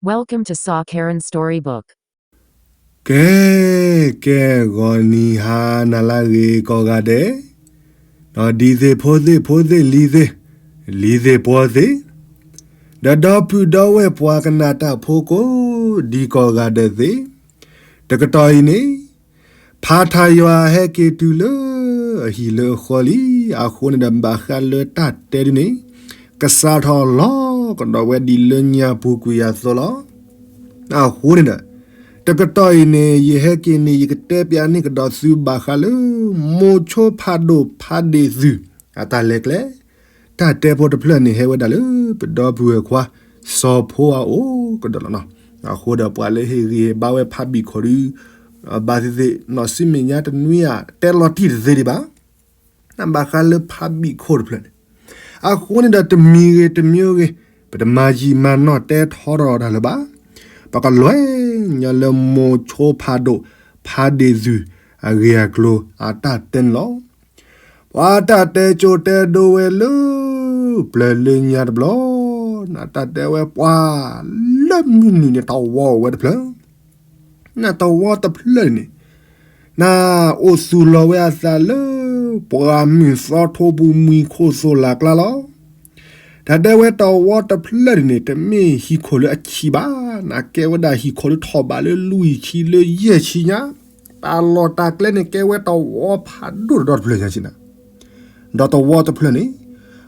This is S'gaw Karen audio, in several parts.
Welcome to Sa Karen Storybook. ကဲ, ကဲ, ဂီၤနံၤဟါနၤလၢအဂ့ၤကိးဂၤဒဲး, ဒီးဒ်သ့ၣ်ဖိသ့ၣ်ဖိသ့ၣ်လံၤသ့ၣ်, လံၤသ့ၣ်ပှီသ့ၣ်, ဒီးဒီပုၢ်ဒီဝဲၢ်ပှၤကနၣ်တၢ်ဖိကိးဒံကိးဂၤဒဲးသ့ၣ်, တကတီၢ်အံၤန့ၣ် ဖးထးယွၤဟဲက့ၤတုၤလၢအဟံၣ်လၢအဃီလံ. အဃိန့ၣ်ဒီးဘၣ်ဃးလၢတၢ်တဲဒ်န့ၣ် ကစးထီၣ်လီၤကဒီးဝဲဒ်လၢညါပူၤကွံာ်အသိးလီၤ. အဃိန့ၣ်ဒီး တကတီၢ်အံၤန့ၣ် ယဟဲက့ၤန့ၣ် ယကတဲပၠးန့ၢ်ကဒီးသုဘၣ်ဃးလၢ မိၤဆိဖးဒိၣ်ဖးဒ့ၣ်သုး အတၢ်လဲၤကျဲ တၢ်တဲဖိတဖျၢၣ်န့ၣ် ဟဲဝဲဒၣ်လၢပဒီပုၢ်ဝဲၢ်ခွါ စီၤဖိအအိၣ်ကဒီးလီၤနီၤ. အဃိဒီးပှၤလၢဟ့ၣ်ဂံၢ်ဟ့ၣ်ဘါဝဲဖးဘံၣ်ခိၣ်ဒုး ဘၣ်သ့ၣ်သ့ၣ် နီၢ်စံမဲာ်ညါတနွံဧါ တဲလီၤတံၢ်တသ့ဒံးဘၣ်. ဘၣ်ဃးလၢဖးဘံၣ်ခိၣ်တဖျၢၣ်န့ၣ် အဃိန့ၣ်ဒီးတမံၤဂ့ၤတမံၤဂ့ၤ ပတမၤယံာ်မၤနီၢ်တဲထီထီၣ်တၢ်လၢၤဘၣ်. ပကလဲၤညီလၢမိၤဆိဖးဒိၣ်ဖးဒ့ၣ်သုး အဂ့ၢ်အကျိၤအတၢ်တဲန့ၣ်လီၤ. ပှၤတၢ်တဲကၠိတဲဒိဝဲလၢ ပျၢၤလၢညါတဘျီ, နတၢ်တဲဝဲပှၤလၢမုၢ်နုာ်န့ၣ် တဝီအိၣ်ဝဲတဖျၢၣ်, နတဝီတဖျၢၣ်န့ၣ် နအိၣ်သူၣ်လီၤဝဲအသးလၢ ပှၢ်မုၢ်သီထိပူၤမှံၤခိၣ်သိၣ်လၢ်ကျါလီၤ. တၢ်တဲဝဲတဝီတဖျၢၣ်န့ၣ် တမ့ၢ်ဟံၣ်ခိၣ်လၢအဆံးဘၣ်, နကဲဝဲဒၣ်ဟံၣ်ခိၣ်လၢထီၣ်ဘးလၢလွံၢ်ဆံလၢယဲၢ်ဆံညါ, တၢ်လီၢ်တၢ်ကျဲန့ၣ် ကဲဝဲတဝီဖးဒိၣ်တဒီတဖျၢၣ်ညါဆံးနၤ, ဒီးတဝီတဖျၢၣ်န့ၣ်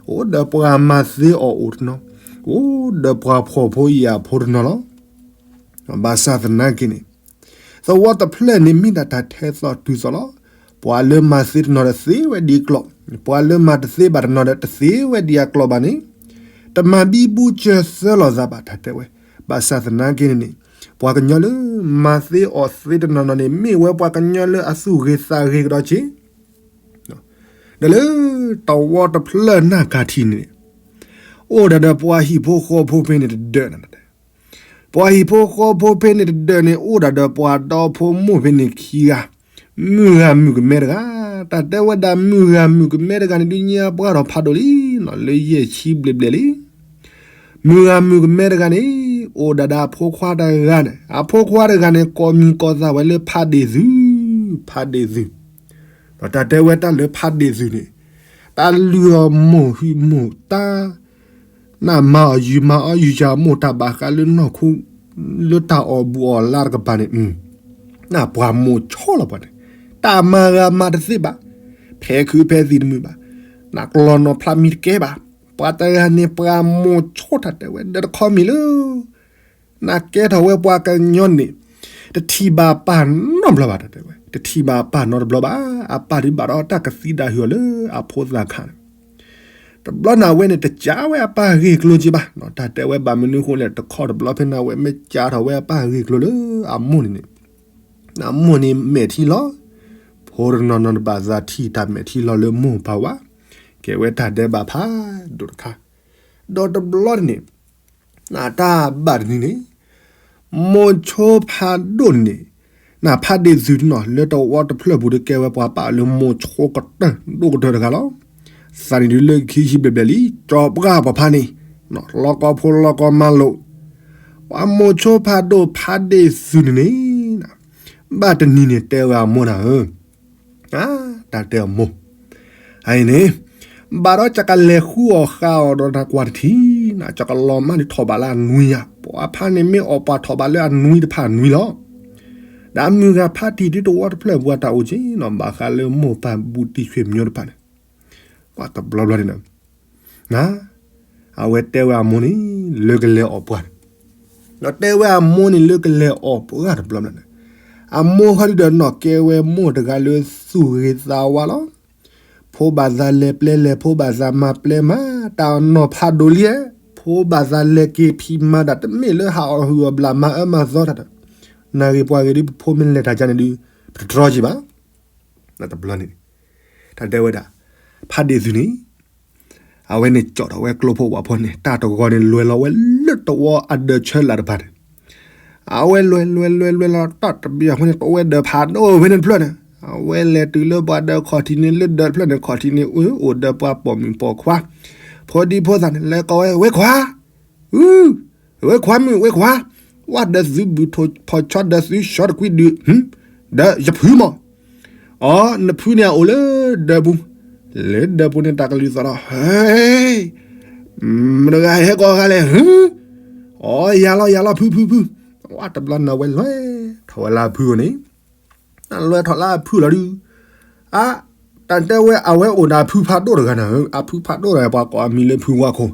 အိၣ်ဒီးပှၤမၤသ့အီၣ်အိၣ်တနီၤ, အိၣ်ဒီးပှၤဖှီၣ်ဖိယာ်ဖိတနီၤလီၤ. ဘၣ်ဆၣ်သနာ်က့န့ၣ် သဝီတဖျၢၣ်န့ၣ် မ့ၢ်ဒၣ်တၢ်ထဲသိးတုၤသိးလီၤ. ပှၤလၢမၤသ့တနီၤဒီးသ့ဝဲဒ်အကျိၤ, ပှၤလၢမၤတသ့ဘၣ်တနီၤဒီးတသ့ဝဲဒ်အကျိၤဘၣ်န့ၣ်, တမၤဘံဘူစၢၤသၢလီၤသးဘၣ် တၢ်တဲဝဲ. ဘၣ်ဆၣ်သနာ်က့န့ၣ်န့ၣ် ပှၤကညီလၢမၤသ့အီၣ်သ့တနီၤနီၤန့ၣ် မ့ၢ်ဝဲပှၤကညီလၢအသူၣ်ဂ့ၤသးဂ့ၤကဒီးက့ၤ ဒီးလၢတဝီတဖျၢၣ်နၢ်ကၢ်ထံးန့ၣ် အိၣ်ဒၣ်ဒီးပှၤဟံၣ်ဖိဃီဖိဖဲန့ၣ်တဒၢးနၤ, ပှၤဟံၣ်ဖိဃီဖိဖဲန့ၣ်တဒၢးန့ၣ် အိၣ်ဒၣ်ဒီးပှၤဒီဖိမိၢ်ဖဲန့ၣ်ခံဂၤ, မုၢ်ဂၤမုၣ်ကမဲတဂၤ, တၢ်တဲဝဲဒၣ်မုၢ်ဂၤမုၣ်ကမဲတဂၤန့ၣ် ဒုးညါပှၢ်ထီၣ်ဖးဒိၣ်လံ, လၢယဲၢ်ဆံဘျဲၣ်ဘျဲၣ်လံ. မုၢ်ဂၤမုၣ်ကမဲတဂၤန့ၣ် အိၣ်ဒၣ်ဒီးအဖိခွါတဂၤန့ၣ်, အဖိခွါတဂၤန့ၣ် ကိးမံၤကိးသးဝဲလၢဖးဒ့ၣ်သုး, ဖးဒ့ၣ်သုး. ဒီးတၢ်တဲဝဲတၢ်လၢဖးဒ့ၣ်သုးန့ၣ် တၢ်လုၢ်အီၣ်မိၢ်ဟုၣ်မိၢ်တၢ်, နမၤအီၣ်ယုာ်မၤအီၣ်ယုာ်ယၤမိၢ်တၢ်ဘၣ်ဃးလၢနီၢ်ခိ လၢတၢ်အီၣ်ဘူးအီၣ်လါတကပၤန့ၣ်, နပှၤမိၢ်ဆိလီၤပှၤန့ၣ်, တၢ်မၤဂၤမၤတသ့ဘၣ်, ဖဲခုဖဲသံတမုာ်ဘၣ်, နကျီၢ်နီၢ်ဖျါမံၤတကဲဘၣ်, ပှၤတဂၤန့ၣ်ပှၤမိၢ်ဆိတၢ်တဲဝဲ ဒီးတခီမံၤလၢ နကဲထီၣ်ဝဲပှၤကညီန့ၣ် တထံၣ်ဘၣ်ပၢ်နီတဘျီဘၣ် တၢ်တဲဝဲ, တထံၣ်ဘၣ်ပၢ်နီတဘျီဘၣ်, အပၢ်ဒုးဘၣ်ဒီးတၢ်ကသံဒၣ်ဟုၣ်အီၤလၢအဖိသၣ်ခါန့ၣ်, တဘျီန့ၣ်အဝဲန့ၣ် တကးဝဲအပၢ်ဂ့ၢ်ကျိၤက့ၤဘၣ်, တၢ်တဲဝဲဘၣ်မနုၤအဃိလဲၣ် တခီတဘျီဖဲန့ၣ် အဝဲမ့ၢ်ကးထီၣ်ဝဲအပၢ်ဂ့ၢ်ကျိၤလၢအမိၢ်န့ၣ်န့ၣ်, အမိၢ်န့ၣ်မဲာ်ထံလီၤ, ဖိတနီၤနီၤတဘၣ်သးထံၣ်တၢ်မဲာ်ထံလီၤလၢမိၢ်ပၢ်ဝဲ, ကဲဝဲတၢ်ဒဲးဘးဖးဒိၣ်တခါ, ဒီးတဘျီန့ၣ် နတၢ်ဘၣ်တနံၤန့ၣ် မိၤဆိဖးဒိၣ်န့ၣ်, နဖးဒ့ၣ်သုးနီၤ လၢတဝီတဖျၢၣ်ပူၤဒီးကဲဝဲပှၤပာ်လၢမိၤဆိကတၢၢ်ဒိၣ်ကတၢၢ်တဂၤလီၤ. သးနံၣ်ဒုးလၢခံဆံဘျဲၣ်ဘျဲၣ်လံ ကၠီၤပှၢ်ပှၤဖးန့ၣ်, လီၤကီဖိလီၤကီမၤလိာ်, ပှၤမိၤဆိဖးဒိၣ်ဖးဒ့ၣ်သုးန့ၣ်န့ၣ်, ဘၣ်တနံၤန့ၣ် တဲဝဲအမိၢ်နၤဧၢ တၢ်တဲအမိၢ်, အအံၤန့ၣ်, ဘၣ်ဒီးကကလဲၤဃုအီၣ်ဃုအီဒီးနကွၢ်တထံၣ်, နကကလီၤမၢ်ဒုးထီၣ်ဘးလၢအနွံညါ, ပှၤဖးန့ၣ်မ့ၢ်အီၣ်ပှၤထီၣ်ဘးလၢအနွံတဖၣ်နွံလီၤ. ဒီးအမုၢ်ဂၤဖးတံၢ်ဒုးတဝီတဖျၢၣ်ပူၤအတၢ်အိၣ်က့ၤနီၤ ဘၣ်ဃးလၢမိၢ်ပၢ်ဘူးတံၢ်ဆွေမျိုးတဖၣ်န့ၣ်, ပှၤတဘျီဘျီန့ၣ် အဝဲတဲဝဲအမိၢ်န့ၣ် လၢကလဲၤအီၣ်ပှၢ်န့ၣ်, ဒီးတဲဝဲအမိၢ်န့ၣ်လၢကလဲၤအီၣ်ပှၢ်တဘျီဘျီန့ၣ်, အမိၢ်ဟီဒုးဒီးနီၢ်ကဲဝဲမိၢ်တဂၤလၢသူၣ်ဂ့ၤသးဝါလီၤ. ဖိဘၣ်သးလဲၤပျဲလဲၤ ဖိဘၣ်သးမၤပျဲမၤ, တၢ်နီၢ်ဖးဒိၣ်လံ, ဖိဘၣ်သးလဲၤက့ၤဖံးမၤတၢ်တမ့ၢ်လၢဟးအီၣ်ဟုၣ်အီၣ်ဘျၣ်မၤအၢမၤသီတၢ်ဒီး, နၢ်ဂ့ၤပှၤဂ့ၤဒုး ပဖိမ့ၢ်လဲၤတၢ်ကါန့ၣ်ဒုး ပတတြီက့ၤဘၣ် တဘျီန့ၣ်, တၢ်တဲဝဲဒၣ်, ဖးဒ့ၣ်သုးန့ၣ်, အဝဲန့ၣ်ကၠီၣ်ထီၣ်ဝဲကျိဖိဝၣ်ဖိန့ၣ် တၢ်တဂီၤန့ၣ် လဲၤလီၤဝဲလၢတဝီအဒၢးဆၢလာ်တဖၣ်န့ၣ်, အဝဲလဲၤလဲၤလဲၤလဲၤလီၤတၢ်တဘျီအဃိန့ၣ် တဝဲဒၢးဖးဒိၣ်ဖဲန့ၣ်တဖျၢၣ်န့ၣ်, အဝဲလဲၤတုၤလၢပှၤဒၢးခီၣ်ထံးန့ၣ် လၢဒၢးတဖျၢၣ်န့ၣ် ခီၣ်ထံးန့ၣ် အိၣ်ဒီးပှၤပိာ်မုၣ်ပိာ်ခွါ, ဖိဒံဖိသၣ်န့ၣ် လဲၤကိးဝဲ ဝဲခွါ, ဝဲခွါမုၣ်ဝဲခွါ ပှၢ်ဒီးသုဘုထိၣ်ဖီၣ်ဆီ ဒီးသုဆီတကွံဒုး, ဒီးယဖုမး, အီ နဖုန့ၣ်အအိၣ်လၢဒၢးပူၤ, လၢဒၢးပူၤန့ၣ် တၢ်ကလုၢ်သီၣ်ဒီး ဟဲ မတဂၤဟဲကိးဂၤလဲၣ်, အီ ယၤလီၤယၤလီၤ ဖုဖုဖု, ဝဲတဘျီန့ၣ်ဝဲလဲၤထီၣ်ဝဲလၢအဖုန့ၣ်, လဲၤထီၣ်လၢအဖုလီၤဒုး, အ တၢ်တဲဝဲအဝဲအိၣ်ဒီးအဖုဖးဒိၣ်တဂၤန့ၣ်ဧၢ, အဖုဖးဒိၣ်တဂၤ ပှၤကိးအမံၤလၢဖုဝါခိၣ်,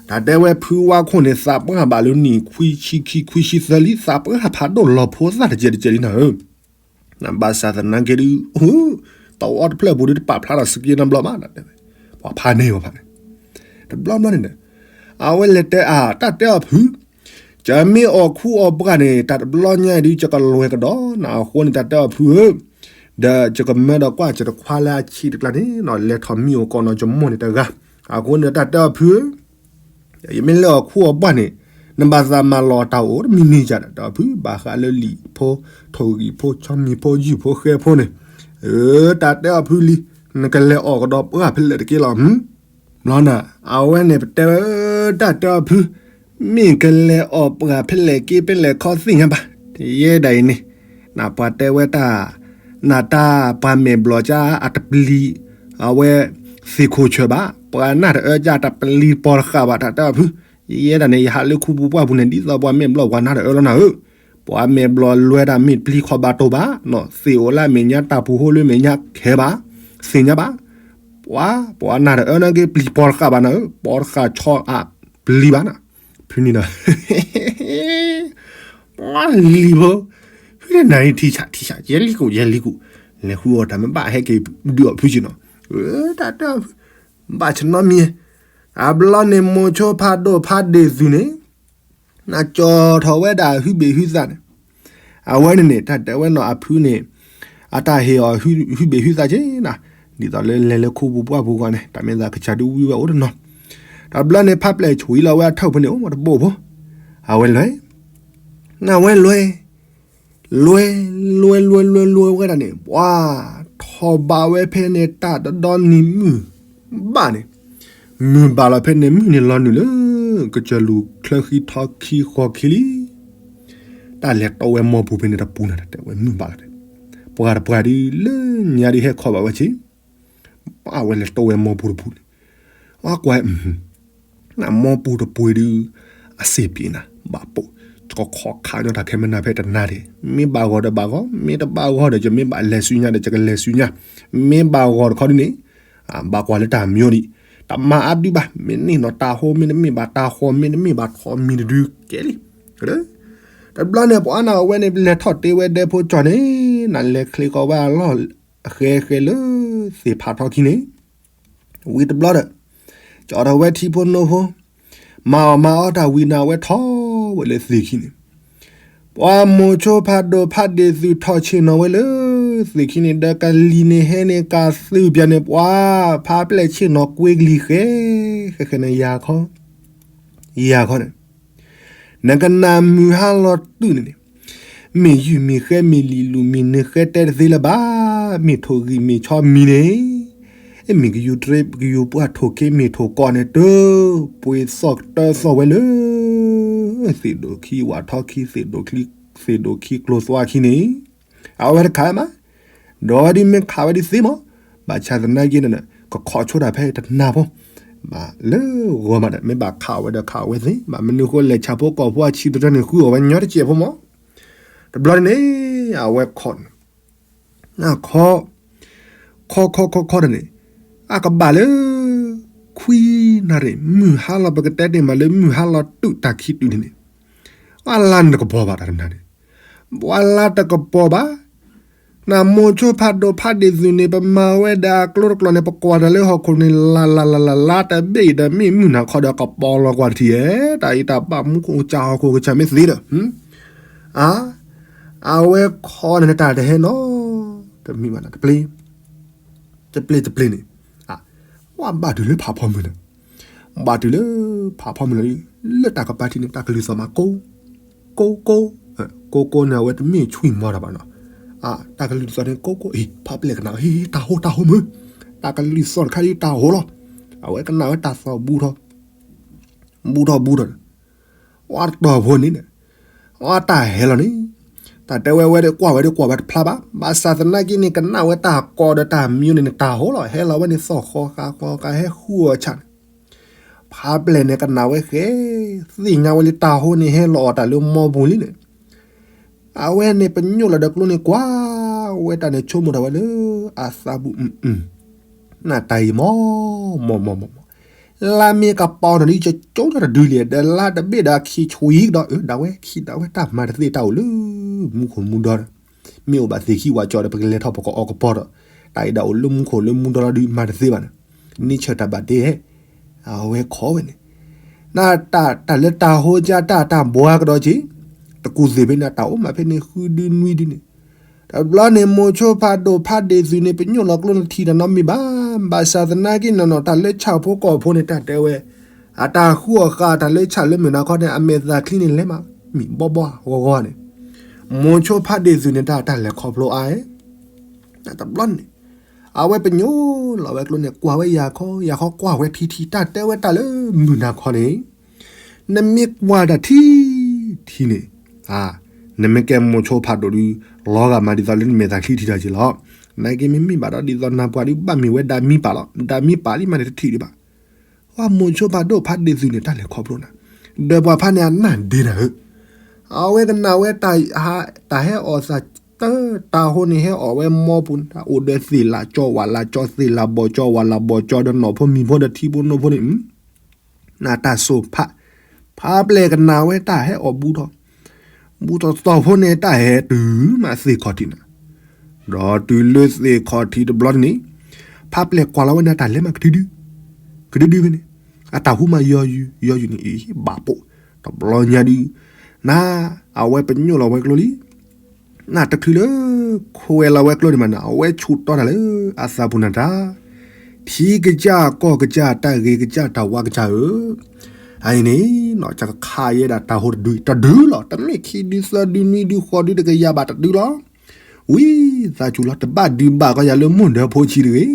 တၢ်တဲဝဲဖုဝါခိၣ်န့ၣ် သးပှၢ်ဘၣ်လၢနံၣ်ခွံဆံခံခွံဆံသၢလံ, သးပှၢ်ဖးဒိၣ်လီၤဖိသၣ်တကဲးတကဲးလံန့ၣ်ဧၢ, ဘၣ်ဆၣ်သနာ်က့ဒုး တဝီတဖျၢၣ်ပူၤဒုး တပာ်ဖျါထီၣ်စက့နီတဘျီဘၣ်, ပှၤဖးန့ၢ်ဝဲဖးန့ၢ်, တဘျီဘျီန့ၣ်ဒီး အဝဲလဲၤတဲအါ တၢ်တဲအီၤဖု, ကမ့ၢ်အီၣ်ခူအီၣ်ပှၢ်န့ၣ် တၢ်တဘျီညါအံၤဒုး ကကလွဲကဒီးနၤအဃိန့ၣ် တၢ်တဲအီၤဖုဧၢ, ဒီးယကမၢဒီးကွၢ် ယတခွါလၢအဆံးတကျါန့ၣ် လဲၤထီၣ်မံအိၣ်ကိးနီၢ်ယမိၢ်န့ၣ်တဂၤ, အဃိန့ၣ်တၢ်တဲအီၤဖုဧၢ, ယမ့ၢ်လဲၤအီၣ်ခူအီၣ်ပှၢ်န့ၣ် နဘၣ်သးမၤလီၤတၢ်အိၣ်တမံၤမံၤကဒီး တၢ်တဲအီၤဖု ဘၣ်ဃးလၢလံာ်ဖိ ထိၣ်ဂံၢ်ဖိ ဆီမံၤဖိ ယုၢ်ဖိ ဃဲဖိန့ၣ်, တၢ်တဲအီၤဖုလံ, နကလဲၤအီၣ်ကဒီးပှၢ်ဖဲလဲၣ်တက့ၢ်လီၤ, ဘျီနၤ အဝဲန့ၣ်ပတဲဝဲ တၢ်တဲအီၤဖု, မ့ၢ်ကလဲၤအီၣ်ပှၢ်ဖဲလဲၣ်က့ဖဲလဲၣ်ခီသ့ၣ်ညါဘၣ်, တယဲဒၣ်အံၤန့ၣ်, နပှၤတဲဝဲတၢ်, နတၢ်ပှၤမဲာ်ဘျီၣ်ကါအတပျံၤ, အဝဲ, သ့ၣ်ခိၣ်ဆၢၣ်ဘၣ်, ပှၤနၢ်တအၢကါတပျံၤပီၤတဃာ်ဘၣ် တၢ်တဲအီၤဖု, ယဲဒၣ်န့ၣ် ယဟးလၢခူပူၤပှၢ်ပူၤန့ၣ် ဒ်သိးပှၤမဲာ်ဘျီၣ်ပှၤနၢ်တအၢလီၤနၤဧၢ, ပှၤမဲာ်ဘျီၣ်လွဲတၢ်မ့ၢ်ပျံၤခီဘၣ်တိၢ်ဘၣ်, သ့ၣ်အိၣ်လၢအမဲာ်ညါတၢ်ပူၤဟိလၢမဲာ်ညါခဲဘၣ်, သ့ၣ်ညါဘၣ်, ပှၤ, ပှၤနၢ်တအၢန့ၣ်က့ပျံၤပီၤတဃာ်ဘၣ်နၤဧၢ, ပီၤတဃာ်ဆီအပျံၤဘၣ်နၤ, ဖုန့ၣ်ဒီး ပှၤလံၤဖိ, ဖုန့ၣ်နၤအံၤထံဆးထံဆး ယဲလံကူးယဲလံကူး, လဲၤဃုအီၣ်တၢ်မ့ၢ်ဘၣ်ဟဲက့ၤဒုးအီၣ်ဖုက့ၤနီၤ, တၢ်တဲအီၤဖု, ဘၣ်ဆၢနီတမံၤ, အဘျီန့ၣ်မိၤဆိဖးဒိၣ်ဖးဒ့ၣ်သုးန့ၣ်, နကၠီၣ်ထီၣ်ဝဲဒၣ်ဟုဘ့ၣ်ဟုသးန့ၣ်, အဝဲန့ၣ်န့ၣ် တၢ်တဲဝဲနီၤအဖုန့ၣ်, အတၢ်ဟ့ၣ်အီၤဟုဘ့ၣ်ဟုသးက့ၤနၤ, ဒ်သိးလၢလဲၤလၢခူပူၤပှၢ်ပူၤဂီၢ်န့ၣ် တၢ်မ့ၢ်သးကစၢ်ဒုးဝံဝဲအိၣ်တနီၤ, တဘျီန့ၣ် ဖးပျဲၢ်ဆူၣ်အံၤလီၤဝဲအထၢၣ်ဖိန့ၣ် အိၣ်မးတဘိၣ်ဖိ, အဝဲလဲၤ နဝဲလဲၤ, လဲၤ, လဲၤလဲၤလဲၤလဲၤဝဲဒၣ်န့ၣ် ပှၤ, ထီၣ်ဘးဝဲဖဲန့ၣ် တၢ်တဒီနံၤမုၢ်ဘၣ်န့ၣ်, မုၢ်ဘၣ်လီၤဖဲန့ၣ် မုၢ်န့ၣ်လီၤနုာ်လၢ ကစၢၢ်လူၢ်ချၢဃံထီခံဃီခံလံ, တၢ်လဲၤတိဝဲမိၢ်ပူၤဖဲန့ၣ်တပူၤနၤ တၢ်တဲဝဲမုၢ်ဘၣ်လီၤ, ပှၤတပှၤဒုးလၢညါဒုးဟဲခီဘၣ်ဝဲဆ့ ပှၤဝဲလဲၤတိဝဲမိၢ်ပူၤတပူၤန့ၣ်, ပှၤကွၢ်, နမိၢ်ပူၤတပူၤဒုး, အစ့ပံးနၤ ဘၣ်ပိာ်, ကခီခးညီတၢ်ခဲမနၤဖဲတနၤဒဲး, မ့ၢ်ဘၣ်ဂီၤဒီးဘၣ်ဂီၤ, မ့ၢ်တဘၣ်ဂီၤဒီး ယမ့ၢ်ဘၣ်လဲၤဆူညါဒီး ယကလဲၤဆူညါ, မ့ၢ်ဘၣ်ဂီၤတခီဒ်န့ၣ်, ဘၣ်ကွၢ်လၢတၢ်မံၤဒံး, တမၤအါဒုးဘၣ်, မ့ၢ်န့ၢ်နီၤတၢ်ဟိ မ့တမ့ၢ်ဘၣ်တၢ်ဃီ မ့တမ့ၢ်ဘၣ်ထီၣ်မံၤတဒုကဲလံ, တဘျီန့ၣ် ပှၤနၤအဝဲန့ၣ် လဲၤထီၣ်တ့ဝဲဒဲဖိကၠီၣ်န့ၣ်, နလဲၤချ့ကီးဝဲအလီၢ်, အဃဲဃဲလၢ, သ့ၣ်ဖးထီခံန့ၣ်, ဝံၤတဘျီဒီး, ကၠီထီၣ်ဝဲထံဖိနိဖိ, မၤအီၣ်မၤအီတၢ်ဝံၤနၤဝဲထီၣ်ဝဲလၢသ့ၣ်ခံန့ၣ်, ပှၤမိၤဆိဖးဒိၣ်ဖးဒ့ၣ်သုးထီၣ်ဆ့ၣ်နီၤဝဲလၢ, သ့ၣ်ခံန့ၣ်ဒီးကလံၤန့ၣ်ဟဲန့ၣ်ကးသုးပျၢၤန့ၣ် ပှၤဖးပျဲၢ်ဆ့ၣ်နီၤကွ့ကလံၤဃဲ, ဃဲဃဲန့ၣ်ယၤခီ, ယၤခီန့ၣ် နကနၣ်မုၢ်ဟါလီၤတုၤန့ၣ်န့ၣ်, မ့ၢ်ယုၢ်မ့ၢ်ဃဲမ့ၢ်လံၤလူၤမ့ၢ်နဃဲတဲတသ့လၢၤဘၣ်, မ့ၢ်ထိၣ်ဂံၢ်မ့ၢ်ဆီမံၤန့ၣ်, မ့ၢ်ကယူၤပှၢ်ထိၣ်က့မ့ၢ်ထိၣ်ကီၢ်န့ၣ်တ, ပှ့ၤသီၣ်ကတၢသီၣ်ဝဲလၢ, သ့ၣ်ဒိၣ်ခံဝၣ်ထီခံ သ့ၣ်ဒိၣ်ခံကျိၤသွါခံန့ၣ်, အဝဲတခါမး, ဒီးဒ်မ့ၢ်ခးဝဲဒ်သ့မး, ဘၣ်ဆၣ်သနာ်က့န့ၣ် ကခီဆိတၢ်ဖဲတနၤဖိ ဘၣ်လၢဂီၤမးဒီး မ့ၢ်ဘၣ်ခးဝဲဒီးခးဝဲသ့, ဘၣ်မနုၤဃိလဲၤဆၣ်ဖိကီၢ်ဖိအဆံးတရၢန့ၣ် ဃုအီၣ်ဝဲညီတစဲးဖိမး, တဘျီန့ၣ်န့ၣ်, အဝဲခီ, ခီ, ခီခီခီခီဒီးန့ၣ်, အကဘၣ်လၢ, ခွံနၣ်ရံၣ် မုၢ်ဟါလီၤ ပကတဲတ့ၢ်မးလၢမုၢ်ဟါလီၤတုၤတၢ်ခံတုၤန့ၣ်န့ၣ်, ပှၤလါန့ၣ်တကပီၤဘၣ်တၢ်တနၤန့ၣ်, ပှၤလါတကပီၤဘၣ် နမိၤဆိဖးဒိၣ်ဖးဒ့ၣ်သုးန့ၣ် ပမၤဝဲဒၣ်အကျိတကျိၤန့ၣ် ပကွၢ်တၢ်လၢဟီၣ်ခိၣ်န့ၣ် လါလါလါလါလါတဘ့ၣ်အံၤဒီး မ့ၢ်မုၢ်နၤခီဒီးကပီၤလီၤကွၢ်တထံၣ်ဧဲ, တၢ်အံၤတၢ်ဘၣ်မူခိၣ်ကစၢ်ဟီၣ်ခိၣ်ကစၢ်မ့ၢ်သ့ဒီး, အါ, အဝဲခီန့ၣ်တၢ်တဟဲနီတမံၤဘၣ်နၤ တပျ့ၤ, တပျ့ၤတပျ့ၤန့ၣ်, ပှၤဘၣ်တုၤလၢဖးဖီမုၢ်လီၤ, ဘၣ်တုၤလၢဖးဖီမုၢ်လီၤ, လၢတၢ်ကပၤထံးန့ၣ် တၢ်ကလုၢ်သီၣ်မးကိး ကိးကိး, ကိးကိးန့ၣ် အဝဲတမ့ၢ်ဆွံၣ်မီတၢ်ဘၣ်နီၤ, တၢ်ကလုၢ်သီၣ်န့ၣ် ကိးကိး အ့ၣ် ဖးပျဲၢ်ကနၣ် ဟ့ၣ် တၢ်ဟိတၢ်ဟိမုၢ်, တၢ်ကလုၢ်သီၣ်တခါအံၤတၢ်ဟိလီၤ, အဝဲကနၣ်ဝဲတၢ်သီၣ်ဘူးထီၣ်, ဘူးထီၣ်ဘူးထီၣ်, ပှၤတတီၤဖိန့ၣ်, အတၢ်ဟဲလီၤန့ၣ်, တၢ်တဲဝဲဝဲဒၣ်ကွၢ်ဝဲဒၣ်ကွၢ်ဝဲတဖျါဘၣ်, ဘၣ်ဆၣ်သနာ်က့န့ၣ် ကနၣ်ဝဲတၢ်ကိးဒီးတၢ်မံန့ၣ် တၢ်ဟိလီၤ, ဟဲလီၤဝဲန့ၣ် သီၣ်ဃီဃါဃီဃါဟဲဃုအီၤဆၣ်န့ၣ်, ဖးပျဲၢ်န့ၣ်ကနၣ်ဝဲဃဲ, သ့ၣ်ညါဝဲလၢတၢ်ဟိန့ၣ်ဟဲလီၤအီၤတၢ်လၢမီပူၤလံန့ၣ်, အဝဲန့ၣ်ပညိၣ်လီၤဒီးကျိန့ၣ်ကွၢ်ဝဲတၢ်န့ၣ် ဆိကမိၣ်ထီၣ်ဝဲလၢအသးပူၤ, နတၢ်အံၤမီၢ်, မီၢ်မီၢ်မီၢ်မီၢ်, လါမ့ၢ်ကပီၤနီၤဒ်ကကၠိတၢ်တဒုလံ, ဒီးလါတဘ့ၣ်ဒီးခံဆွံကဒီး, ဒၣ်ဝဲခံဒၣ်ဝဲတၢ်မၤတသ့တၢ်အိၣ်လၢမူခိၣ်မူဒီဒီး, မ့ၢ်အိၣ်ဘၣ်သ့ၣ်ခံဝးကၠီဒီး ပကလဲၤထီၣ်ပကအီကပီၤဒီး, တၢ်အံၤဒၣ်အိၣ်လၢမူခိၣ်လၢမူဒီလီၤဒုးမၤတသ့ဘၣ်န့ၣ်, န့ၢ်ဆၢၣ်တၢ်ဘၣ်တ့ဟဲ, အဝဲခိးဝဲန့ၣ် နတၢ်လၢတၢ်ဟိကၢတၢ်တၢ်ဘှါကဒီးက့ၤ, တကူၣ်သ့ၣ်ဖဲန့ၣ် တၢ်အိၣ်မးဖဲန့ၣ်ဃုဒုနွံဒုန့ၣ်, တဘျီန့ၣ် မိၤဆိဖးဒိၣ်ဖးဒ့ၣ်သုးန့ၣ် ပညိၣ်လီၤကျိနထံၣ်တၢ်နီတမံၤဘၣ်, ဘၣ်ဆၣ်သနာ်က့နီၤနီၤ တၢ်လၢဆၣ်ဖိကီၢ်ဖိန့ၣ် တၢ်တဲဝဲ, အတၢ်ဃုအီၣ်ဃာ်တၢ်လၢဆၣ်လၢမဲာ်နၤခီန့ၣ် အမဲာ်သၣ်ချံန့ၣ်လဲၤမး, မံၤဘီဘီဂီဂီန့ၣ်, မိၤဆိဖးဒ့ၣ်သုးန့ၣ် တၢ်တၢ်လဲၤခီဖျိအါ, တဘျီန့ၣ် အဝဲပညိၣ်လီၤဝဲကျိန့ၣ် ကွၢ်ဝဲယၤခီ, ယၤခီကွၢ်ဝဲထံထံ တၢ်တဲဝဲတၢ်လၢမုၢ်နၤခီန့ၣ်, နမ့ၢ်ကွၢ်တၢ်ထံထံန့ၣ်, နမ့ၢ်ကဲမိၤဆိဖးဒိၣ်ဒုး, လီၤဂာ်မးဒ်သိးလၢနမဲာ်သၣ်ချံထံတၢ်က့ၤလီၤ, နာ်က့မ့မ့ၢ်ဘၣ်ဒီးဒ်သိးနၤပှၤဒုးဘၣ်မ့ၢ်ဝဲဒၣ်မံပာ်လီၤ, ဒၣ်မံပာ်လံမးန့ၣ်တထံၣ်ဒံးဘၣ်, ပှၤမိၤဆိဖးဒိၣ်ဖးဒ့ၣ်သုးန့ၣ် တၢ်လဲၤခီဖျိနၤ, ဒီးပှၤဖးန့ၣ်အနၢ်ဒ့နၤဧၢ, အဝဲကနၣ်ဝဲ တၢ်ဟဲအီၣ်သး တၢ်ဟိန့ၣ်ဟဲအီၣ်ဝဲမီပူၤန့ၣ် အိၣ်ဒီးသ့ၣ်လၣ်ကၠီဝၣ်လၣ်ကၠီ သ့ၣ်လၣ်ဘီၣ်ကၠီ ဝၣ်လၣ်ဘီၣ်ကၠီ ဒီးနီၣ်ဖိမံၤဖိဒီးထံဖိနီၣ်ဖိန့ၣ်, နတၢ်စိာ်ဖး, ဖးပျဲၢ်ကနၣ်ဝဲတၢ်ဟဲအီၣ်ဘူးထီၣ်, ဘူးထီၣ်သီၣ်ဖိန့ၣ် တၢ်ဟဲတုၤမးသ့ၣ်ခီၣ်ထံးနၤ, ဒီးတုၤလၢသ့ၣ်ခီၣ်ထံးတဘျီန့ၣ်, ဖးပျဲၢ်ကွၢ်လီၤဝဲန့ၣ် တၢ်လဲၤမးကဒုဒု, ကဒုဒုဖဲန့ၣ်, အတၢ်ဟူမးယီၤယုာ်ယီၤယုာ်န့ၣ်အံၤ ဘၣ်ပိာ်, တဘျီညါဒုး, နၤ, အဝဲပညိၣ်လီၤဝဲကျိလံ နတချုးလၢ ခွဲးလီၤဝဲကျိန့ၣ်မးန့ၣ် အဝဲဆူးတီတၢ်လၢအသးပူၤနၤတၢ်, ထံကစၢ်ကီၢ်ကစၢ် တၢ်ဂ့ၤကစၢ်တၢ်ဝါကစၢ်ဧၢ, အအံၤန့ၣ် နကခးယဲဒၣ်တၢ်ဟိတဒု တဒုလီၤ, တမ့ၢ်ခံဒုသၢဒုနွံဒုဃိးဒုတကယၤဘၣ်တဒုလီၤ, ဝံသးစူၤလီၤ တဘၣ်ဒုးဘၣ်ကီးယၤလၢမိၢ်ဒၢဖိဆံးတဂ့ၤ,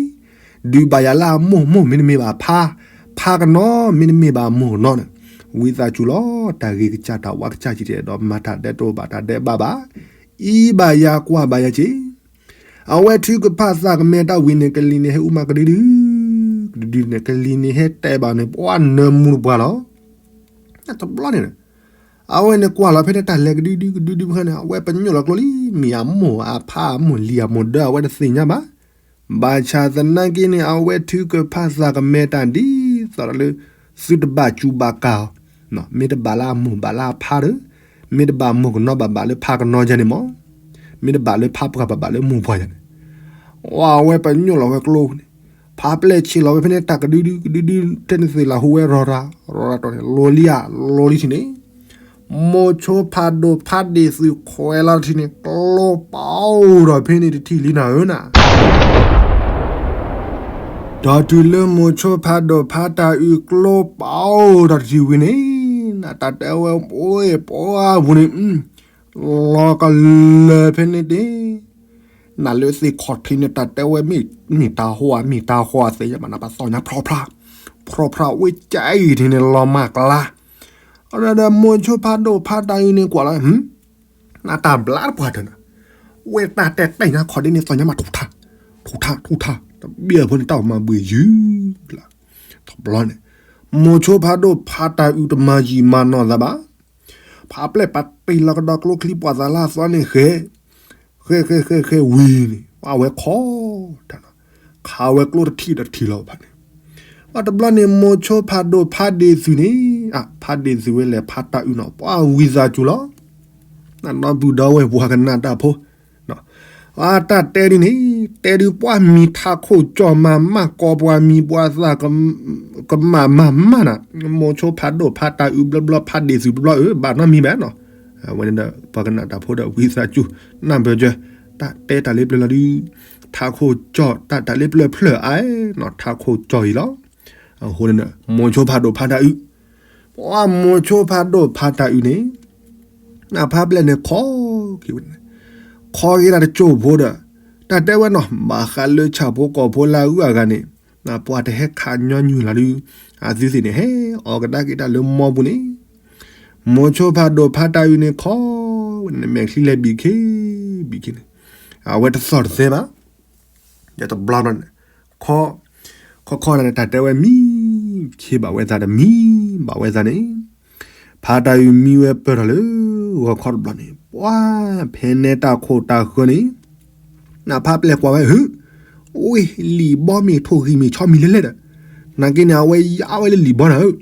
ဒုးဘၣ်ယၤလၢအမိၢ်မိၢ်မ့တမ့ၢ်ဘၣ်ဖး, ဖးကနီၤမ့တမ့ၢ်ဘၣ်မိၢ်ကနီၤန့ၣ်, ဝံသးစူၤလီၤ တၢ်ဂ့ၤကစၢ်တၢ်ဝါကစၢ်ကံၤတဲဒီးမၤတၢ်ဒဲးတိၢ်ဘၣ်တၢ်ဒဲးဘးဘၣ်, အံၤဘၣ်ယၤကွၢ်ဘၣ်ယၤက့ၤ, အဝဲထုကဖၣ်သးကမဲတၢ်ဝံၤန့ၣ် ကလံၤန့ၣ်ဟဲအူမးကဒုဒု, ကဒုဒုန့ၣ် ကလံၤန့ၣ်ဟဲတဲဘၣ်န့ၣ် ပှၤနၢမူတပှၤလီၤ, တဘျီန့ၣ် အဝဲန့ၣ်ကွၢ်လီၤဖဲန့ၣ် တၢ်လဲၤကဒုဒုကဒုဒုဖဲန့ၣ် အဝဲပညိၣ်လီၤကျိလံ, မ့ၢ်အမိၢ်အဖးအမိၢ်လံၤအမိၢ်ဒၢ အဝဲတသ့ၣ်ညါဘၣ်, ဘၣ်ဆၣ်သနာ်က့န့ၣ် အဝဲထုကဖၣ်သးကမဲတၢ်ဒ်သိးဒီးလၢ သုတဘၣ်စူၤဘၣ်ကၤအီၤ, မ့ၢ်တဘၣ်လၢအမိၢ်ဘၣ်လၢအဖးဒီး, မ့ၢ်တဘၣ်မိၢ်ကနီၤဘၣ်ဘၣ်လၢဖးကနီၤယၤန့ၣ်မး, မ့ၢ်တဘၣ်လၢဖးပှၢ်ဘၣ်ဘၣ်လၢမိၢ်ပှၢ်ယၤန့ၣ် အဝဲပညိၣ်လီၤဝဲကျိန့ၣ်, ဖးပျဲၢ်ဆံးလီၤဝဲဖဲန့ၣ် တၢ်ကဒုဒုကဒုဒု ထဲန့ၣ်သ့ၣ်လၢဟူဝဲရီၤရၤ, ရီၤရၤတီၢ်န့ၣ် လီၤလံဧါ, လီၤလံထံၣ်န့ၣ်, မိၤဆိဖးဒိၣ်ဖးဒ့ၣ်သုးခွဲးလီၤထံၣ်န့ၣ် ကျိပအိၣ်ဒီးဖဲန့ၣ်တထံၣ်လံနၤဧၢနၤ ဒီးတုၤလၢမိၤဆိဖးဒိၣ်ဖးတၢ်အုးကျိပအိၣ်ဒီးတထံၣ်ဝံၤန့ၣ်, နတၢ်တဲဝဲအိၣ်ပှၤပူၤန့ၣ်, လီၤကလၢာ်ဖဲန့ၣ်တ့ၢ် နလၢသ့ၣ်ခီၣ်ထံးန့ၣ် တၢ်တဲဝဲမ့ၢ်တၢ်ဟိဧါ မ့ၢ်တၢ်ဟိဧါသ့ၣ်ညါဘၣ် နပသီၣ်ညါဖြီဖြါ, ဖြီဖြါဝ့ၢ်ကၠဲအံၤထံးန့ၣ် လီၤမၢ်ကျါ, အဒီးမိၤဆိဖးဒိၣ်ဖးတၢ်အုးန့ၣ်ကွၢ်လီၤ, နတၢ်ဘျါတပှၢ်တၢၢ်နၤ, ဝဲတၢ်တဲတဲညါခီၣ်ဒ့န့ၣ် သီၣ်ညါမးထူၣ်ထါ, ထူၣ်ထါ ထူၣ်ထါ, တဘ့ၣ်အဖိန့ၣ် တၢ်အိၣ်မၤဘှံးယုၢ်လီၤ, တဘျီန့ၣ်, မိၤဆိဖးဒိၣ်ဖးတၢ်အုးတမၤယံာ်မၤနီၢ်သးဘၣ် ဖးပျဲၢ်ပာ်တ့ၢ်လီၤကဒီးကျိချံပှၢ်သးလၢအသီန့ၣ်ဃဲ, ဃဲဃဲဃဲဃဲဝံၤန့ၣ် အဝဲခီတၢ်နီၤ, ခးဝဲကျိတထံၣ်ဒီးတထံၣ်လီၤဖဲန့ၣ်, ဘၣ်တဘျီန့ၣ် မိၤဆိဖးဒိၣ်ဖးဒ့ၣ်သုးန့ၣ်, ဖးဒ့ၣ်သုးဝဲလဲၤဖးတၢ်အုးနီၤ ပှၤဝံသးစူၤလီၤ နနီၢ်ပုၢ်ဒီဝဲၢ်ပှၤကနၣ်တၢ်ဖိ, အတၢ်တဲဒ်န့ၣ်, တဲဒ်ပှၤမံၤထးခိၣ်ကၠီၣ်မၤမၢ် ကိးပှၤမံၤပှၤသၣ် ကမၣ်မၤမၢ်နၤ, မိၤဆိဖးဒိၣ်ဖးတၢ်အုးဘျီဘျီ ဖးဒ့ၣ်သုးဘျီဘျီဧၢ ဘၣ်နီတမံၤဘၣ်နီၤ, အဝဲန့ၣ်ဒီး ပှၤကနၣ်တၢ်ဖိဒီးဝံသးစူၤ နၢ်ပၢၢ်ကၢ, တၢ်တဲတၢ်လၢပျၢၤလီၤဒုး, ထးခိၣ်ကၠီၣ် တၢ်တၢ်လၢပျၢၤဖျၢၣ်အါနီၤ ထးခိၣ်ကၠီၣ်အံၤလီၤ, အဃိန့ၣ် မိၤဆိဖးဒိၣ်ဖးတၢ်အုး, ပှၤမိၤဆိဖးဒိၣ်ဖးတၢ်အုးန့ၣ် နဖးပျဲၢ်န့ၣ်ခီက့ၤဝဲန့ၣ်, ခီက့ၤဒၣ်တစိၢ်ဖိဒီး, တၢ်တဲဝဲနီၤ ဘၣ်ဃးလၢဆၣ်ဖိကီၢ်ဖိလၢအဂုၤအဂၤန့ၣ်, ပှၤတဟဲခးညီနုၢ်လီၤဒုး, အသုသ့ၣ်န့ၣ် ဟဲအီၣ်ကဒါက့ၤတၢ်လၢမီပူၤန့ၣ်, မိၤဆိဖးဒိၣ်ဖးတၢ်အုးန့ၣ်ခီဝဲန့ၣ် မဲာ်ချံလဲၤဘံၣ်ခ့ ဘံၣ်ခ့န့ၣ် အဝဲတသီၣ်တသဲဘၣ်. ဒီးတဘျီဘျီန့ၣ် ခီ ခီခီန့ၣ် တၢ်တဲဝဲမံ ခ့ဘၣ်ဝဲသးဒီးမံဘၣ်ဝဲသးန့ၣ် ဖးတၢ်အုးမံဝဲပၢၢ်ထီၣ်လၢဂီၤခီတဘျီန့ၣ် ပှၤဖဲနဲတၢ်ခိၣ်တၢ်ဃၢန့ၣ် နဖးပျဲၢ်ကွၢ်ဝဲဧၢ, အိၣ် လံာ်ဘီမ့ၢ်ထိၣ်ဂံၢ်မ့ၢ်ဆီမံၤလဲၣ်လဲၣ်ဒီး နာ်က့န့ၣ် အဝဲယါဝဲလၢလံာ်ဘီနၤဧၢ,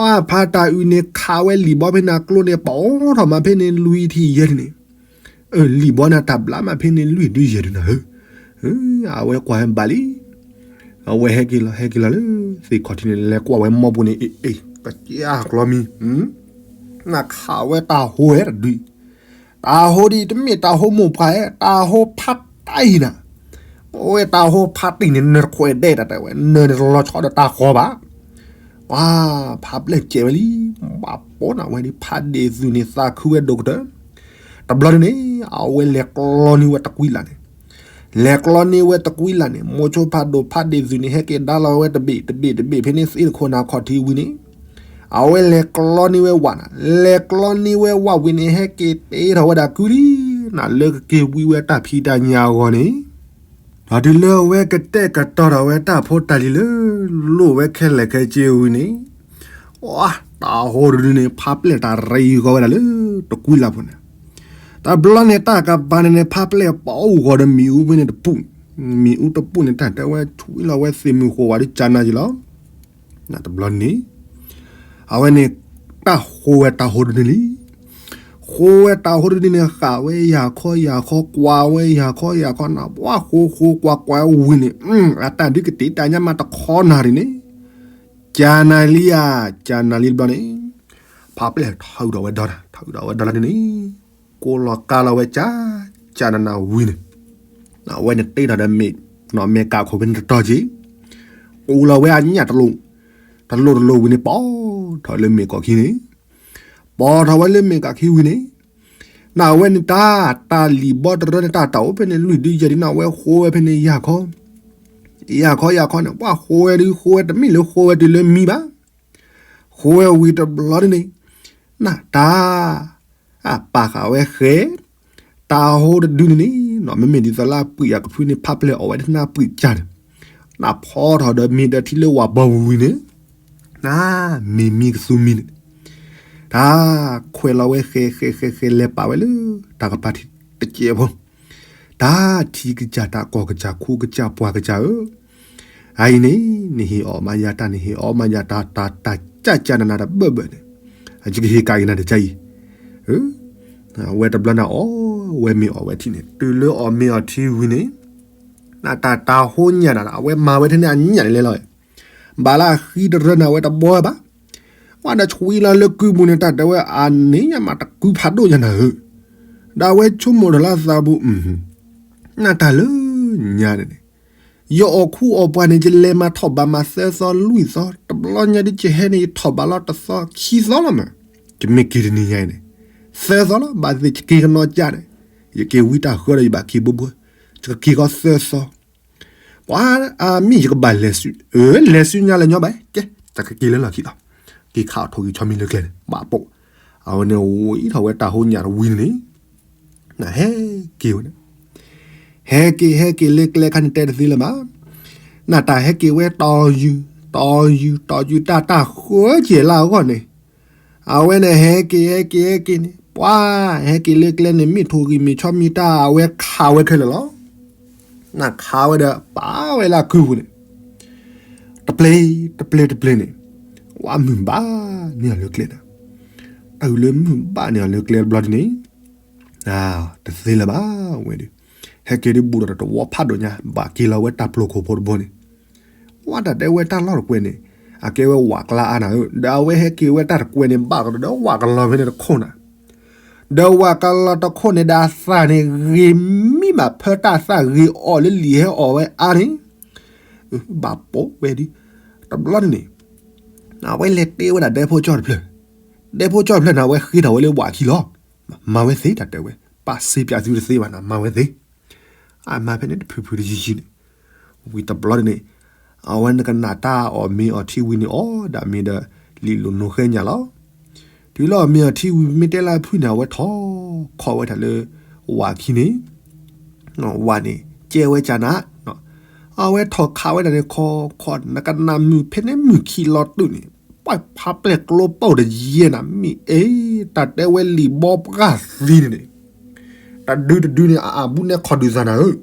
အဖးတၢ်အုးန့ၣ် ခးဝဲလံာ်ဘီဖဲန့ၣ်အကျိန့ၣ် ပအိးထီၣ်မးဖဲန့ၣ်လွံၢ်ထံၣ်ယဲၢ်ထံၣ်န့ၣ်, လံာ်ဘီန့ၣ်တၢ်ဘျါမးဖဲန့ၣ်လွံၢ်ဒုယဲၢ်ဒုနၤဧၢ, အဝဲကွၢ်ဝဲဘၣ်လံ အဝဲဟဲက့ၤလီၤ ဟဲက့ၤလီၤလၢ သ့ၣ်ခီၣ်ထံးန့ၣ် လဲၤကွၢ်ဝဲမိၢ်ပူၤန့ၣ် အ့ၣ် အ့ၣ် ကစၢ်ကျီမံၤ, နခးဝဲတၢ်ဟိဝဲတဒု, တၢ်ဟိဒ်အံၤ တမ့ၢ်တၢ်ဟိမိၢ်ပှၢ်ဧါ, တၢ်ဟိဖးတံၢ်နၤ, အဝဲတၢ်ဟိဖးတံၢ်န့ၣ် နတခွဲးဒဲးတၢ်တဲဝဲ နတလီၤဆီဒီးတၢ်ဃီဘၣ်, ပှၤဖးပျဲၢ်ကဲးဝဲလံ, ဘၣ်ပိာ်နၤဝဲဒ်ဖးဒ့ၣ်သုးန့ၣ် သးခုဝဲဒိၣ်ကတၢၢ်, တဘျီန့ၣ်န့ၣ် အဝဲလဲၤကျီန့ၢ်ဝဲတကွံလၢ်န့ၣ် လဲၤကျီန့ၢ်ဝဲတကွံလၢ်န့ၣ် မိၤဆိဖးဒိၣ်ဖးဒ့ၣ်သုးန့ၣ် ဟဲက့ၤဒါလီၤဝဲတဘ့ၣ်တဘ့ၣ်တဘ့ၣ်ဖဲန့ၣ် သ့ၣ်တခိၣ်နၤခီၣ်ထံးဝံၤန့ၣ်, အဝဲလဲၤကျီန့ၢ်ဝဲဝၣ်နၤ, လဲၤကျီန့ၢ်ဝဲဝၣ်ဝံၤန့ၣ် ဟဲက့ၤတ့ထီၣ်ဝဲဒၣ်ကုလံ, နလၢကက့ၤဝံဝဲတၢ်ဖံးတၢ်ညၣ်အဂီၢ်န့ၣ် ဒီးတုၤလၢအဝဲကတဲာ်ကတီၤထီၣ်ဝဲတၢ်ဖိတၢ်လံၤလၢ လိၣ်ဝဲခဲလၢာ်ခဲဆ့ဝံၤန့ၣ်, အ တၢ်ဟိတဒုန့ၣ် ဖးပျဲၢ်တၢ်ရံဂီၤဝဲဒၣ်လၢ တကွံလၢ်ဖိန့ၣ်, တဘျီန့ၣ် တၢ်ကပၤန့ၣ်န့ၣ် ဖးပျဲၢ်ပာ်အိၣ်ဂီၤဒီးမ့ၣ်အူဖဲန့ၣ်တပူၤ, မ့ၣ်အူတပူၤန့ၣ် တၢ်တဲဝဲထွံလီၤဝဲသ့ၣ်မုၢ်ဃိဝဲဒ်ကၢနၤယံၤလီၤ. တဘျီန့ၣ် အဝဲန့ၣ် တၢ်ဟိဝဲတၢ်ဟိတဒုန့ၣ်လံ. ဟိဝဲတၢ်ဟိတဒုန့ၣ် ဃာ်ဝဲယၤခီယၤခီ ကွၢ်ဝဲယၤခီယၤခီနၤ ပှၤဃိဃိကွၢ်ကွၢ်ဝံၤန့ၣ် အတၢ်ဒုးကတ့ၢ်တၢ်ညါမးတခီနၤဒ်န့ၣ်, ကၢနၤလံဧါ, ကၢနၤလံတဘျီန့ၣ်, ဖးပျဲၢ်ထီၣ်ဒီးဝဲဒီနၤ ထီၣ်ဒီးဝဲဒီလၢန့ၣ်န့ၣ်, ကိးလီၤကါလီၤဝဲကၢ, ကၢနၤနၤဝံၤန့ၣ်, အဝဲန့ၣ်တ့ထီၣ်ဒီးမ့ၢ်, နီၢ်မဲာ်ကးခိၣ်ဖဲန့ၣ်တတီၤက့ၤ, ကိးလီၤဝဲအညၣ်တလိၣ်, တလိၣ်တလိၣ်ဝံၤန့ၣ် ပိာ်ထီၣ်လၢမ့ၢ်ကီၢ်ခံန့ၣ်, ပိာ်ထီၣ်ဝဲလၢမ့ၢ်ကီၢ်ခံဝံၤန့ၣ်, နဝဲန့ၣ်တၢ်, တၢ်လံာ်ဘီတရၢန့ၣ် တၢ်တအိၣ်ဖဲန့ၣ်လွံၢ်ဒုယဲၢ်ဒုန့ၣ် အဝဲဃိဝဲဖဲန့ၣ်ယၤခီ, ယၤခီယၤခီန့ၣ် ပှၤဃိဝဲဒုးဃိဝဲတမ့ၢ်လၢဃိဝဲတုၤလၢမံဘၣ်, ဃိဝဲဝံၤတဘျီန့ၣ်န့ၣ်, နတၢ် အပာ်ဃာ်ဝဲဃဲ, တၢ်ဟိတဒုန့ၣ်န့ၣ် နီၢ်မ့မ့ၢ်ဒ်သိးလၢအပှံၢ်အကဖုန့ၣ် ဖးပျဲၢ်အီၣ်ဝဲဒၣ်နၢ်ပှံၢ်ကၢ်န့ၣ်, နဖီထီၣ်ဒီးမ့ၢ်ဒီးထံလၢဝၣ်ဘီဝံၤန့ၣ်, နမ့ၢ်မံကသူမံန့ၣ်, တၢ်ခွဲးလီၤဝဲဃဲဃဲဃဲဃဲ လဲၤပာ်ဝဲလၢ တၢ်ကပၤထံးတကဲးဖိ, တၢ်ထံကစၢ် တၢ်ကီၢ်ကစၢ် ခိကစၢ် ပှၤကစၢ်ဧၢ, အအံၤန့ၣ် နဟ့ၣ်အီၣ်မးယၤတၢ် နဟ့ၣ်အီၣ်မးယၤတၢ် တၢ် တၢ်ကၢ်ကၢ်နးနးတဘၢၣ်ဘၢၣ်န့ၣ်, ယကဟ့ၣ်ကၣ်က့ၤနၤတကၢ်အံၤ, ဝဲတဘျီန့ၣ်အီၣ်ဝဲမ့ၤအီၣ်ဝဲထံန့ၣ် တုၤလၢအီၣ်မ့ၤအီၣ်ထံဝံၤန့ၣ်, နတၢ်တၢ်ဟိညၣ်နၤ အဝဲမၤဝဲထဲန့ၣ်အညၣ်န့ၣ်လဲၣ်လီၤ, ဘၣ်လၢအဃံတရၢန့ၣ် အဝဲတဘီဘၣ်, ဝဲဒီးဆွံလီၤလၢကုပူၤန့ၣ် တၢ်တဲဝဲအန့ၣ်ညါမးတကုဖးဒိၣ်ညါနၤဧၢ, ဒီးအဝဲဆိကမိၣ်ထီၣ်လၢအသးပူၤ, နတၢ်လၢညါန့ၣ်န့ၣ်, ယအီၣ်ခူအီၣ်ပှၢ်န့ၣ် ယလဲၤမၤထီၣ်ဘးမးသၢသီလွံၢ်သီ, တဘျီညါဒ်ယဟဲန့ၣ် ယထီၣ်ဘးလီၤတသီခံသီလီၤမး, ယမ့ၢ်က့ၤတနံၤညါအံၤန့ၣ်, သၢသီလီၤ ဘၣ်သ့ၣ်ယက့ၤကနီၤကၢ်န့ၣ်, ယက့ၤဝံတၢ်ဃၢဒီးယဘၣ်က့ၤဘိဘိ, ယကက့ၤဃီသၢသီ ပှၤအါမံၤ ယကဘၣ်လဲၤဆူ, အၢ လဲၤဆူညါလၢညီဘၣ်, ကဲ တၢ်ကက့ၤလၢလီၢ်ခံလီၤ, က့ၤခးအီၣ်ထိၣ်ဂံၢ်ဆီမံၤလၢကျဲန့ၣ် ဘၣ်ပိာ်, အဝဲန့ၣ်ဝံထီၣ်ဝဲတၢ်ဟိညၣ်တဝံၤန့ၣ်, နဟဲက့ၤဝဲန့ၣ်, ဟဲက့ၤဟဲက့ၤလၢကျဲခါန့ၣ်တဲတသ့လၢၤဘၣ်, နတၢ်ဟဲက့ၤဝဲတီၤယုာ်, တီၤယုာ် တီၤယုာ်တၢ်တၢ်ဃၢက့ၤလၢအဂီၢ်န့ၣ်, အဝဲန့ၣ်ဟဲက့ၤဟဲက့ၤဟဲက့ၤန့ၣ် ပှၤဟဲက့ၤလၢကျဲန့ၣ် မ့ၢ်ထိၣ်ဂံၢ်မ့ၢ်ဆီမံၤတၢ် အဝဲခးဝဲခဲလၢာ်လီၤ, နခးဝဲဒီးပာ်ဝဲလၢအကုပူၤန့ၣ်, တပျ့ၤ, တပျ့ၤတပျ့ၤန့ၣ်, ဝဲမုၢ်ဘၣ်န့ၢ်အီၤလၢကျဲန့ၣ်, တၢ်အုးလၢမုၢ်ဘၣ်န့ၢ်အီၤလၢကျဲတဘျီဒ်န့ၣ်, တသ့လၢၤဘၣ်ဝဲဒီး, ဟဲက့ၤဒ်ဘူးဒီးတဝီဖးဒိၣ်ညါ ဘၣ်က့ၤလီၤဝဲတၢ်ပျိၤခိၣ်ဖိတဘိန့ၣ် ဝဲတၢ်တဲဝဲတၢ်လီၢ်တကွဲးန့ၣ်, အကဲဝဲဝးကျါအါနၤဧၢ, ဒီးအဝဲဟဲက့ၤဝဲတၢ်တကွဲးန့ၣ် ဘၣ်ကဒီးဝးကလီၤဖဲန့ၣ်တခိၣ်နၤ, ဒီးဝးကလီၤတခိၣ်န့ၣ်ဒီးအသၣ်န့ၣ် ဂ့ၤမံဘၣ်ဖၢတၢ်သၣ်ဂ့ၤအီၣ်လၢလံာ်ဟဲအီၣ်ဝဲအါန့ၣ်, ဘၣ်ပိာ်ဝဲဒ်, တဘျီန့ၣ်န့ၣ်, အဝဲလဲၤတဲဝဲဒၣ်ဒဲဖိကၠီၣ်တဖျၢၣ်, ဒဲဖိကၠီၣ်တဖျၢၣ်န့ၣ် အဝဲဃ့ထီၣ်ဝဲလၢဝးခံလီၤ, မၤဝဲသ့တၢ်တဲဝဲ, ပာ်စ့ပၠးသုတသ့ဘၣ်နၤ မၤဝဲသ့ အမၤဖဲန့ၣ်တဖုဖုတယံၤယံၤန့ၣ်, ဝံၤတဘျီန့ၣ်န့ၣ်, အဝဲနကနၣ်တၢ်အီၣ်မ့ၤအီထံဝံၤန့ၣ် အီၣ်ဒၣ်မ့ၤဒီး လံာ်လိာ်နိဃဲညၣ်လီၤ. တုၤလၢအီၤမ့ၤအီၤထံဝံၤ မ့ၢ်တဲလၢအဖုၣ်န့ၣ် အဝဲထီၣ်ခီၣ်ဝဲဒၣ်လၢ ဝၣ်ခံန့ၣ်, ဝၣ်န့ၣ် ကဲဝဲကနၤ, အဝဲထီၣ်ခးဝဲဒၣ်န့ၣ် ခီခီၣ် နကနၣ်မုၢ်ဖဲန့ၣ်မုၢ်ခံးလီၤတုၤန့ၣ်, ပှၤဖးပျဲၢ်ကျိပိၢ်တယဲၢ်နၤ မ့ၢ်အဲ တၢ်တဲဝဲလံာ်ဘီပှၢ်သံန့ၣ်န့ၣ်, တဒုတဒုန့ၣ် အအဘူးနဲခီၣ်ဒုးသးနၤဧၢ,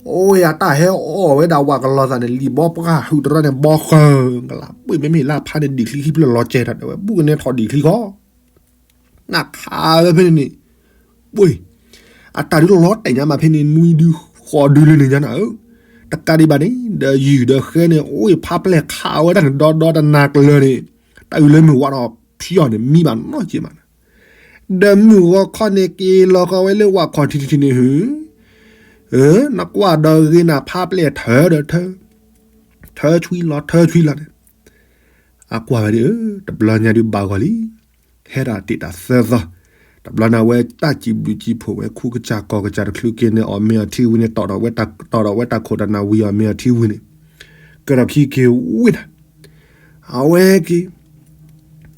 အိၣ်ယၤတၢ်ဟဲအီၣ်ဝဲဒၣ်ဝၣ်ကလီၤသးန့ၣ် လံာ်ဘီပှၢ်ဟုးတရၢန့ၣ် ဘီဃၢၤကလး ပှ့ၢ်မ့မ့ၢ်လၢဖးန့ၣ်ဒံးချံခံဖျၢၣ်လီၤကဲ တၢ်တဲဝဲ ဘူးကန့ၢ်ထီၣ်ဒံးချံခီ နခးဝဲဖဲန့ၣ်န့ၣ်, ပှ့ၢ်, အတၢ်ဒုးလီၤတဲာ်ညါမးဖဲန့ၣ် နွံဒုဃိးဒုလၢန့ၣ်ညါနၤဧၢ, တကးဒံးဘၣ်န့ၣ် ဒီးယုၢ်ဒီးဃဲန့ၣ် အိၣ်ဖးပျဲၢ်ခးဝဲဒၣ်န့ၣ် ဒီဒီတနၤကျၢၤန့ၣ်, တၢ်အုးလၢမုၢ်ဝးဒီးဖံအီၤန့ၣ် မံဘၣ်နီၢ်က့မးနၤ, ဒီးမုၢ်ဂီၤခီန့ၣ်က့ၤလီၤဃီဝဲလၢဝၣ်ခီၣ်ထံးထံးန့ၣ် ဟု, နကွၢ်ဒီးဂ့ၤနၤဖးပျဲၢ်ထၢဒီးထၢ, ထၢဆွံလီၤထၢဆွံလီၤန့ၣ်, အကွၢ်ဝဲဒၣ်ဧၢ, တဘျီညါဒုးဘၣ်ဂီၤလံ, ဟဲဒၣ်တ့ၢ်တၢ်သၢသီ, တဘျီန့ၣ်ဝဲတၢ်စံးဘျုးစံးဖှိၣ်ဝဲ ခူကစၢ်ကီၢ်ကစၢ်တချုးက့ၤန့ၣ် အီၣ်မ့ၤအီၤထံဝံၤန့ၣ် တီၢ်ဒီးဝဲတၢ်ခိၣ်တၢ်နၢ်ဝံၤအီၣ်မ့ၤအီၤထံဝံၤန့ၣ်, ကဒီးခံက့ၤဝ့ၢ်နၤ, အဝဲက့ၤ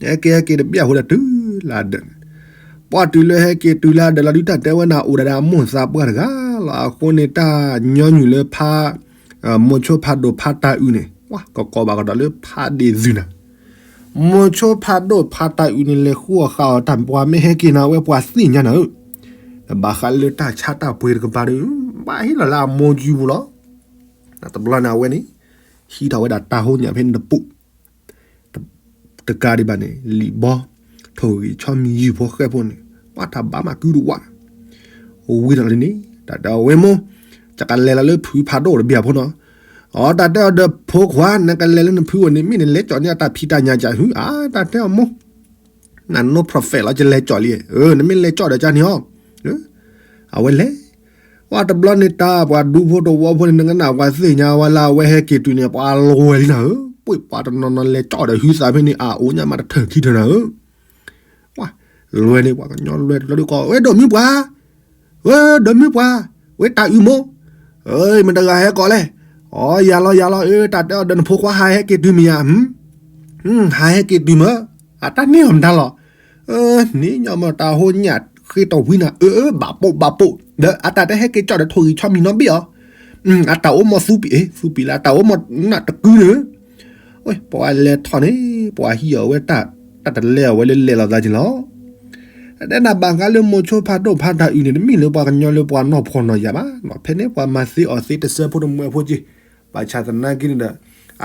ဟဲက့ၤဟဲက့ၤတဘျီအဃိဒီးတုၤလၢဒၢးန့ၣ်, ပှၤတုၤလၢဟဲက့ၤတုၤလၢဒၢးလီၤဒုး တၢ်တဲဝဲနၤအိၣ်ဒၣ်ဒီးအမိၢ်သးပှၢ်တဂၤလီၤ. အဃိန့ၣ် တၢ်ညီနုၢ်လၢဖး မိၤဆိဖးဒိၣ်ဖးတၢ်အုးန့ၣ် ကကိးဘၣ်ကဒီးလၢဖးဒ့ၣ်သုးနၤ, မိၤဆိဖးဒိၣ်ဖးတၢ်အုးန့ၣ် လဲၤဃုအီၣ်ဃာ်အီၤတၢ် ပှၤမ့ၢ်ဟဲက့ၤနၤဝဲပှၤသ့ၣ်ညါနၤဧၢ, ဘၣ်ဃးလၢတၢ်ဆါတၢ်ပှ့ၤတကပၤဒီး ဘၣ်ဟ့ၣ်လီၤလၢအမိၢ်ယူပူၤလီၤ. တဘျီန့ၣ်အဝဲန့ၣ် ဟံးထီၣ်ဝဲဒၣ်တၢ်ဟိညၣ်ဖဲန့ၣ်တပူၤ တကးဒံးဘၣ်န့ၣ် လံာ်ဘီ ထိၣ်ဂံၢ်ဆီမံၤယုၢ်ဖိဃဲဖိန့ၣ် ပှၤတၢ်ဘၣ်မးကုတဝး, အိၣ်ဝံၤဒီးလံန့ၣ် တၢ်တဲအီၤဝဲမိၢ်, ယကလဲၤလီၤလၢဖုဖးဒိၣ်တဘ့ၣ်အဖိနီၤ, အတၢ်တဲအီၤဒီးဖိခွါ နကလဲၤလၢနဖုအိၣ်န့ၣ် မ့ၢ်နလဲၤကၠီၣ်န့ၢ်အတၢ်ဖံးတၢ်ညၣ်ကၢ်ဟု အတၢ်တဲအီၤမိၢ်, န no profit လီၤ ယလဲၤကၠီၣ်လံ, နမ့ၢ်လဲၤကၠီၣ်ဒီးကၢ်န့ၣ်အီၤ, အဝဲလဲၤ ပှၤတဘျီန့ၣ်တၢ် ပှၤဒူဖိတဝီဖိန့ၣ် နကနၣ်ပှၤသ့ၣ်ညါဝဲလၢအဝဲဟဲက့ၤတုၤန့ၣ် ပှၤလွဲလံနၤဧၢ, ပှ့ၤပှၤတနီၤနီၤလဲၤကၠီၣ်ဒီးဟုသးဖဲန့ၣ် အအိၣ်ညါမးတထၢၣ်ခံထၢၣ်နၤဧၢ, ပှၤလွဲန့ၣ် ပှၤကညီလွဲတဘျီဒုးကီး ဝဲဒိးမုၢ်ပှၤ, ဝဲဒိးမုၢ်ပှၤ, ဝဲတၢ်အုးမိၢ်, မတဂၤဟဲကီးလဲၣ်, အီ ယၤလီၤယၤလီၤ အတၢ်တဲအီၤဒီးနဖိခွါဟးဟဲက့ၤတုၤမ့ၢ်ယၤ, ဟးဟဲက့ၤတုၤမၢ်, အတၢ်န့ၢ်အီၤမတၤလီၤ န့ၣ်ညီမတၤဟိညၣ်ဃ့တဝံနၤ အၢ ဘၣ်ပိာ်ဘၣ်ပိာ် ဒီးအတၢ်တဟဲက့ၤကၠီၣ်ဒီးထိၣ်ဂံၢ်ဆီမံၤနီတဘ့ၣ်အီၤ, အတၢ်အိၣ်မီသူပံး အ့ သူပံးလၢ အတၢ်အိၣ်မီနၢ်တကုန့ၣ်, ပှၤလဲၤထီၣ်န့ၣ် ပှၤဟံးအီၤဝဲတၢ် တၢ်တလဲအီၤဝဲလၢလဲၤလီၤသးက့ၤလီၤ. အတဲနၤဘၣ်ဃးလၢမိၤဆိဖးဒိၣ်ဖးတၢ်အုးန့ၣ် တမ့ၢ်လၢပှၤကညီလၢပှၤနီၢ်ဖှီၣ်နီၢ်ယာ်ဘၣ်, ဖဲန့ၣ်ပှၤမၤသ့အီၣ်သ့တစဲးဖိတမှဲးဖိက့ၤ, ဘၣ်ဆၣ်သနာ်က့န့ၣ်ဒီး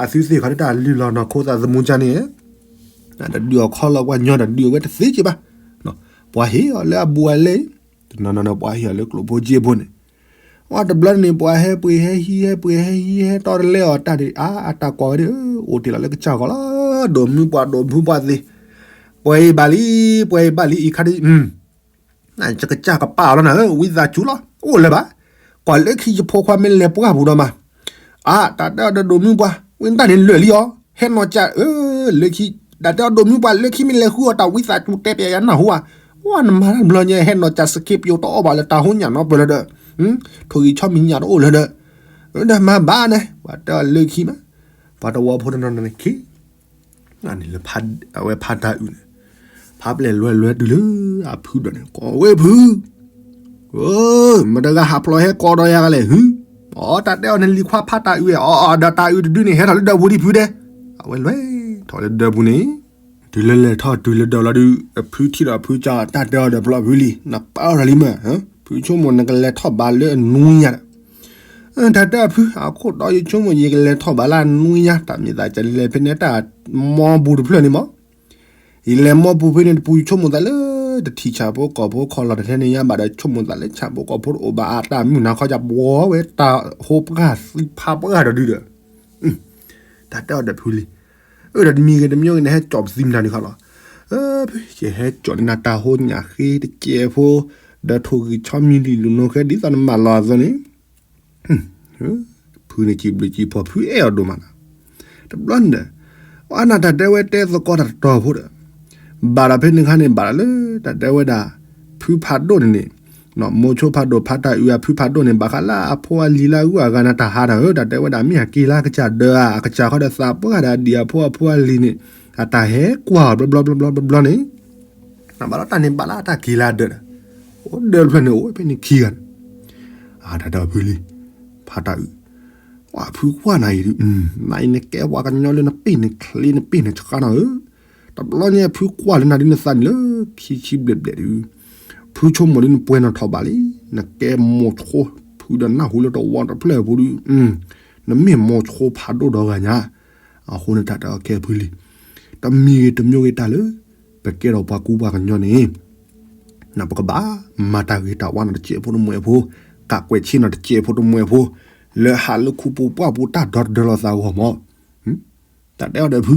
အသုသ့ၣ်ခီတၢ်လုၢ်လီၤနီၢ်ခိသးသမူကၢ်န့ၣ် တဒုးအီၣ်ခီလီၤပှၤညီ တဒုးအဝဲတသ့က့ၤဘၣ်. ပှၤဟ့ၣ်အီၤလၢအဘူးအလဲ, တနီၤနီၤန့ၣ် ပှၤဟ့ၣ်အီၤလၢကျိၣ်ဖိက့ဖိန့ၣ်, ပှၤတဘျီန့ၣ် ပှၤဟဲပှ့ၤဟဲဟံး ဟဲပှ့ၤဟဲဟံး ဟဲတီတလဲအီၤတၢ်န့ၣ် အါ အတၢ်ကွၢ်ဝဲဒၣ် အိၣ်တ့ၢ်လီၤလၢကစၢ်ဂီၤလီၤ, ဒိးမုၢ်ပှၢ်ဒိးမုၢ်ပှၢ်သ့, ပှဲၤအံၤဘၣ်လံ, ပှဲၤအံၤဘၣ်လံ အံၤခါဒ် ကစၢ်ကပာ်အီၤလီၤနၤဧၢ, ဝံသးစူၤလီၤ အိၣ်လၢၤဘၣ်, ကွၢ်လၢခံယဖိခွါမ့ၢ်လဲၤပှၢ်ပူၤဒီးမး, အါ တၢ်တဲအီၤဒီးဒိးမုၢ်ပှၢ် ဝံသးန့ၣ်လၢာ်လံအီၤ, ဟဲနီၤကၢ် လၢခံ, တၢ်တဲအီၤဒိးမုၢ်ပှၢ် လၢခံမ့ၢ်လဲၤဃုအီၤတၢ်ဝံသးစူၤတဲပျးယၤနၢ်ဟူဧါ, ဝဲနမၤတၢ်တဘျီညါ ဟဲနီၤကၢ်စက့ပယိၤတအိၣ်ဘၣ်လၢတၢ်ဟိညၣ်နီတပၢၢ်လၢၤဒီး, ထိၣ်ဂံၢ်ဆီမံၤညၣ်တအိၣ်လၢၤဒီး, ဒီးမၤဘၣ်န့ၣ် ပှၤတဲအီၤလၢခံမး, ပှၤတဝီဖိတနီၤနီၤန့ၣ်ခံ န့ၣ်လၢ အဝဲဖးတၢ်အုးန့ၣ်, ဖးပျဲၢ်လွဲလွဲတုၤလၢအဖုဒီးန့ၣ် ကိးဝဲဖု, မတဂၤဟးဖျိးဟဲကိးဒီးယၤကလဲၣ်ဟု, အီ တၢ်တဲအီၤန့ၣ်လံၤခွါဖးတၢ်အုး, အီ ဒီးတၢ်အုးတဒုန့ၣ် ဟဲထီၣ်လၢဒၢးပူၤဒံးဖုဒဲး, အဝဲလွဲထီၣ်လၢဒၢးပူၤန့ၣ်, တုၤလၢလဲၤထီၣ်တုၤလၢဒၢးလီၤဒုး အဖုထံၣ်ဒီးဖုကၠီ တၢ်တဲအီၤဒီးပျီဖုလံ, နပာ်ထီၣ်လံမး, ဖုဆိကမိၣ်နကလဲၤထီၣ်ဘၣ်လၢအနွံညါဒီး တၢ်တဲအီၤဖု အခိၣ်တီယဆိကမိၣ်ယကလဲၤထီၣ်ဘၣ်လၢအနွံညါ တၢ်မ့ၢ်သးကလဲၤဖဲန့ၣ်တၢ်မီပူၤတဖျၢၣ်န့ၣ်မး, ယလဲၤမီပူၤဖဲန့ၣ်တပူၤ ယဆိကမိၣ်သးလၢ တထံၣ်ဆၣ်ဖိကီၢ်ဖိခီၣ်လီၤတထဲန့ၣ်ညါဘၣ်ဒီး ဆိကမိၣ်သးလၢဆၣ်ဖိကီၢ်ဖိတအိၣ်ဘၣ်အတၢ်မုၢ်နၤခီ ယဘှီဝဲတၢ်ဟိပှၢ်သံဖးပှၢ်ဒီးဒုဒီး တၢ်တဲအီၤဒီးဖုလံ, အၢ ဒီးတမံၤဂ့ၤတမံၤဂ့ၤန့ၣ် ဟဲကၠီၣ်ပသံမနုၤန့ၣ်ခီလီၤ, ဖု ယဟဲကၠီၣ်န့ၢ်နၤတၢ်ဟိညၣ်ဃ့တကဲးဖိ, ဒီးထိၣ်ဂံၢ်ဆီမံၤလံၤလိာ်နီၢ်ဃဲ ဒ်သိးနမၤလီၤအသိးန့ၣ်, ဖုန့ၣ်စံးဘျုးစံးဖှိၣ် ဖုအဲၣ်အီၤဒိၣ်မးနၤ, တဘျီန့ၣ်ဒီး အနၢ်တၢ်တဲဝဲတဲသကိးတၢ်တတီၤဖိဒီး ဘၣ်ဒီးဖဲန့ၣ်ခါန့ၣ် ဘၣ်ဒီးလၢတၢ်တဲဝဲဒၣ် ဖုဖးဒိၣ်န့ၣ်န့ၣ်, မိၤဆိဖးဒိၣ်ဖးတၢ်အုးအဖုဖးဒိၣ်န့ၣ် ဘၣ်ဃးလၢအဖိအလံၤလၢအဂုၤအဂၤန့ၣ် တၢ်ဟးဒီးဧၢ တၢ်တဲဝဲဒၣ်မ့ၢ်အက့ၤလၢကစၢ်ဒၢဧါ အကစၢ်ဃီဒီးသးပှၢ်ဒီးအဒံၣ်အဖိအဖိအလံၤန့ၣ် အတၢ်ဟဲကွၢ်အီၤဘျီဘျီဘျီဘျီဘျီန့ၣ် နဘၣ်လီၤတၢ်န့ၣ်ဘၣ်လၢတၢ်က့ၤလၢအဒၢးဒီး, အိၣ်ဒၢးတဖျၢၣ်န့ၣ် အိၣ်ဖဲန့ၣ်ခံဂၤန့ၣ်, အတၢ်တဲအီၤဖုလံၤ, ဖးတၢ်အုး, ကွၢ်ဖုကွၢ်နၤအံၤဒုး, နအံၤနကဲပှၤကညီလၢနပ့ၢ်န့ၣ်ချ့နပ့ၢ်န့ၣ်ဆှါနီၤဧၢ, တဘျီညါဖုကွၢ်လၢနၤဒုးနသးန့ၣ်လၢခံဆံဘျဲၣ်ဘျဲၣ်ဒုး, ဖုဆိကမိၣ်ဒုးနပှဲၤနီၣ်ထီၣ်ဘၣ်လံ, နကဲမိၤဆိ, ဖုဒီးနၢ်ဟူလၢတဝီတဖျၢၣ်အပူၤဒုး, နမ့ၢ်မိၤဆိဖးဒိၣ်ဒီဂၤညါ, အဃိန့ၣ်တၢ်တဲအီၤကဲဖုလံၤ, တမံၤဂ့ၤတမံၤဂ့ၤတၢ်လၢ ပကဲထီၣ်ပှၤကူပှၤကညီန့ၣ် ပကဘၣ်မၤတၢ်ဂ့ၤတၢ်ဝါနီၣ်တစဲးဖိတမှဲးဖိ, ကးကွဲးဆ့ၣ်နီၣ်တစဲးဖိတမှဲးဖိ, လၢဟးလၢခူပူၤပှၢ်ပူၤတၢ်ဒီတဒၢလီၤသးအဂီၢ်မး, တၢ်တဲအီၤဒီးဖု,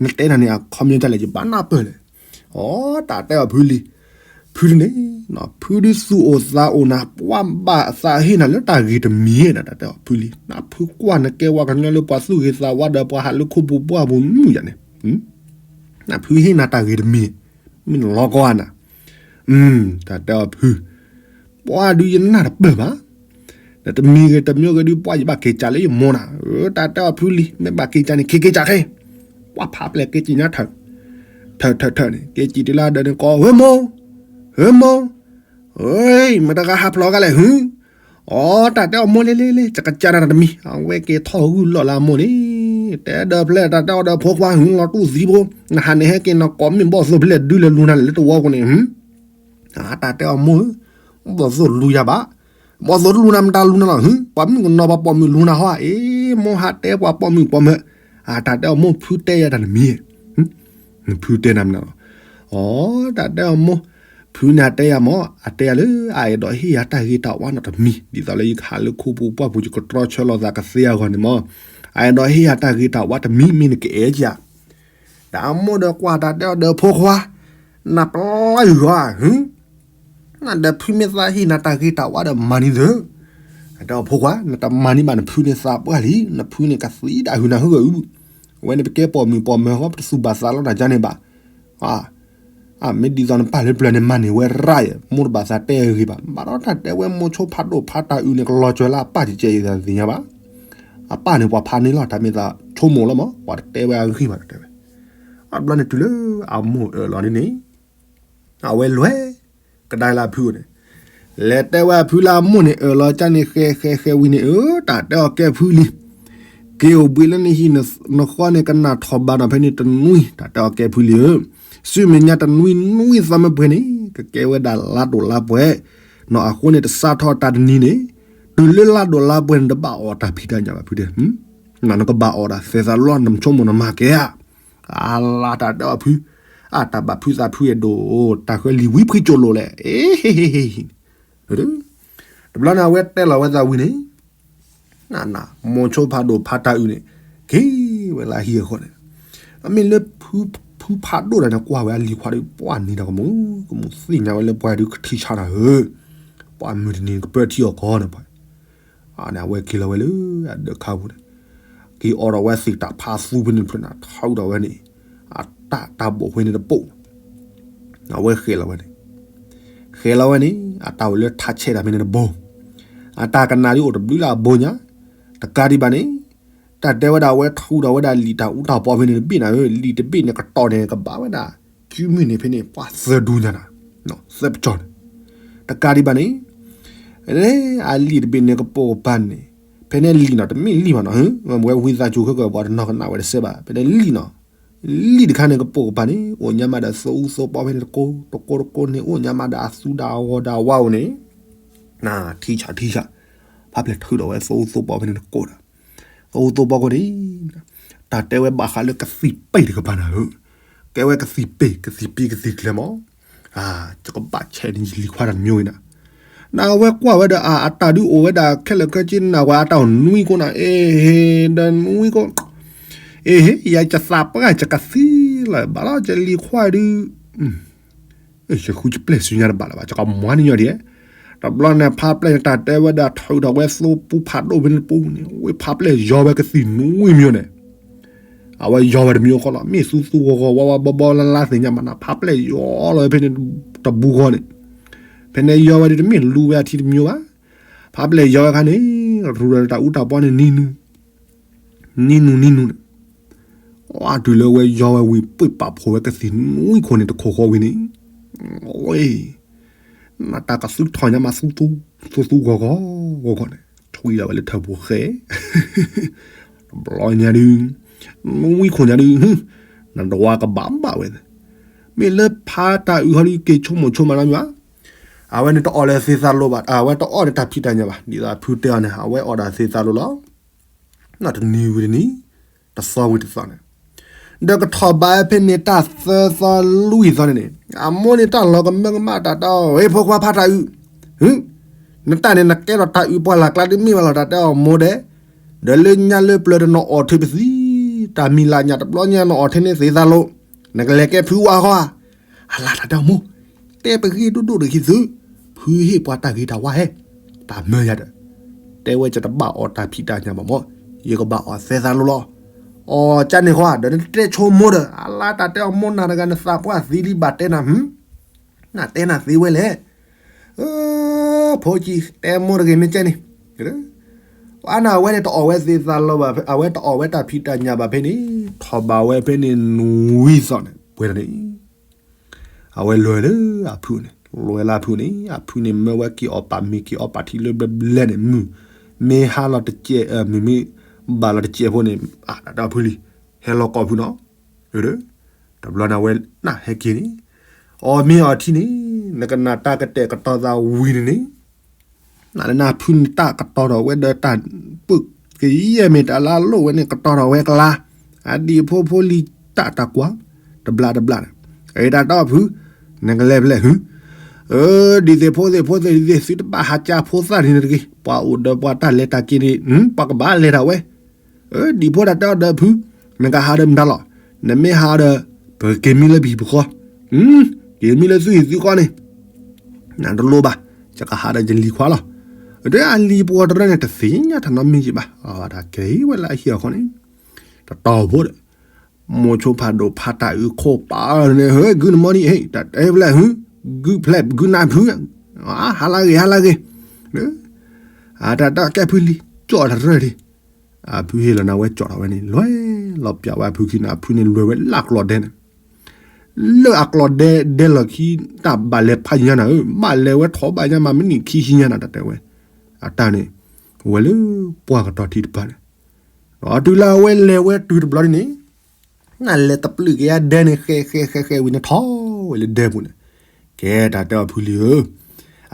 နတဲနၤန့ၣ်အခီပညီဒ်လဲၣ် ယဘၣ်နၢ်ပၢၢ်လဲၣ်, အိ တၢ်တဲအီၤဖုလံၤ, ဖုဒုးန့ၣ်, ဖုဒုးသူၣ်အိၣ်သးအိၣ်နၤ ပှၤဘၣ်သးဟ့ၣ်နၤလၢတၢ်ဂ့ၤတမံၤနၤ တၢ်တဲအီၤဖုလံၤ, နဖုကွၢ်နကဲပှၤကညီလၢပှၤသူၣ်ဂ့ၤသးဝါဒီးပှၤဟးလၢခူပူၤပှၢ်ပူၤမုၢ်ယၤန့ၣ် နဖုဟ့ၣ်နၤတၢ်ဂ့ၤတမံၤ, မ့ၢ်နလီၤကီဧါနၤ, တၢ်တဲအီၤဖု, ပှၤဒုးယနၢ်တပၢၢ်ဘၣ်, ဒီးတမံၤဂ့ၤတမံၤဂ့ၤဒုး ပှၤယဘၣ်က့ၤကးလၢယမိၢ်နၤ, တၢ်တဲအီၤဖုလံၤ မ့ၢ်ဘၣ်က့ၤကးန့ၣ် က့ၤက့ၤကးခဲ, ပှၤဖးပျဲၢ်က့ၤကံၣ်ညါထၢၣ်, ထၢၣ်ထၢၣ်ထၢၣ်န့ၣ် က့ၤကံၣ်တုၤလၢအဒၢးန့ၣ် ကိး ဧၢမိၢ်, ဧၢမိၢ်, ဧၢ, မတၤဂၤဟးဖျိးကလဲၣ်ဟု, အိ တၢ်တဲအီၤမိၢ်လ့လ့လ့ ယကစၢ်နၤတမံၤ, အဝဲက့ၤထီၣ်ဂုၢ်လီၢ်လၢအမိၢ်န့ၣ်, တဲဒီးဖျဲၣ် တၢ်တဲအီၤဒီးဖိခွါဟု လီၤတူၢ်သံဖိ, နဟးန့ၣ်ဟဲက့ၤနကိးမ့ၢ်ဘီၣ်သိၣ်ဖဲလဲၣ် ဒုးလဲၤလူၤနၤလဲၣ်လၢတဝီပူၤန့ၣ်, တၢ်တဲအီၤမိၢ်ဧၢ, ဘီၣ်သိၣ်လူၤယၤဘၣ်, ဘီၣ်သိၣ်တလူၤနၤမတၤလူၤနၤလီၤဟု, ပှၤမုၣ်ကနီၤပှၤပိာ်မုၣ်လူၤနၤဟီ, အ့ မိၢ်ဟးတဲပှၤပိာ်မုၣ်ပိာ်မၢၤ, တၢ်တဲအီၤမိၢ်ဖုတဲယၤတၢ်တမံၤ နဖုတဲနၤမနုၤလီၤ, အိ တၢ်တဲအီၤမိၢ်, ဖုန့ၣ်အတဲယၤမး အတဲယၤလၢအအဲၣ်ဒိးဟ့ၣ်ယၤတၢ်ဂ့ၤတၢ်ဝါနီတမံၤ ဒ်သိးလၢယကဟးလၢခူပူၤပှၢ်ပူၤ ယကတြီဆၢလီၤသးကသ့အဂီၢ်န့ၣ်မး, အအဲၣ်ဒိးဟ့ၣ်ယၤတၢ်ဂ့ၤတၢ်ဝါတမံၤ မ့ၢ်နကအဲၣ်ဧါ, ဒီးအမိၢ်ဒီးကွၢ်တၢ်တဲအီၤဒီးဖိခွါ, နပျီယွၤဧၢ, နဒီးဖုမ့ၢ်သးဟ့ၣ်နၤတၢ်ဂ့ၤတၢ်ဝါဒီးမၤန့ၢ်သု, အတဲအီၤဖိခွါ နတမၤန့ၢ်ဘၣ်နဖုန့ၣ်သးပှၢ်လံ, နဖုန့ၣ်ကသံတၢ်ဟုၣ်နၢ်ဟုၣ်ဂၤအု, အဝဲန့ၣ်ပကဲပိာ်မုၣ်ပိာ်မၢၤဃီ ပတသူၣ်ဘၣ်သးလီၤတၢ်ကါန့ၣ်ဘၣ်, မ့ၢ်ဒ်သိးနပၢ်လၢပျၢၤန့ၣ် မၤန့ၢ်ဝဲရၣ်ယဲ မိၢ်တဘၣ်သးတဲအဂ့ၤဘၣ်, ဘၣ်ဒီးတၢ်တဲဝဲမိၤဆိဖးဒိၣ်ဖးတၢ်အုးန့ၣ် ကလီၤစၢၤလၢအပၢ်ကကဲအံၤသ့ၣ်ညါဘၣ်, အပၢ်န့ၣ်ပှၤဖးန့ၢ်လီၤ တၢ်မ့ၢ်သးဆိကမိၣ်လီၤမး ပှၤတတဲဝဲအဂ့ၤဘၣ်တတဲဝဲ, အဘျီန့ၣ်တုၤလၢအမိၢ်အၢၣ်လီၤန့ၣ်န့ၣ်, အဝဲလဲၤကဒါလၢအဖုန့ၣ်, လဲၤတဲဝဲအဖုလၢအမိၢ်န့ၣ် အၢၣ်လီၤကၢ်န့ၣ် ဃဲဃဲဃဲဝံၤန့ၣ် အၢ တၢ်တဲအီၤကဲဖုလံၤ, က့ၤအိၣ်ဘှံးလၢနဟံၣ်နဃီန့ၣ် ကနၣ်ထီၣ်ဘးနီၣ်ဖဲန့ၣ်တနွံ, တၢ်တဲအီၤကဲဖုလံၤဧၢ, ဆူမဲာ်ညါတနွံနွံသီမ့ၢ်ပှဲၤန့ၣ် ကကဲဝဲဒၣ်လါတိာ်လါပှဲၤ, နီၢ်အဃိန့ၣ် တစးထီၣ်တၢ်တနံၤန့ၣ်, တုၤလၢလါတိာ်လါပှဲၤန့ၣ် တဘၣ်အီၣ်တၢ်ဖံးတၢ်ညၣ်ဘၣ်ဖုတဲ, နကဘၣ်အီၣ်တၢ်သဲးသးလီ နဆိကမိၣ်နမၤကဲဧါ အလါတၢ်တဲအီၤဖု, အတၢ်ဘၣ်ဖုသးဖုအဲၣ်ဒိၣ်, တၢ်ဃၢလံၤဝံဖှံကၠိလိာ်လဲၣ်, အ့ဟ့ဟ့ဟ့, တဘျီန့ၣ် အဝဲတဲလီၤဝဲသးဝံၤန့ၣ်, မိၤဆိဖးဒိၣ်ဖးတၢ်အုးန့ၣ်, က့ၤဝဲလၢဟံၣ်အဃီန့ၣ်, အမ့ၢ်လၢ ဖုဖးဒိၣ်တဂၤန့ၣ် ကွၢ်ဝဲအလံၤခွါဒီး ပှၢ်နံၤဒီးကမူ, ကမူသ့ၣ်ညါဝဲလၢပှၤဒုးကထံဆါတၢ်ဧၢ, ပှၢ်မုၢ်တနံၤကပၢထံအီၣ်ကီၢ်န့ၣ်ပှၤ န့ၣ် အဝဲက့ၤလီၤဝဲလၢအဒၢးခါပူၤန့ၣ်, က့ၤအိးထီၣ်ဝဲသ့ၣ်တၢ်ဖးသူဖဲန့ၣ်တဖျၢၣ်န့ၣ် ထုးထီၣ်ဝဲန့ၣ်, အတၢ်တၢ်ဘိၣ်ဃ့န့ၣ်တပိာ်, အဝဲဃဲၤလီၤဝဲန့ၣ်, ဃဲၤလီၤဝဲန့ၣ် အတၢ်အိၣ်လၢထးဆဲးတၢ်ဖဲန့ၣ်တဘိ, အတၢ်ကနၣ်ဒုးအိၣ်တဘျုးလၢအဘိညါ, တကးဒံးဘၣ်န့ၣ်, တၢ်တဲဝဲဒၣ်အဝဲထုးထီၣ်ဝဲဒၣ်လံာ်တၢ်အူတၢ်ပီဖဲန့ၣ်တဘ့ၣ်နၤဧၢ, လံာ်တဘ့ၣ်န့ၣ်ကတီၢ်န့ၣ် ကဘၣ်ဝဲဒၣ် ကုမုၢ်န့ၣ်ဖဲန့ၣ် ပှၢ်သၢဒူညါနၤ, သၢပကၠီန့ၣ်, တကးဒံးဘၣ်န့ၣ်, အလံာ်တဘ့ၣ်န့ၣ်ကပိာ်ကပၤန့ၣ်, ဖဲန့ၣ်လံာ်နီၤ တမ့ၢ်လံာ်ဘၣ်နီၤ, ဝဲဝံသးစူၤခဲကၢၤပှၤတနီၤကနၣ်ဝဲတစဲးဘၣ်, ဖဲန့ၣ်လံာ်နီၤ, လံာ်တခါန့ၣ်ကပိာ်ကပၤန့ၣ် အိၣ်ညါမးဒီးသိအူသိပီဖဲန့ၣ်တကိး, တကိးတကိးန့ၣ် အိၣ်ညါမးဒီးအသူဒီးအဂီၤဒီးအဝါအိၣ်န့ၣ်, နထံဆးထံဆး, ဖးဖျဲၣ်ထုးထီၣ်ဝဲသိအူသိပီဖဲန့ၣ်တကိးဒီး, သိအူသိပီကိးန့ၣ်, တၢ်တဲဝဲဘၣ်ဃးလၢကသံၣ်ပ့ၣ်တကပၤနၤဧၢ, ကဲဝဲကသံၣ်ပ့ၣ် ကသံၣ်ပံကသံၣ်ကျဲမး ယကဘၣ်ဆဲးန့ၢ်ယလံၤခွါတၢ်တမံၤဝဲနၤ, နဝဲကွၢ်ဝဲဒီး အတၢ်ဒုးအိၣ်ဝဲဒၣ်ခဲလၢာ်ခဲဆ့နၤဝဲအတၢ်အိၣ်နွံကိးနၤ, အ့ဟ့ ဒီးနွံကိး, အ့ဟ့ ယကသးပှၢ်ယကသံလီၤ ဘၣ်လီၤယလံၤခွါဒုး, ယဃုယပျဲၢ်ဆူညါတဘၣ်လၢၤဘၣ် ယကမၤန့ၢ်ညီဒံး, တဘျီန့ၣ် ဖးပျဲၢ်န့ၣ် တၢ်တဲဝဲဒၣ်ထုးထီၣ်ဝဲသိပူဖးဒိၣ်ဖဲန့ၣ်တပူၤန့ၣ် ဝဲဖးပျဲၢ်ယီဝဲကသံၣ်နွံမံၤန့ၣ် အဝဲယီဝဲတမံၤဃီလီၤ မ့ၢ်သူသူဂီၤဂီၤဝါဝါဘီဘီလါလါသ့ၣ်ညါမးနၤ ဖးပျဲၢ်ယီလီၤဝဲဖဲန့ၣ်တပူၤဃီန့ၣ်, ဖဲန့ၣ်ယီဝဲဒုးတမ့ၢ်လူဝဲအထံတမံၤဘၣ်, ဖးပျဲၢ်ယီဝဲခါန့ၣ်, ရူဒီးတၢ်အူတၢ်ပီန့ၣ်နံၤနူ, နံၤနူနံၤနူန့ၣ်, ဝါတုၤလၢဝဲယီဝဲဝံၤ ပှ့ၢ်ပာ်ဖှိၣ်ဝဲကသံၣ်နွံခိၣ်န့ၣ်တခိၣ်ဃီဝံၤန့ၣ် ဝဲ နတၢ်ကသူထီၣ်ညါမးသူသူ သူသူဂီၢ်ဂီၢ် ဂီၢ်ဂီၢ်န့ၣ် ထွံလီၤဝဲလၢထၢၣ်ပူၤဃဲ တဘျီညါဒုး နဝံခိၣ်ညါဒုး နတဝါကဘၣ်ဘၣ်ဝဲ မ့ၢ်လၢဖးတၢ်အုးဟီဒုး က့ၤဆိကမိၣ်ဆိမးနီတမံၤဘၣ်. အဝဲန့ၣ်တအီၣ်လၢသ့သးလိဘၣ်, အဝဲတအီၣ်န့ၢ်တၢ်ဖံးတၢ်ညၣ်ဘၣ်. ဒ်သိးအဖုတဲအီၤန့ၣ် အဝဲအီၣ်ဒၣ်သ့သးလိလီၤ. တနံၤဝံၤတနံၤ, တသီဝံၤတသီန့ၣ်, ဒီးကထီၣ်ဘးဖဲန့ၣ်တၢ်သၢသီလွံၢ်သီန့ၣ်န့ၣ်, အမိၢ်န့ၣ်တၢ်လီၤကမၢကမၣ်တၢ်တဲအီၤ, ဟ့ၣ်ဖိခွါဖးတၢ်အုး, နတၢ်န့ၣ်နကဲထီၣ်တၢ်အုးပှၢ်လၢ်ကျါဒ်မ့ၢ်ဘၣ်လီၤ တၢ်တဲအီၤမိၢ်ဒဲး, ဒီးလၢညါလၢပျၢၤတနီၤအီၣ်ထုးပသံ, တၢ်မံၤလၢညၣ်တဘျီညါနအီၣ်ထဲန့ၣ်သ့သးလိ, နကလဲၤကဲဖုဝါဃီဧါ. အလါတၢ်တဲအီၤမိၢ်, တဲပဂ့ၢ်ဒိၣ်ဒိၣ်တဂ့ၤသု, ဖုဟ့ၣ်ပှၤတၢ်ဂ့ၤတၢ်ဝါဟဲ, တၢ်မၢယၤဒီး, တဲဝဲယတဘၣ်အီၣ်တၢ်ဖံးတၢ်ညၣ်ဘၣ်မၢ်, ယကဘၣ်အီၣ်သဲသးလိလီၤ. အီၣ်ကန့ၣ်ဃီဧါ, ဒီးနတဲဆိမိၢ်ဒီး, အလါတၢ်တဲအီၤမိၢ်နၤတဂၤနသးပှၢ်သံလံဘၣ်တဲနၤ, နတဲနၤသ့ဝဲလဲၣ်. ဖိကံ တဲမိၢ်တဂ့ၤမ့ၢ်ကဲန့ၣ်, အါန့ၣ်အဝဲန့ၣ်တအီၣ်ဝဲသ့သးလိဘၣ်, အဝဲတအီၣ်ဝဲတၢ်ဖံးတၢ်ညၣ်ဘၣ်ဖဲန့ၣ်, ထီၣ်ဘးဝဲဖဲန့ၣ်နွံသီန့ၣ် ပှဲၤဒီးန့ၣ် အဝဲလဲၤလၢအဖုန့ၣ်, လဲၤလၢအဖုန့ၣ်, အဖုန့ၣ်မၢဝဲက့ၤအီၣ်ပာ်မ့ၤ က့ၤအီၣ်ပာ်ထံလၢဘျဲၣ်ဘျဲၣ်န့ၣ်, မုၢ်မ့ၢ်ဟါလီၤတစဲး, မုၢ်မ့ၢ်ဘၣ်လီၤတစဲးဖိန့ၣ်, အတၢ်တဲအီၤဖုလံၤ, ဟဲလီၤကိးဖုနီၤ, တဘျီန့ၣ်ဝဲနၢ်ဟဲက့ၤန့ၣ်, အီၣ်မ့ၤအီထံန့ၣ်, နကနၣ်တၢ်ကတဲာ်ကတီၤသးဝံၤန့ၣ်န့ၣ် နလၢနဖုန့ၣ်တၢ်ကတီၤထီၣ်ဝဲဒီးတၢ်ပၢၢ်ကယဲၢ်မ့ၢ်တၢ်လၢအလိၣ်ဝဲန့ၣ် ကတီၤထီၣ်ဝဲကလါ, အဒံၣ်ဖိဖိလံၤတၢ်တၢ်ကွၢ်, တဘျးတဘျးန့ၣ်, အတၢ်တဲအီၤဖု, နကလဲၤဖဲလဲၣ်ဟု, ဒ်သိးဖိသ့ၣ်ဖိသ့ၣ်ဒ်သိးသုတဘၣ်ဟးကၢဖိသၣ်န့ၣ်တဂ့ၤ, ပှၤအိၣ်ဒီးပှၤတၢ်လဲၤတၢ်က့ၤန့ၣ်, ပှၤကဘၣ်လဲၤဒၣ်ဝဲ ဒံၣ်ဖိတၢ်တဲအီၤဒီးဖု, နကဟးဒီးမတၤလီၤ, နမ့ၢ်ဟးဒီး, ပက့ၤမံလၢပဟံၣ်ပဃီ, က့ၤမံလၢသုဟံၣ်သုဃီန့ၣ်, နတလိၣ်ဘၣ်, ယကဟးဒီးယလံၤခွါလီၤ. ဒီးအလံၤပှီၤတရၢန့ၣ် တသ့ၣ်ညါတၢ်နီတမံၤဘၣ်, တၢ်ကဲဝဲလၢအဟံၣ်အဃီန့ၣ်, တတီၤဖိဒီး, မိၤဆိဖးဒိၣ်ဖးတၢ်အုးခိၣ်ပာ်န့ၣ် ဟဲဂုၢ်နမီၢ်ဒံး, တၢ်တဲဖဲလဲၣ်ဟု, ဂုၢ်ဖျဲးဂုၢ်နၢ်ဖု, ဟးလၢဂ့ၤ ဟးလၢဂ့ၤ, အတၢ်တဲကဲဖုလံၤ ကၠီၣ်တရၢဒံး အဖုဟ့ၣ်လီၤနၤဝဲကၠီၣ်ထီၣ်ဝဲန့ၣ် လဲၤလီၤပျးဝဲအဖုခံန့ၣ် အဖုန့ၣ်လဲၤဝဲလၢအကျီၢ်ဒဲန့ၣ်, လၢအကျီၢ်ဒဲဒဲလီၢ်ခံ တၢ်ဘၣ်လဲၤဖးညါနၤဧၢ, ဘၣ်လဲၤဝဲထီၣ်ဘၣ်ညါမး မံးနံးခံဆံညါနၤ တၢ်တဲဝဲ, အတၢ်န့ၣ်, ဝဲလၢပှၢ်ကတီၤထံတပၤန့ၣ်, ဒီးတုၤလၢအဝဲလဲၤဝဲတုၤတဘျီဒ်န့ၣ် နလဲၤတပျုာ်က့ၤယါဒဲန့ၣ် ဃဲဃဲဃဲဃဲဝံၤန့ၣ်ထီၣ်ဝဲလၢဒဲပူၤန့ၣ်, ကဲတၢ်တဲအီၤဖုလံၤဧၢ,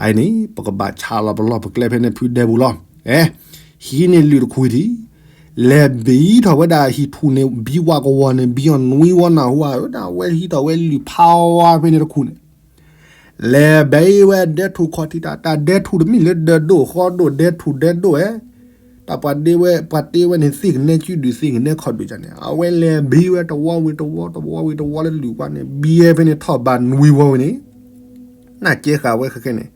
အအံၤန့ၣ် ပကဘၣ်ဆးလီၤပလီၢ်ပကျဲဖဲန့ၣ်ဖုဒဲပူၤလီၤ, အဲ, ဟံးန့ၢ်လုၢ်တခူၣ်ထံး, လဲၤဘံထီၣ်ဝဲဒၣ်ဟံၣ်ထူၣ်န့ၣ် ဘံဝးကဝီၤန့ၣ် ဘံအီၤနွံဝီနၢ်ဟူဧါ, အဝဲဟံးထီၣ်ဝဲလုၢ်ဖးဝါဖဲန့ၣ်တခူၣ်န့ၣ် လဲၤဘံဝဲဒဲထူၣ်ခီၣ်ထံးတၢ်, တၢ်ဒဲထူၣ်တမ့ၢ်လၢဒၢးဒိၣ်ဃီဒိၣ် ဒဲထူၣ်ဒဲဒိၣ်ဝဲ, တၢ်ပှၤဒ့ဝဲ ပှၤတ့ဝဲန့ၣ် သ့ၣ်ကနဲကုဒုၣ်သ့ၣ်ကနဲခီၣ်ဒုၣ်န့ၣ် အဝဲလဲၤဘံဝဲတဝီဝံၤတဝီ တဝီဝံၤတဝီလၢလုၢ်ဝါန့ၣ် ဘံဝဲဖဲန့ၣ်ထီၣ်ဘးနွံဝီဝံၤန့ၣ်, နကဲဃာ်ဝဲခဲခဲန့ၣ်,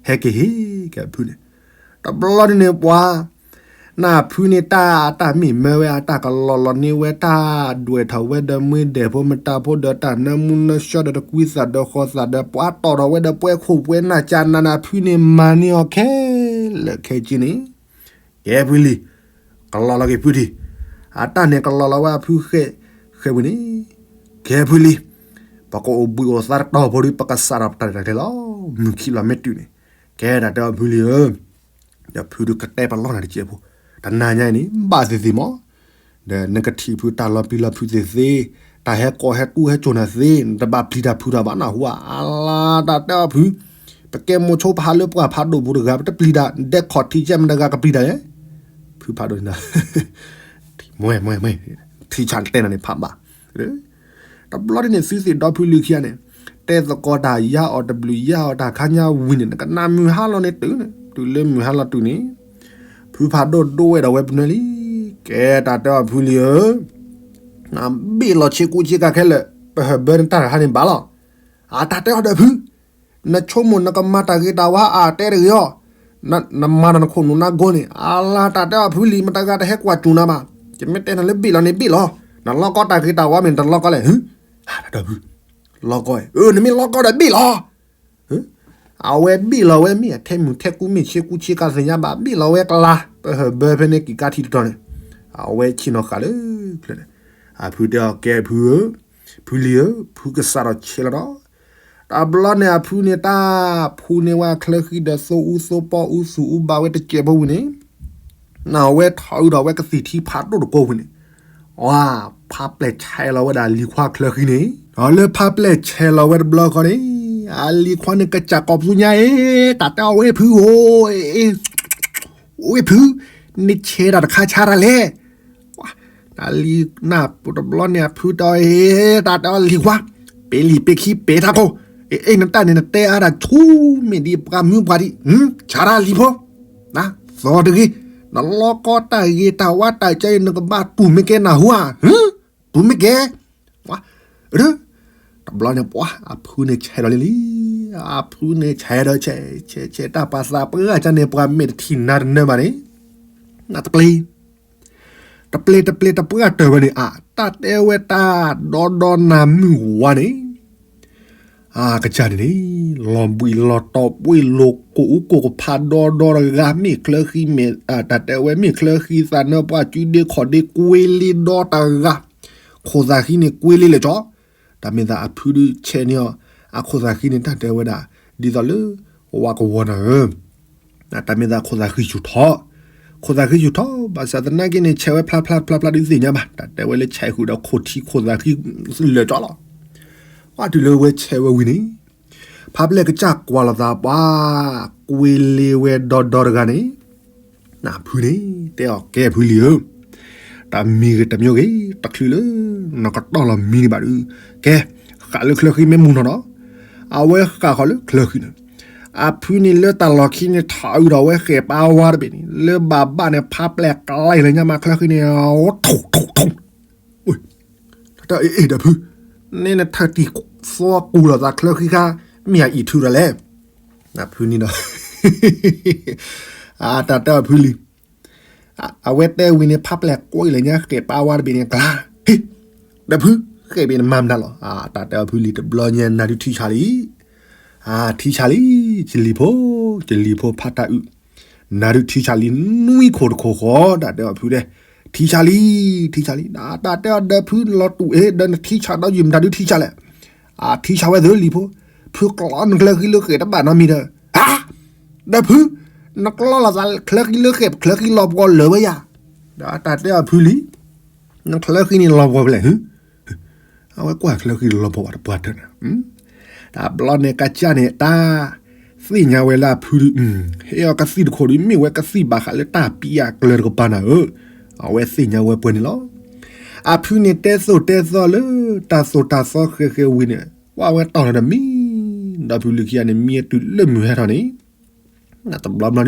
ဟဲက့ၤဟ့ၣ်က့ၤအဖုန့ၣ်, တဘျီန့ၣ်န့ၣ်ပှၤ နဖုန့ၣ်တၢ်အတၢ်မ့ၢ်မၢဝဲအတၢ်ကလီလီန့ၢ်ဝဲတၢ်ဒွဲၣ်ထီၣ်ဝဲဒီးမ့ၢ်ဒဲးဖိမတၤဖိဒီးတၢ်နၢမူနၢဆှီဒီးတကွံသးဒီး ဃီသးဒီးပှၤတီၢ်ထီၣ်ဝဲဒီးပှဲၤခိၣ်ပှဲၤနၢ်ကၢ်နးနးဖုန့ၣ်မၤန့ၢ်အီၤခဲလၢာ်ခဲဆ့န့ၣ်, ကဲဖုလံၤ, ကလီလီက့ၤဖုထံၣ်, အတၢ်န့ၣ်ကလီလီဝဲအဖုဃဲ, ဃဲဝံၤန့ၣ်, ကဲဖုလံၤ, ပကအိၣ်ဘှံးအိၣ်သါတတီၤဖိဒီး ပကစးထီၣ်ပတၢ်ရဲၣ်တၢ်ကျဲၤလီၤ, မုၢ်ခံလီၤမ့ၢ်တုၤန့ၣ်, ကဲတၢ်တဲအီၤဖုလံၤဧၢ ဒီးဖုဒုးကတဲပလီၢ်နၤတစဲးဖိ, တနၤညါအံၤန့ၣ် ဘၣ်သ့ၣ်သ့ၣ်မး, ဒီးနကထံၣ်ဖုတၢ်လီၤပံာ်လီၤဖုးသ့ၣ်သ့, တၢ်ဟဲကိးဟဲကူဟဲစိာ်နၤသ့, နတဘၣ်ပျံၤတၢ်ဖုးတၢ်ဘၣ်နၢ်ဟူဧါ, အလါတၢ်တဲအီၤဖု, ပကဲမိၤဆိဖးလၢပှၢ်ဖးဒိၣ်ပူၤတဂၤ ပတပျံၤတၢ်, ဒဲခီၣ်ထံးကဲမတဂၤကပျံၤတၢ်လဲၣ်, ဖုဖးဒိၣ်န့ၣ်, မ့ၢ်မ့ၢ်မ့ၢ်, ထံဆးတဲနၤန့ၣ်ဖးဘၣ် တဘျီဒ်န့ၣ် သုသ့ၣ်ဒီဖုလံၤခံဂၤန့ၣ်, တဲသကိးတၢ်ယါအီၤတဘျုးယါအီၤတၢ်ခါညါဝံၤန့ၣ် နကနၣ်မုၢ်ဟါလီၤန့ၣ်တုၤန့ၣ် တုၤလၢမုၢ်ဟါလီၤတုၤန့ၣ်, ဖုဖးဒိၣ်ဒိဝဲဒီးဝဲပနွဲလံ, ကဲတၢ်တဲအီၤဖုလံၤဧၢ, နဘ့ၣ်လီၤဆ့ကူဆ့ကၤခဲလၢာ်, ပဟၢၣ်ဘၢနတၢ်တခါန့ၣ်ဘၣ်လီၤ, အတၢ်တဲအီၤဒီးဖု နဆိကမိၣ်နကမၤတၢ်ဂ့ၤတၢ်ဝါအါတဲတဂ့ၤအီၤ, နမၤဒီးနခိၣ်နူာ်နါဂီၢ်န့ၣ် အလါတၢ်တဲအီၤဖုလံၤ မတဂၤတဟဲကွၢ်စူၢ်နၤဘၣ်, ယမ့ၢ်တဲနၤလၢဘ့ၣ်လီၤန့ၣ်ဘ့ၣ်လီၤ, နလီၢ်ကီတၢ်ဂ့ၤတၢ်ဝါမ့ၢ်နတလီၢ်ကီလဲၣ်, ဒီးဖု, လီၢ်ကီ, နမ့ၢ်လီၢ်ကီဒီးဘ့ၣ်လီၤ, အဝဲဘ့ၣ်လီၤဝဲမ့ၢ်အထဲမုၢ်ထဲကူမ့ၢ်ဆ့ကူဆ့ကၤသ့ၣ်ညါဘၣ် ဘ့ၣ်လီၤဝဲကလါ ပဟၢၣ်ဘၢဖဲန့ၣ်က့ၤကါထံတတီၤန့ၣ်, အဝဲဆ့ၣ်နီၤဃာ်လၢချၢန့ၣ်, အဖုတဲအီၤကဲဖုဧၢ, ဖုလံၤဧၢ, ဖုကစးထီၣ်ဆဲးလီၤဒီး တဘျီန့ၣ်အဖုန့ၣ် တၢ်ဖူန့ၢ်ဝဲအချၢဃံဒီး သိအူသိပီအူသူၣ်အူဘၣ်ဝဲတစဲးဖိဝံၤန့ၣ်, နဝဲထီၣ်အုးဒီးဝဲကသံၣ်ထံဖးဒိၣ်တကိးဝံၤန့ၣ်, ဝါ, ဖါပျဲၢ်ဆဲးလီၤဝဲဒၣ်လံၤခွါချၢဃံန့ၣ်, ဒီးလၢဖါပျဲၢ်ဆဲးလီၤဝဲတဘျီဃီန့ၣ်, အလံၤခွါန့ၣ်ကစၢ်ကိးပသူညါအံၤ, တၢ်တဲအီၤဝဲဖုဧၢ, ဝဲဖု, နဆဲးတၢ်တခါဆါတၢ်လဲၣ်. နလံၤနၢ်ပူၤတဘျီန့ၣ် အဖုတဲအီၤ, တၢ်တဲအီၤလံၤခွါ, ပ့ၤလံၤပ့ၤခံပ့ၤထးခိၣ်, အ့ၣ် နတၢ်န့ၣ် နတဲအါတၢ်ဆူမ့ၢ်ဒ်ပှၤမုၢ်ပှၤဒံး, ဆါတၢ်လံၤဖိ, သီတဂ့ၤ, နလီၤကီတၢ်ဂ့ၤတၢ်ဝါတၢ်ကဲအံၤ နကဘၣ်တူၢ်မ့ၢ်ကဲနၢ်ဟူဧါ, တူၢ်မ့ၢ်ကဲ တဘျီန့ၣ်ပှၤ အဖုန့ၣ်ဆဲးဒီးလံလံ, အဖုန့ၣ်ဆဲးဒီးဆဲး, ဆဲးဆဲးတၢ်ပှၤသးပှၢ်ဂၤန့ၣ် ပှၤမဲာ်တထံၣ်နၤတနၢၤဘၣ်န့ၣ်, နတပျ့ၤ, တပျ့ၤတပျ့ၤတပှၢ်တၢၢ်ဝဲန့ၣ် အတၢ်တဲဝဲတၢ်ဒီဒီနၤမုၢ်ဝါန့ၣ်, အကစၢ်န့ၣ်န့ၣ်, လီၤဘှံးလီၤတီၤပှ့ၤလိာ်ကိၣ်အူကိၣ်ကဖးဒီဒီတဂၤ မ့ၢ်ချၢဃံမ့ၢ်, တၢ်တဲဝဲမ့ၢ်ချၢဃံသးနၢပှၢ် ကုဒ့ခီၣ်ဒ့ကွ့လ့ဒီတဂၤ, ခိၣ်သးဃံန့ၣ်ကွ့လ့လဲၣ်ကၠီ, တၢ်မ့ၢ်သးအဖုဒုးဆဲးန့ၢ်အီၤ, အခိၣ်သးဃံန့ၣ် တၢ်တဲဝဲဒၣ်, ဒ်သိးလၢ, ဝါကဝီၤနၤဧၢ တၢ်မ့ၢ်သးခိၣ်သးဃံဆူၣ်ထီၣ်, ခိၣ်သးဃံဆူၣ်ထီၣ် ဘၣ်ဆၣ်သနာ်က့န့ၣ် ဆဲးဝဲဖျါဖျါဖျါဖျါဒုးသ့ၣ်ညါဘၣ်, တၢ်တဲဝဲလၢဆဲးဃုာ်ဒီးခိၣ်ထံခိၣ်သးဃံလၢာ်ကၠီလီၤ. ပှၤတုၤလၢဝဲဆဲးဝဲဝံၤန့ၣ်, ဖါပျဲၢ်ကစၢ်ကွၢ်လိာ်သးပှၤ, ကွ့လ့ဝဲဒီဒီတဂၤန့ၣ် နဖုန့ၣ် တဲအီၤကဲဖုလံဧၢ, တၢ်မံၤဂ့ၤတမံၤဂ့ၤ တချုးလၢနကတီၢ်လီၤမံန့ၣ်ဘၣ်ဒီး, ကဲ, ဃာ်လၢချၢဃံမ့ၢ်မူနီၤနီၤ, အဝဲဃာ်ဃီၤလၢချၢဃံန့ၣ်, အဖုန့ၣ်လၢတၢ်လီၢ်ခံန့ၣ် ထီၣ်အုးဒီးဝဲဃဲၣ်ပာ်ဝါတဘ့ၣ်န့ၣ် လၢဘၣ်ဘၣ်န့ၣ် ဖါပျဲၢ်ကျဲလၢညါမးချၢဃံန့ၣ်, ထိၣ်ထိၣ်ထိၣ် တၢ်အ့ၣ်အ့ၣ်ဒီးဖု, န့ၣ်နထၢၣ်တံၢ်သီကူလီၤသးချၢဃံခါ, မ့ၢ်အအံၤထုးဒီးလဲၣ်, ဖုန့ၣ်ဒီး, တၢ်တဲအီၤဖုလံ, အဝဲတဲဝံၤန့ၣ် ဖါပျဲၢ်ကွံာ်လၢညါဃဲၣ်ပာ်ဝါတဘ့ၣ်န့ၣ်ကျါ, ဟ့ၣ်, ဒီးဖု, ဃဲၣ်ဘ့ၣ်န့ၣ်မၤမနုၤလီၤ, တၢ်တဲအီၤဖုလံတဘျီညါ နၤဒုးထံဆးလံ ထံဆးလံ, ယလံၤဖိ, ယလံၤဖိဖါတၢ်အုး, နၤဒုးထံဆးလံနွံခိၣ်တခိၣ်ဃီ, တၢ်တဲအီၤဖုဒဲး, ထံဆးလံ, ထံဆးလံ, တၢ်တဲအီၤဒီးဖုလီၤတူာ်အ့ၣ် ဒီးနထံဆးဒီးယမတၤဒုးထံဆးလဲၣ်, ထံဆးဝဲသၢလံၤဖိ, ဖုကျီနချၢဃံလၢဃဲၣ်တဘၣ်နီတမံၤဒီး, ဒီးဖု, နကျီလိာ်သးချၢဃံလၢဃဲၣ် ချၢဃံလီၤပှီၤလၢာ်ဝဲယၤ, ဒီးတၢ်တဲအီၤဖုလံ နချၢဃံန့ၣ်လီၤပှီၤဖဲလဲၣ်, အဝဲကွၢ်ချၢဃံလီၤပှီၤဘၣ်တပှၢ်တၢၢ်န့ၣ်, တဘျီန့ၣ်ကစၢ်န့ၣ် တၢ်သ့ၣ်ညါဝဲလၢအဖုဒုး, ဟ့ၣ်အီၤကသံၣ်တခိၣ်ဒုး မ့ၢ်ဝဲကသံၣ်ဘၣ်ဃးလၢတၢ်ပံအကျၢၤတကပၤနၤဧၢ, အဝဲသ့ၣ်ညါဝဲပှဲၤန့ၣ်လီၤ. အဖုန့ၣ်တဲသိၣ်တဲသီလၢ တၢ်သိၣ်တၢ်သီဃဲၤဃဲၤဝံၤန့ၣ် ကွၢ်ဝဲတီၢ်လီၤဒီးမံ, ဒီးဖုလံၤခံဂၤန့ၣ် မံအတုၤလၢမုၢ်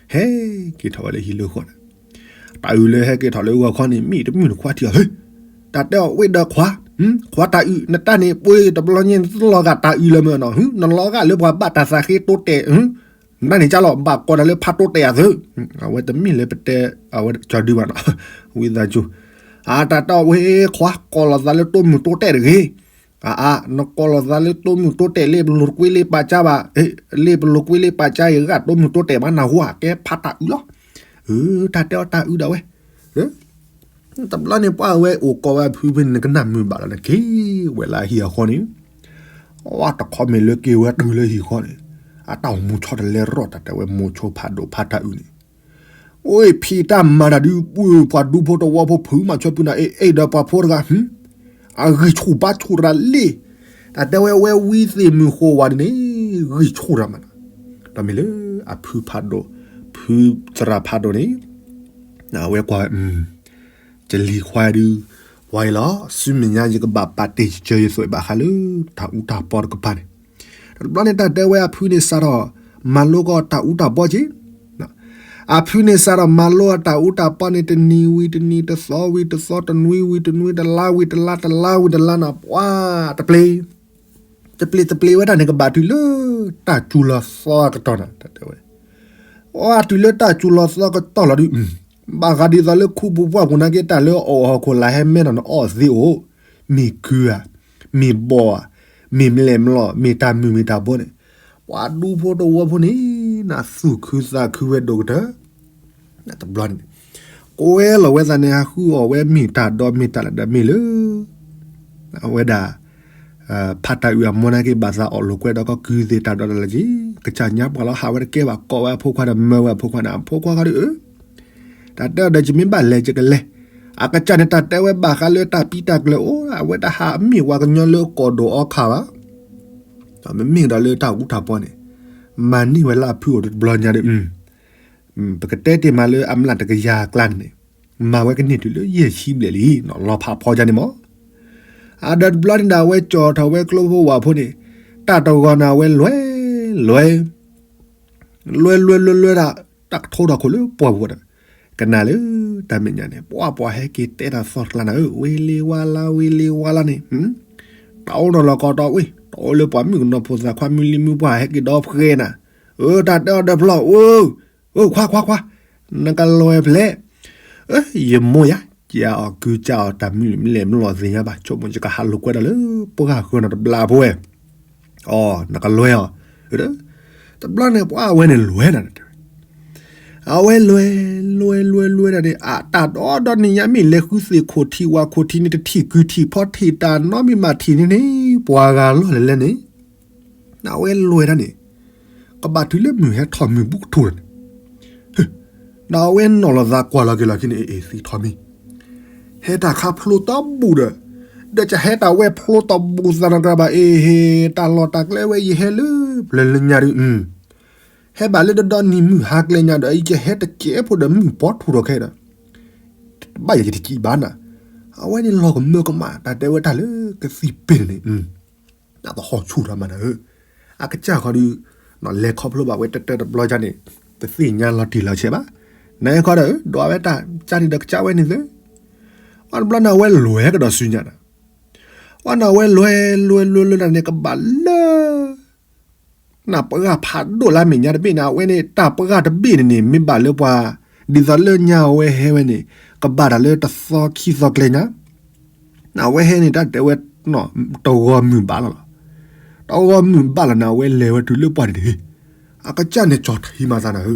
ဟဲထီၣ်န့ၣ် တဘျီဘျီဒုး ဟဲက့ၤထီၣ်ဝဲလၢဟံၣ်လၢဃီန့ၣ်, တၢ်အုးလၢဟဲက့ၤထီၣ်လၢဂီၤခီန့ၣ် မ့ၢ်တမုၢ်တခွါထံၣ်အီၤ, တၢ်တဲအီၤဝဲဒီးခွါ, ခွါတၢ်အုး နတၢ်န့ၣ်ပှ့ၤတဘျီညါ နတလီၤဂာ်တၢ်အုးလၢၤမ့ၢ်နီၤ, နလီၤဂာ်လၢပှၤဘၣ်တၢ်သးဃ့တိတဲာ်, နတၢ်န့ၣ်ကၢ်လီၤ ဘၣ်ကိးတၢ်လၢဖးတိတဲာ်အသိး, အဝဲတမ့ၢ်လၢပတဲ အဝဲကၠီဒုဘၣ်နီၤ, ဝံသးစူၤ, အတၢ်တဲအီၤဝဲခွါ ကိးလီၤသးလၢတိမုၢ်တိတဲာ်တဂ့ၤ အါအါ နကိးလီၤသးလၢတိမုၢ်တိတဲာ် လၢပလိာ်ကွ့လၢပာ်ကၠါဘၣ်, လၢပလိာ်ကွ့လၢပာ်ကၠါအံၤ ဂာ်တိမုၢ်တိတဲာ်မးနၢ်ဟူဧါ ကဲဖးတၢ်အုးလီၤ. တၢ်တဲအီၤတၢ်အုးဒၣ်ဝဲ, တဘျီန့ၣ်ပှၤဝဲအိၣ်ကိးဝဲဖုဖဲန့ၣ် နကနၣ်မုာ်ဘၣ်လီၤန့ၣ် က့ၤဝဲလၢဟံၣ်အဃီန့ၣ်, ဝဲတခီမ့ၢ်လၢက့ၤဝဲတုၤလၢဟံၣ်ဃီန့ၣ်, အတၢ်အိၣ်မူဆီတလဲရီၣ် တၢ်တဲဝဲမိၤဆိဖးဒိၣ်ဖးတၢ်အုးန့ၣ် အိၣ်ဖံးတၢ်မၤတၢ်ဒုး ပှၢ်ပှၤဒူဖိတဝီဖိဖုးမၤဆၢပူၤနၤ အ့ၣ်အ့ၣ်ဒီးပှၤဖိတဂၤ, အဂံၢ်ဆူၣ်ဘါဆူၣ်တရၣ်လံ, တၢ်တဲဝဲဝဲဝံသ့ၣ်မုၢ်ဃိဝါဒ်န့ၣ်, ဂံၢ်ဆူၣ်တရၣ်မး, ဒီးမ့ၢ်လၢအဖုဖးဒိၣ်, ဖုသရၣ်ဖးဒိၣ်န့ၣ်, အဝဲကွၢ်ဝဲ, ကလံၤခွါဒုး, ဝါအံၤလီၤ ဆူမဲာ်ညါယကဘၣ်ပာ်တ့ၢ်စၢၤယသွဲၣ်ဘၣ်ဃးလၢ တၢ်အူတၢ်ပီတကပၤန့ၣ် တဘျီန့ၣ်တၢ်တဲဝဲအဖုန့ၣ်စးထီၣ် မၤလိကီၢ်တၢ်အူတၢ်ပီက့ၤ, အဖုန့ၣ်စးထီၣ်မၤလိအတၢ်အူတၢ်ပီန့ၣ် တနံၤဝံၤတနံၤ တသီဝံၤတသီ တနွံဝံၤတနွံ တလါဝံၤတလါ တလါဝံၤတလါန့ၣ် ပှၤ, တပျ့ၤ, တပျ့ၤတပျ့ၤဝဲဒၣ်န့ၣ် ကဘၣ်တုၤလၢ တၢ်စူၤလီၤသီအကတီၢ်နၤ တၢ်တဲဝဲ, အတုၤလၢတၢ်စူၤလီၤသီအကတီၢ်လီၤဒုး, ဘၣ်ဃးဒ်သိးလၢခူပူၤပှၢ်ပူၤနာ်က့ တၢ်လၢအီၣ်ဟီၣ်ခိၣ်လၢဟဲမဲနီၢ်န့ၣ်အီၣ်သ့အိၣ်, မ့ၢ်ကုဧါ, မ့ၢ်ဘီဧါ, မ့ၢ်မလဲၣ်မလီၢ် မ့ၢ်တၢ်မုာ်မ့ၢ်တၢ်ဘီန့ၣ်, ပှၤဒူဖိတဝီဖိန့ၣ် နသူၣ်ခုသးခုဝဲဒိၣ်ကတၢၢ်, တဘျီန့ၣ်, ကွဲလီၤဝဲသးန့ၣ် ဟးဃုအီၣ်ဝဲမ့ၢ်တၢ်ဒီးမ့ၢ်တၢ်လၢဒီးမ့ၢ်လၢ အဝဲဒၣ် ဖးတၢ်အုးအမိၢ်နာ်က့ ဘၣ်သးအီၣ်လိာ်ကွဲဒီးကီၢ်ကုၢ်သ့ၣ်တၢ်ဒီးတၢ်လၢက့ၤ ကစၢ်ညါပှၢ်လီၤ ဟးဝဲတကဲဘၣ် ကိးဝဲအဖိခွါဒီး မၢဝဲအဖိခွါန့ၣ် အဖိခွါခီဒီး အၢ တၢ်တဲအီၤဒီး ယမ့ၢ်ဘၣ်လဲၤယကလဲၤ, အကစၢ်န့ၣ် တၢ်တဲဝဲဘၣ်ဃးလၢတၢ်ပံတၢ်ကျၢၤအိၣ် အဝဲတဟးမ့ၢ်ပှၤကညီလၢကီၢ်ဒိၣ်အီခါဘၣ်, မ့မ့ၢ်ဒီးလၢတၢ်အူတၢ်ပီန့ၣ် မၤန့ၢ်ဝဲလၢအဖုအိၣ်ဒီးတဘျီညါဒီး ပကတဲတ့ၢ်မးလၢအမျးတကယၤအကျါန့ၣ်န့ၣ် မၤဝဲကန့ၢ်တုၤလၢယဲၢ်ဆံဘျဲၣ်လံ လီၤဖးဖီယါန့ၣ်မး, အဒီးတဘျီန့ၣ်ဒီး အဝဲကၠီၣ်ထီၣ်ဝဲကျိဖိဝၣ်ဖိန့ၣ် တၢ်တဂီၤန့ၣ် အဝဲလဲၤ လဲၤ လဲၤလဲၤလဲၤလဲၤဒၣ် တၢ်ကထိထီၣ်ခိၣ်လၢပှၢ်ပူၤဒီး ကနၣ်လၢတၢ်မဲာ်ညါန့ၣ် ပှၤပှၤဟဲက့ၤတဲတၢ်သီတကျါနၤဧၢ ဝ့လ့ဝါလါ ဝ့လ့ဝါလါန့ၣ် တၢ်အိၣ်နီၢ်လီၤကီးတီဝ့ၢ် တအိၣ်လၢပှၤမုၣ်ကနီၤဖိသၣ်ခွါမုၢ်လံမုၢ်ပှၢ်ဟဲက့ၤဒီဖှဲနၤ, အၢ တၢ်တဲအီၤဒီးဖျီၣ် အၢ ခွါခွါခွါ နကလဲၤဖဲလဲၣ်, အၢ ယမိၢ်ယၤ ကၢအီၣ်ကုကၢအီၣ်တၢ်မုၢ်လံမုၢ်လဲၣ်မုၢ်လီၤသ့ၣ်ညါဘၣ် ဆိကမိၣ်ယကဟးလိာ်ကွဲဒီးလၢ ပှၢ်ဃၢၤနီၢ်တဘျီဖိဝဲ အီ နကလဲၤအီၤ, တဘျီန့ၣ် ပှၤအဝဲန့ၣ်လဲၤနၤတဲဝဲ, အဝဲလဲၤ လဲၤလဲၤလဲၤဒၣ်န့ၣ် အတၢ်ဒီဒီနံၤညါမ့ၢ်လဲၤဃုသ့ၣ်ခိၣ်ထံးဝါခိၣ်ထံးန့ၣ် တထံၣ်ကုၢ်ထံၣ်ဖီထံၣ်တၢ်နီတမံၤမးထံၣ်န့ၣ်န့ၣ် ပှၤဂၤလီၢ်လဲၤလဲၣ်န့ၣ်, အဝဲလဲၤဒၣ်န့ၣ် ကဘၣ်တုၤလၢမုၢ်ဟဲထီၣ်မုၢ်ဘူးကထိၣ်န့ၣ် ဒီးအဝဲနီၣ်လီၤသးကွၢ်လီၤက့ၤလီၤက့ၤန့ၣ် အ့ၣ် သ့ၣ်ထီၣ်မံၤ, ဟဲတၢ်ခါဖျိတဘိၣ်ဒီး, ဒီးကဟဲတၢ်ဝဲဖျိတဘိၣ်သးနီတဂၤဘၣ် အ့ၣ် ဟ့ၣ် တၢ်လီၢ်တၢ်ကျဲဝဲယဟဲလၢ ပျၢၤလၢညါဒုး, ဟဲဘၣ်လၢဒီဒီနံၤမုၢ်ဟါကျဲညါဒီး ယကဟဲတကဲးဖိဒီးမုၢ်ပီထူၣ်ထီၣ်ခဲဒီး, ဘၣ်ယၤယတစံးဘၣ်နၤ, အဝဲန့ၣ်လီၤကမၢကမၣ် တၢ်တဲဝဲတၢ်လၢကသံၣ်ပ့ၤန့ၣ်န့ၣ် တၢ်သဟီၣ်ဆူၣ်ထီၣ်မးနၤဧၢ, အကစၢ်ဃီဒီး လဲၤခီဖျိဘၣ်ဝဲတၢ်တၢ်တဘျီကၢ်န့ၣ် တသ့ၣ်ညါလီၤတံၢ်လီၤဆဲးဘၣ်, နခီဒီး ဒွးဝဲတၢ်ကၢ်န့ၣ်ဒီးကစၢ်ဝဲန့ၣ်သ့, ဝဲတဘျီန့ၣ်အဝဲလဲၤကဒီးဆူညါနၤ, ဝဲန့ၣ်အဝဲလဲၤ လဲၤလဲၤလဲၤဒၣ်န့ၣ် ကဘၣ်လၢ နပှၢ်ဖးဒိၣ်လၢမဲာ်ညါတဘ့ၣ်န့ၣ် အဝဲန့ၣ် တၢ်ပှၢ်တဘ့ၣ်န့ၣ်န့ၣ် မ့ၢ်ဘၣ်လၢပှၤ ဒ်သိးလၢညါအဝဲဟဲဝဲန့ၣ် ကဘၣ်တၢ်လၢတသီခံသီကျဲညါ, နအဝဲဟဲန့ၣ် တၢ်တဲဝဲ တဂီၤမုၢ်ဘၣ်လီၤလီၤ, တဂီၤမုၢ်ဘၣ်လီၤန့ၣ် အဝဲလဲၤဝဲတုၤလၢပှၢ်န့ၣ်တဟ့ၣ်, အကစၢ်န့ၣ်ကၠီၣ်ထံမၤသးနၤဧၢ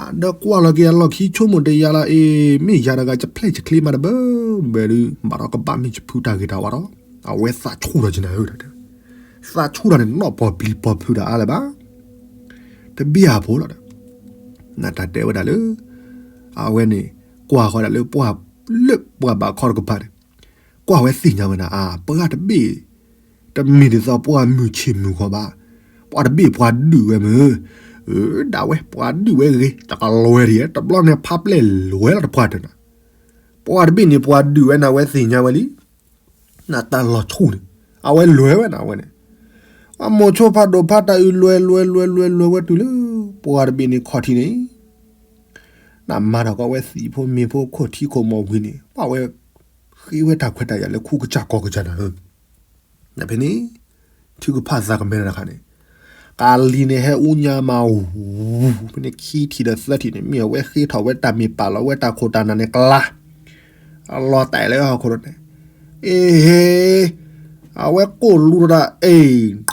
ဒီးကွၢ်လီၤက့ၤအလီၢ်ခံဆိကမိၣ်တယၤလီၤ အ့ၣ် မ့ၢ်ယၤတဂၤ ယဖျဲၣ်ယချ့မးတဘၣ်ဘၣ်ဒီး ဘၣ်ဒီးကဘၣ်မ့ၢ်ယဖုတၢ်ဂ့ၤတၢ်ဝါဒီး အဝဲသးဆူၣ်ထီၣ်က့ၤနၤဧၢ, သးဆူၣ်ထီၣ်န့ၣ် နီၢ်ပီၢ်ပျံၤပီၢ်ဖုးတၢ်အါလၢၤဘၣ်, တဘၣ်အဖိလီၤဒီး နတၢ်တဲဝဲဒၣ်လၢ အဝဲန့ၣ် ကွၢ်ဃီဒၣ်လၢပှၢ်လၢပှၢ်ဘးခီတကပၤန့ၣ် ကွၢ်ဝဲသ့ၣ်ညါဝဲဒၣ် အပှၢ်တဘ့ၣ် တမ့ၢ်ဒ်သိးပှၢ်မုၢ်ဆ့ၣ်မုၢ်ဂီၤဘၣ်, ပှၢ်တဘ့ၣ်ပှၤဒုးဝဲမ့ၢ်, ဒၣ်ဝဲပှၤဒုးဝဲဂ့ၤ တကလွဲဒံး တဘျီန့ၣ်ဖးပျဲၢ်လဲၤလီၤတပှၢ်တနၤ, ပှၢ်တဘ့ၣ်န့ၣ်ပှၤဒုးဝဲန့ၣ် အဝဲသ့ၣ်ညါဝဲလံ နတၢ်လီၤဆူၣ်န့ၣ် အဝဲလဲၤဝဲန့ၣ် အဝဲန့ၣ် အမိၢ်ဆိဖးဒိၣ်ဖးတၢ်အုးလဲၤလဲၤလဲၤလဲၤလဲၤဝဲတုၤလၢ ပှၢ်တဘ့ၣ်န့ၣ်ခီၣ်ထံးန့ၣ် နမၤထီၣ်ကီးဝဲသံၣ်ဖိမ့ၤဖိခိၣ်ထံခိၣ်မီၢ်ဝံၤန့ၣ် ပှၢ်ဝဲဃ့ဝဲတၢ်ခွဲးတၢ်ယာ်လၢခူကစၢ်ကီၢ်ကစၢ်နၤဧၢ, နဖဲန့ၣ် ထုကဖၣ်သးကမဲတခါန့ၣ် ကးလံၤန့ၣ်ဟဲအူညါမးဝူၤ ဖဲန့ၣ်ခံထံၣ်ဒီးသၢထံၣ်န့ၣ် မ့ၢ်အဝဲဃ့ထီၣ်ဝဲတၢ်မ့ၢ်ပာ်လီၤဝဲတၢ်ခိၣ်တၢ်နၢ်န့ၣ်ကျါ အလီၤတဲာ်လၢဟီၣ်ခိၣ်ဒီးန့ၣ် အ့ၣ် အဝဲကိၣ်လူတဒၣ် အ့ၣ်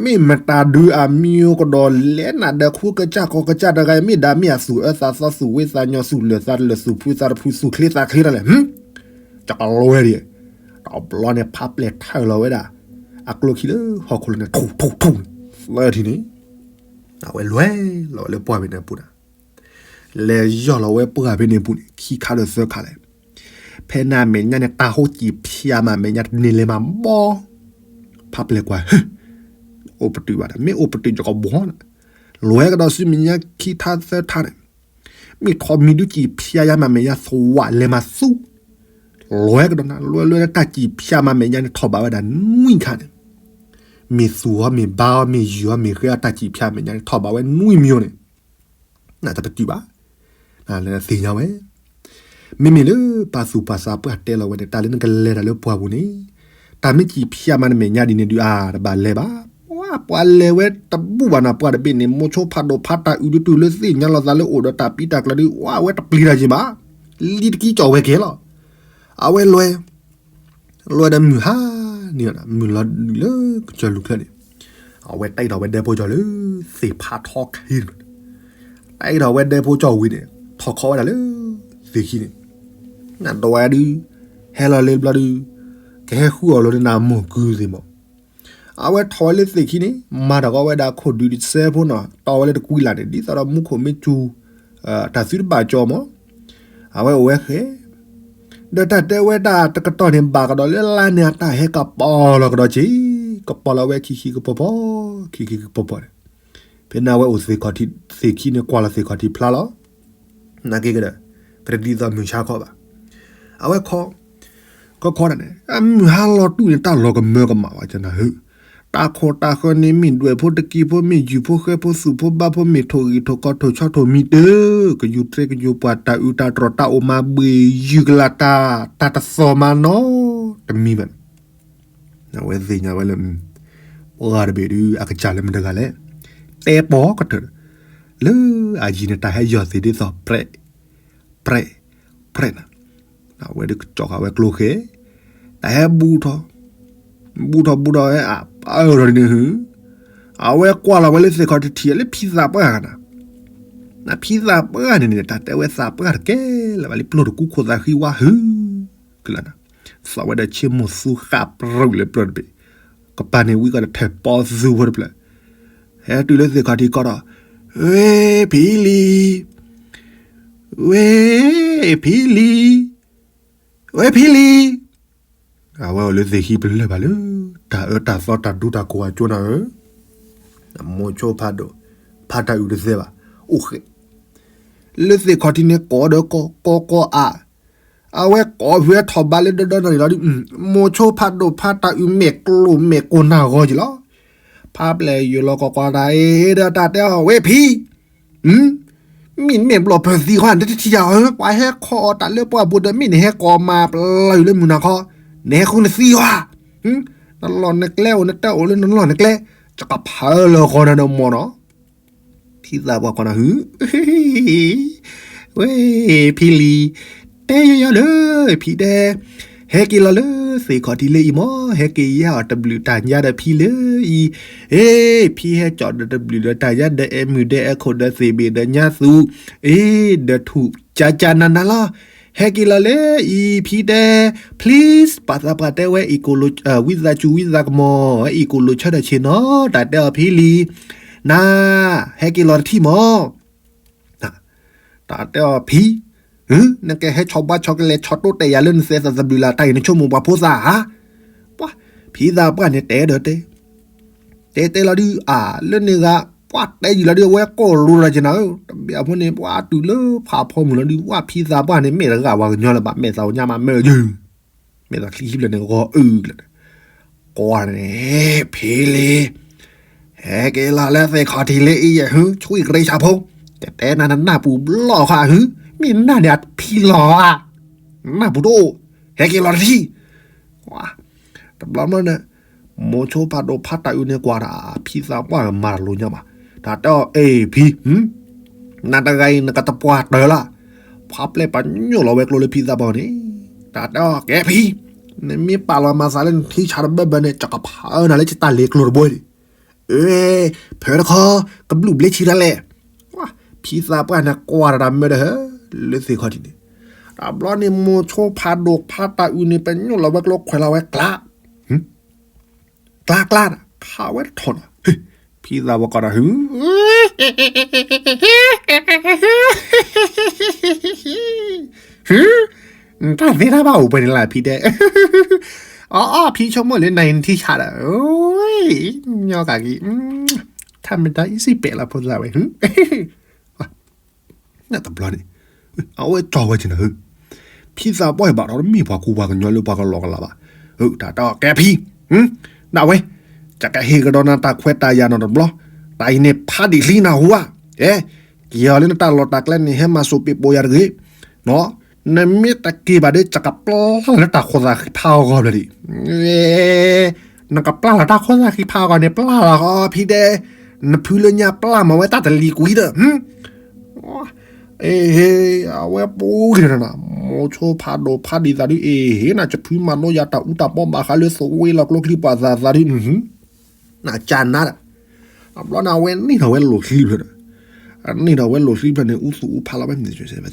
မ့ၢ်မတၤဒုးအမံၤကဒီးလဲၣ်နၤဒီးခူကစၢ်ကီၢ်ကစၢ်တဂၤ မ့ၢ်ဒၣ်မ့ၢ်အသူၣ်အၢသးသီသူၣ်ဝ့သးညီသူၣ်လၢာ်သးတလၢာ် သူၣ်ဖုသးတဖု သူၣ်ချ့သးချ့တၢ်လဲၣ် တကလွဲဒံး တဘျီန့ၣ်ဖးပျဲၢ်ထၢၣ်လီၤဝဲဒၣ် အကျိခံလၢဟီၣ်ခိၣ်လၢန့ၣ် ထူၣ်ထူၣ်ထူၣ်န့ၣ် သၢထံၣ်န့ၣ် အဝဲလဲၤလီၤဝဲလၢပှၢ်ဖဲန့ၣ်အပူၤန့ၣ် လဲၤယီၢ်လီၤဝဲပှၢ်ဖဲန့ၣ်အပူၤန့ၣ် ခံခါဒီးသၢခါလဲၣ် ဖဲန့ၣ်အမဲာ်ညါန့ၣ် တၢ်ဟိကံၣ်ဖျါမး အမဲာ်ညါတန့ၢ်လၢၤမးဘီ ဖးပျဲၢ်ကွၢ် အိၣ်ပတုာ်ဘၣ်ဒီး မ့ၢ်အိၣ်ပတုာ်ယကဘီန့ၣ် လဲၤကဒီးဆူမဲာ်ညါခံထါသၢထါန့ၣ် မ့ၢ်ထီၣ်မံၤဒုးကံၣ်ဖျါယါမး မဲာ်ညါသဝးလဲၤမးသူ လဲၤကဒီးနၤ လဲၤလဲၤလၢတၢ်ကံၣ်ဖျါမး မဲာ်ညါန့ၣ်ထီၣ်ဘၣ်ဝဲဒၣ်နွံခါန့ၣ် မ့ၢ်သူၣ်အီၤမ့ၢ်ဘါအီၤမ့ၢ်ယုၢ်အီၤမ့ၢ်ဃဲအီၤ တၢ်ကံၣ်ဖျါမဲာ်ညါန့ၣ် ထီၣ်ဘၣ်ဝဲနွံမံၤအီၤန့ၣ် နတပတုာ်ဘၣ် နသ့ၣ်ညါဝဲ မ့မ့ၢ်လၢပှၤသူၣ်ပှၤသးပှၢ်တဲလီၤဝဲန့ၣ် တၢ်လၢနကလဲၤတၢ်လၢပှၢ်ပူၤန့ၣ် တၢ်မ့ၢ်ကံၣ်ဖျါမးနမဲာ်ညါဒ်န့ၣ်ဒုး အါ တဘၣ်လဲၤဘၣ် ပှၤပှၤလဲၤဝဲတဘူၣ်ဘၣ်နၤ ပှၢ်တဘ့ၣ်န့ၣ် မိၤဆိဖးဒိၣ်ဖးတၢ်အုးဒုးတုၤလၢသ့ၣ်ညါလီၤသးလၢအိၣ်ဒီးတၢ်ပံတၢ်ကျၢၤဒုး ဝဲတပျံၤတၢ်ယံၤဘၣ် လံတကံကီၣ်ဝဲကဲလီၤ အဝဲလဲၤ လဲၤဒီးမုၢ်ဟါန့ၣ် မုၢ်လီၤဒုးလၢကစၢၢ်လူၢ်ချၢန့ၣ် အဝဲတၢ်အံၤထီၣ်ဝဲဒဲဖိကၠီၤလၢသ့ၣ်ဖးထီခံန့ၣ် တၢ်အံၤထီၣ်ဝဲဒဲဖိကၠီၤဝံၤန့ၣ် ထီၣ်ခီဝဲဒၣ်လၢသ့ၣ်ခံန့ၣ် နဒွးဒုး ဟဲလီၤလၢဘျီဒုး ကဟဲဃုအီၤလၢနမိၢ်ကုသ့ၣ်မး. အဝဲထီၣ်ဝဲလၢသ့ၣ်ခံန့ၣ် မၤတၢ်ကီဝဲဒၣ်ခိၣ်ဒုးတစဲဖိနီၤ တီဝဲလၢတကွံလၢ်န့ၣ် ဒ်သိးဒီးမူခိၣ်မ့ၢ်စူၤ တၢ်သုတဘၣ်ကၠီမး. အဝဲအိၣ်ဝဲဃဲ ဒီးတၢ်တဲဝဲဒၣ်တကတီၢ်န့ၣ် ဘၣ်ကဒီးလၢလါန့ၣ် အတၢ်ဟဲကပီၤလီၤကဒီးက့ၤ ကပီၤလီၤဝဲခံခံကပီၤပီၤ ခံခံကပီၤပီၤန့ၣ်. ဖဲန့ၣ်အဝဲအိၣ်သ့ၣ်ခီၣ်ထံး သ့ၣ်ခံန့ၣ် ကွၢ်လီၤသ့ၣ်ခီၣ်ထံးဖျါလီၤ. နာ်က့ကဒီး ပတဒ်သိးမုၢ်ဆါခီဘၣ်. အဝဲခီ ကခီဒၣ်န့ၣ် အမုၢ်ဟါလီၤတူၣ်န့ၣ် တၢ်လီၤကမၢကမၣ်ဝဲကနၢ်ဟၢ တၢ်ခိၣ်တၢ်ဃၢန့ၣ် မ့ၢ်ဒွဲၣ်ဖိတကံဖိ မ့ၢ်ယုၢ်ဖိဃဲဖိ သူၣ်ဖိဘါဖိ မ့ၢ်ထိၣ်ဂံၢ်ထိၣ်ကီထိၣ်ဆီထိၣ်မံၤတၢ ကယူၤထြဲကယူၤပှၢ် တၢ်အုးတၢ်တြီၢ် တၢ်အိၣ်မၤဘှ့ၣ် ယုၢ်ကလၢ်တၢ် တၢ်တသီၣ်မၤနီတမံၤဘၣ်န့ၣ်. အဝဲသ့ၣ်ညါဝဲလၢ ပှၤတဘ့ၣ်ဒုး အကစၢ်လၢမတဂၤလဲၣ် တဲပီၤကတၢၢ် လၢအယံၤန့ၣ် တၢ်ဟဲယီၤသ့ၣ်ဒ်သိး ပြဲး ပြဲး ပြဲးန့ၣ် အဝဲဒုးကစီၣ်ဃာ်ဝဲကျိဃဲ တၢ်ဟဲဘူးထီၣ် ဘူးထီၣ်ဘူးထီၣ်ဝဲ အပၢၢ်ထီၣ်ဒ်န့ၣ်ဟူ အဝဲကွၢ်လီၤဝဲလၢသ့ၣ်ခီၣ်ထံးထံးလၢဖံသးပှၢ်ဂၤန့ၣ် နဖံသးပှၢ်န့ၣ်န့ၣ် တၢ်တဲဝဲသးပှၢ်တကဲလၢၤဘၣ်လံ ပျိၢ်တကူခိၣ်သးဃံဝါဟု ကလၢာ်န့ၣ် သးဝဲဒီးဆ့မိၢ်သူဃာ်ပြူၢ်လၢပျၢၤတဘ့ၣ် ကပၤန့ၣ်ဝံၤကဒီးထဲးပီသူဖိတဖျၢၣ် ဟဲတုၤလၢသ့ၣ်ခီၣ်ထံးကီးဒီး ဝဲဖံလံ ဝဲဖံလံ ဝဲဖံလံ အဝဲအိၣ်လၢသ့ၣ်ခံပလၢၢ်ဘၣ်လၢ တၢ်အၢတၢ်သီတၢ်ဒူတၢ်ကိၢ်အကၠိနၤဧၢ မိၤဆိဖးဒိၣ် ဖးတၢ်အုးတသဲဘၣ် အိၣ်ဃဲ လၢသ့ၣ်ခီၣ်ထံးန့ၣ် ကိးဒီးကိး ကိးကိးအါ အဝဲကိးဖုထီၣ်ဘးလၢဒီဒီနၣ်ရံၣ်လီၤဒုး မိၤဆိဖးဒိၣ်ဖးတၢ်အုးမဲာ်ကျိၣ်မဲာ်ကိၢ်နၢ်ဂီၤက့ၤလီၤ ဖးပျဲၢ်ယိာ်လီၤကွၢ်ကွၢ်တၢ်အံၤဒီးတၢ်တဲအီၤ ဝဲဖံ မ့ၢ်မဲာ်ဘျီၣ်ဖၢၣ်သံဃီ နတထံၣ်ယၤဧၢ ပှၤဟဲခီအီၤတၢ်လၢပှၢ်ပူၤဒီး မ့ၢ်နဟဲကိးမၤပျၢ်ယိာ်လၢမုၢ်နၤခီ နဟဲဃုနသံဃီ နလီၢ်နကျဲအိၣ် နတၢ်အိၣ်လၢနလီၢ်နကျဲ ယကဖးလၢဃီနၤဒီးမီၢ်နီၤ ဖံသးပှၢ်ကီးနၤဟု ဝဲ ဖံလံၤ တဲယီယီဒီး ဖံတဲ ဟဲက့ၤလီၤလၢသ့ၣ်ခီၣ်ထံးလၢအံၤမး ဟဲက့ၤယါအီၤတဘျုးတၢ်ညါဒီးဖံလၢအံၤ အ့ ဖံဟဲကၠီၣ်ဒီးတဘျုးဒီးတၢ်ညါဒီးအဲၣ်မုၢ်ဒီးအဲၣ်ခိၣ်ဒီးသ့ၣ်ဘ့ၣ်ဒီးညါသူ အ့ ဒီးထူၣ်ကၠးကၠးနးနးလီၤ ဟဲက့ၤလီၤလၢအံၤ ဖံတဲ please ပှၤသးပှၢ်တဲဝဲ အံၤကိၣ်လိာ် ဝံသးစူၤဝံသးကမီၤ အံၤကိၣ်လိာ်ဆၢထၢၣ်ဆ့ၣ်နီၤ တၢ်တဲအီၤဖံလံၤ နၤ ဟဲက့ၤလီၤတထံၣ်မး တၢ်တဲအီၤဖံ နကဟဲဆီၣ်ဘှါဆီၣ်ကလဲၤဆီၣ်တိတဲာ်ယၤလၢနသဲသးသဘျုးလၢ်တၢ်အံၤ နဆိကမိၣ်ပှၤဖိသၣ်ဧါ ပှၤ ဖံသးပှၢ်န့ၣ်တဲဒီးတဲ တဲတဲလီၤဒုး အါ လၢန့ၣ်ဂၤ ပှၤတဲယံာ်လီၤဒုး အဝဲကိၢ်လိာ်လီၤက့ၤနၤဧၢ တဘျီအဖိန့ၣ် ပှၤတုၤလၢဖးဖီမုၢ်လီၤဒုး ဝဲဖံသးပှၢ်န့ၣ် မဲာ်တဂၤဝဲကညီလၢၤဘၣ် မဲာ်သးအိၣ်ညါမးမ့ၢ်ယုၢ် မဲာ်သးချံချံဖျၢၣ်န့ၣ် ဂီၤအုၣ်ကျၢၤ ကွၢ်န့ၣ် ဖံလံၤ ဟဲက့ၤလီၤလၢသ့ၣ်ခီၣ်ထံးလၢအံၤယဲၢ်ဟု ဆွံကရ့ဆၣ်ဖိ ကတဲနၤနနၢ်ပူၤဘျီၣ်ဃာ်ဟု မ့ၢ်နၢ်န့ၣ်အဖံလီၤဧါ နနၢ်ပူၤတအိၣ် ဟဲက့ၤလီၤတထံၣ် တဘျီဘျီန့ၣ် မိၤဆိဖးဒိၣ်ဖးတၢ်အုးန့ၣ်ကွၢ်တၢ် ဖံသးပှၢ်မၤတလိၤညါဘၣ် တၢ်တဲအီၤ အ့ၣ်ဖံ နၤတဂၤအံၤနကတပှၢ်တၢၢ်လၢ် ဖးပျဲၢ်ပညိၣ်လီၤဝဲကျိလၢဖံသးပှၢ်န့ၣ် တၢ်တဲအီၤ ကဲဖံ နမ့ၢ်ပာ်လီၤမၤသးလၢနထံဆးတဘၢဘၢန့ၣ် ယကဖးနၤလၢယတၢ်လ့ၤကျိၤတဘိဒံး အ့ ဖဲတခီ ကဘျုးဘျ့ဆံးတၢ်လဲၣ် ဖံသးပှၢ်န့ၣ်ကွၢ်တၢ်မၢဒၢဟၢ လၢသ့ၣ်ခီၣ်ထံးန့ၣ် တဘျီန့ၣ်မိၤဆိဖးဒိၣ်ဖးတၢ်အုးန့ၣ် ပညိၣ်လီၤဝဲကျိခွဲးလီၤဝဲကျါ ကျါကျါ ခးဝဲတထီၣ်နီၤ ဖံသးပှၢ်ကီးဒီး ဟု တၢ်သ့တၢ်ဘၣ်အိၣ်ပှဲၤန့ၣ်လၢဖံတဲ အီအီ ဖံဆိကမိၣ်လၢနၤအံၤနထံဆးဒီး ညီကက့ၤ ထၢ်မတၤအံၤစံးပဲာ်လီၤဖိသၣ်ဝဲ တဘျီန့ၣ် အဝဲကၠီဝဲက့ၤနၤ ဖံသးပှၢ်အံၤဘၣ်ဒီးတမ့ၢ်ပှၤကူပှၤကညီလၢပှၤကလီကလီဘၣ် တၢ်တဲအီၤ ကဲဖံ ဒၣ်ဝဲ ယကဟ့ၣ်ကဒီးနၤတၢ်ခွဲးတၢ်ယာ်နီတဘျီ တၢ်အံၤန့ၣ်ဖးဒံးချံနၢ်ဟူဧါ ကဲ က့ၤအီၤလၢနတၢ်လီၢ်တၢ်ကျဲန့ၣ် ဟဲမၤစိးပ့းပိာ်ယၤတဂ့ၤ နမ့ၢ်တက့ၤဘၣ်ဒီး ယကပျၢ်လၢတၢ်ခိၣ်သးဃံဖးအဂီၢ်ဘျီဒံး နကပျၢ်လၢတၢ်ခိၣ်သးဃံဖးအဂီၢ်န့ၣ် ပျၢ်လီၤဃီဖံတဲ နဖုလၢညါပျၢ်မၤဝဲတၢ်တလံၤကွံာ်ဒီး အ့ အဝဲပူၤက့ၤနၤ မိၤဆိဖးဒိၣ်ဖးဒံးသးဒုး အ့ ဟ့ၣ်နၤ ယဖုမၤလိယၤတၢ်အူတၢ်ပီဘၣ်ဃးလၢသဝ့လီၤကျိချံပှၤသးသးဒုး နကနါဒီး တဘျီန့ၣ် အဝဲန့ၢ်ထီၣ်ဝဲလိာ်ချံဖျၢၣ်ဒီး န့ၢ်ထီၣ်ဝဲလိာ်ချံဖျၢၣ်န့ၣ် အူသူၣ်အူဖးလီၤ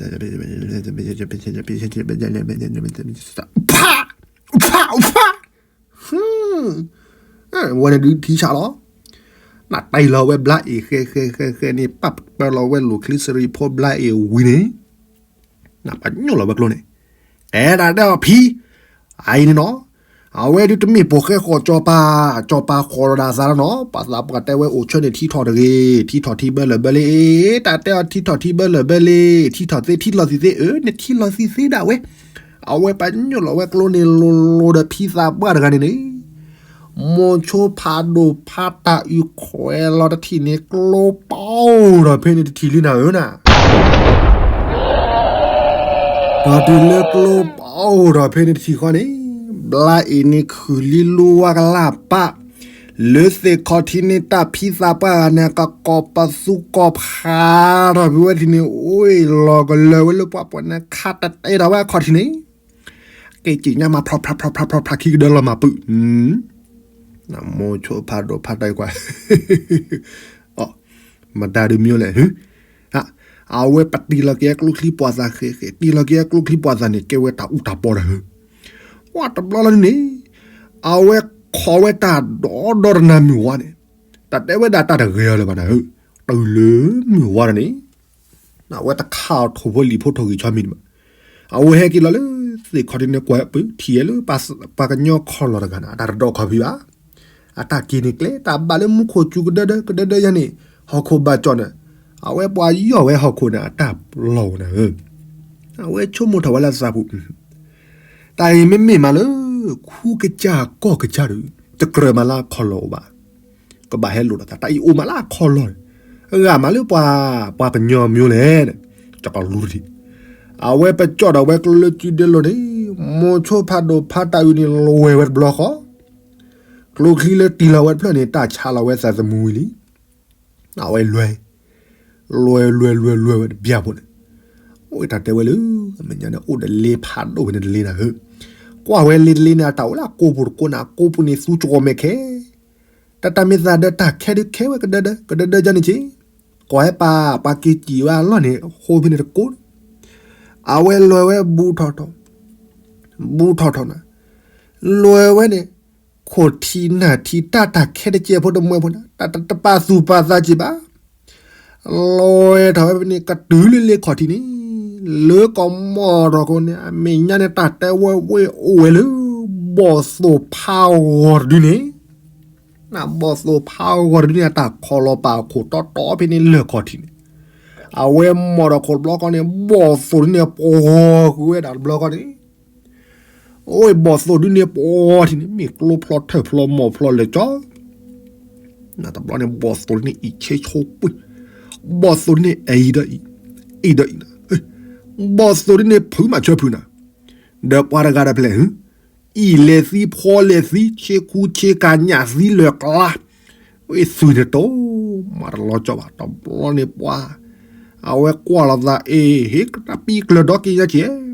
ဝဲ ဖး ဖး ဖး ဝဲန့ၣ်ဒုးထံဆးလီၤ. နတ့ၢ်လီၤဝဲဘျါအ့ၣ်ဃဲဃဲဃဲဃဲန့ၣ် ပာ်ပၢလီၤဝဲလိာ်ချံစရံဖိဘျါအ့ၣ်ဝံၤန့ၣ် နပညိၣ်လီၤဝဲကျိန့ၣ် ကဲဒၣ်တဲအီၤဖံ အအံၤန့ၣ်နီၤ အဝဲဒုးတမ့ၢ်ပိာ်ဃဲဃီၤစီၤပၤ, စီၤပၤဃီၤလီၤဒၣ်သးလီၤနီၤ. ပှၤသးပှၢ်တဲဝဲအိၣ်ဆၢန့ၣ်ထံထီၣ်တဂ့ၤ, ထံထီၣ်ထံဘၢလၢၢ်ဘၢလံ, တၢ်တဲအီၤထံထီၣ်ထံဘၢလၢၢ်ဘၢလံ, ထံထီၣ်သ့ထံလီၤသံသ့, အၢ နထံလီၤသံသ့ဒၣ်ဝဲ. အဝဲပညိၣ်လီၤဝဲကျိန့ၣ်လိၤလိၤဒီးဖံသးပှၢ်တဂၤန့ၣ်န့ၣ် မိၤဆိဖးဒိၣ်ဖးတၢ်အုးခွဲးလီၤတထံၣ်န့ၣ် ကျိပီၤထီၣ်ဖဲန့ၣ်တထံၣ်လံနၤဧၢနၤ. ဒီးတုၤလၢကျိပီၤထီၣ်ဖဲန့ၣ်တထံၣ်ဃီန့ၣ် ဘျါအ့ၣ်န့ၣ်ခုၣ်လံလူဝါကလၢ်ပၢ် လၢသ့ၣ်ခီၣ်ထံးန့ၣ် တၢ်ဖံသးပှၢ်ဂၤန့ၣ် ကကိးပသူကိးဖးထီၣ်ဖဲဝဲထံၣ်န့ၣ် အိၣ်လီၤကလၢၤဝဲလၢပှၢ်ပှၢ်န့ၣ် ခးတတဲထီၣ်ဝဲအခီၣ်ထံးန့ၣ် က့ၤစံၣ်ညါမၤဖျီဖျါဖျီဖျါဖျီဖျါခံကဒၢလီၤမၤပုၢ်. မိၤဆိဖးဒိၣ်ဖးတၢ်အုးခွဲး မတၤဒုးမံၤလဲၣ်, အဝဲပတံၢ်လီၤက့ၤအကျိချံပှၤသးဃဲးဃဲး, တံၢ်လီၤက့ၤအကျိချံပှၤသးန့ၣ် ကဲဝဲတၢ်အူတၢ်ပီတၢ်ဧၢ, ဝဲတဘျီလီၤန့ၣ် အဝဲခိးဝဲတၢ်ဒီဒီတနၤမုၢ်ဝါန့ၣ်, တၢ်တဲဝဲဒၣ်တၢ်တဂ့ၤအီၤလၢၤဘၣ်နၤဧၢ, တုၤလၢမုၢ်ဝါဒီးန့ၣ် အဝဲတခးအီၤထိၣ်ဖိလံာ်ဖိထိၣ်ဂံၢ်ဆီမံၤန့ၣ်ဘၣ်. အဝဲဟဲက့ၤလီၤလၢသ့ၣ်ခီၣ်ထံးန့ၣ် ကွၢ်ပုၢ်ထံၣ်ယဲလၢ ပှၤကညီခီၣ်လီၢ်တဂၤန့ၣ် အတၢ်တဒိးခီၣ်ဖံးဘၣ်. အတၢ်က့ၤန့ၣ်ကျဲ တၢ်ဘၣ်လၢမူခိၣ်စူၤကဒၢဒၢကဒၢဒၢယါန့ၣ် ဟီၣ်ခိၣ်ဘၣ်ကၠီၣ်န့ၣ်, အဝဲပှၤယီၢ်ဝဲဟီၣ်ခိၣ်န့ၣ် အတၢ်ပျီၢ်နၤဧၢ, အဝဲဆိကမိၣ်ထီၣ်ဝဲလၢသးပူၤ တၢ်အံၤမ့မ့ၢ်မးလၢ ခူကစၢ်ကီၢ်ကစၢ်ဒီး တကြၢးမးလၢအခီၣ်လီၢ်အိၣ်ဘၣ်. ကဘၣ်ဟဲလိာ်ဒီးသး တၢ်အံၤအိၣ်မးလၢအခီၣ်လီၢ်န့ၣ်, ဂၤမးလၢပှၤ ပှၤကညီမံၤလဲၣ်န့ၣ်, ကကလူတထံၣ်, အဝဲပကၠီၣ်ဒီးဝဲကျိလၢစုဒဲလိၤန့ၣ်, မိၤဆိဖးဒိၣ်ဖးတၢ်အုးန့ၣ် လွဲၢ်ဝဲတဘျီဃီ, ကျိချံလၢတံၢ်လီၤဝဲတဖျၢၣ်န့ၣ် တၢ်ဆါလီၤဝဲသးသမူဝံၤလံ. အဝဲလွဲၢ် လွဲၢ်လွဲၢ်လွဲၢ်လွဲၢ်ဝဲတဘျီဖိန့ၣ်, အိၣ်တၢ်တဲဝဲလၢ အမဲာ်ညါန့ၣ် အိၣ်ဒီးလ့ဖးဒိၣ်ဖဲန့ၣ်တလ့နၤဧၢ, ကွၢ်ဝဲလ့တလ့န့ၣ် အတၢ်အိၣ်လၢအကိးပူၤတကိးန့ၣ် အကိးပူၤန့ၣ်သူကီၤမဲာ်ခဲ, တၢ်တၢ်မ့ၢ်သးဒီးတၢ်ခဲဒုးခဲဝဲကဒၢဒၢ ကဒၢဒၢယါန့ၣ်က့, ကွၢ်ဟဲပာ် ပှၤက့ၤစံၣ်ဝဲအလီၢ်န့ၣ် ဃိဖဲန့ၣ်တကိး, အဝဲလွဲၢ်ဝဲဘူးထီၣ်ထီၣ် ဘူးထီၣ်ထီၣ်နၤ, လွဲၢ်ဝဲန့ၣ် ခိၣ်ထံးနၢ်ထံးတၢ်တၢ်ခဲတကဲဖိတမှဲဖိန့ၣ် တၢ်တပာ်သူၣ်ပာ်သးက့ၤဘၣ်, လွဲၢ်ထီၣ်ဝဲဖဲန့ၣ် ကတုၤလၢလ့ခီၣ်ထံးန့ၣ်, လၢကမီၤထီၣ်ခိၣ်န့ၣ် အမဲာ်ညါန့ၣ် တၢ်တဲဝဲဝဲအိၣ်ဝဲလၢ ဘီၣ်သိၣ်ဖးဂီၤတဒုန့ၣ်, ဘီၣ်သိၣ်ဖးဂီၤတဒုန့ၣ် အတၢ်ခီၣ်လီၤပာ်အခိၣ်တီတီဖဲန့ၣ်လၢခီၣ်ထံးန့ၣ်, အဝဲမီၤထီၣ်ခိၣ်တဘျီဃီန့ၣ် ဘီၣ်သိၣ်ဒုန့ၣ် ပှီၤဃုာ်ဝဲဒၣ်တဘျီဃီန့ၣ် အိၣ်ဘီၣ်သိၣ်ဒုန့ၣ်ပှီၤထံးန့ၣ် မ့ၢ်ကျိဖျီထၢၣ်ဖျီမီၢ်ဖျီလဲၤကၠီ, တဘျီန့ၣ် ဘီၣ်သိၣ်ဒုန့ၣ်အံၣ်ဆ့ဆိပှ့ၤ, ဘီၣ်သိၣ်ဒုန့ၣ်အံၤဒီးအံၤ, အံၤဒီးအံၤ, ဘီၣ်သိၣ်ဒုန့ၣ်ဖုးမးဆၢဖုးနၤ, ဒီးပှၤတဂၤဒီးဖျဲၣ်, အံၣ်လဲၤသံဖီလဲၤသံ ဆ့ခူဆ့ကၤညၣ်သံလၢၤကျါ ဝဲသွံၣ်န့ၣ်တိ မၤတလီၤကၠီဘၣ် တဘျီန့ၣ်ပှၤ, အဝဲကွၢ်လီၤသးအ့ၣ် ဟ့ၣ်တၢ်ပံၤကျၢၤဒီက့ၤညါက့ၤ,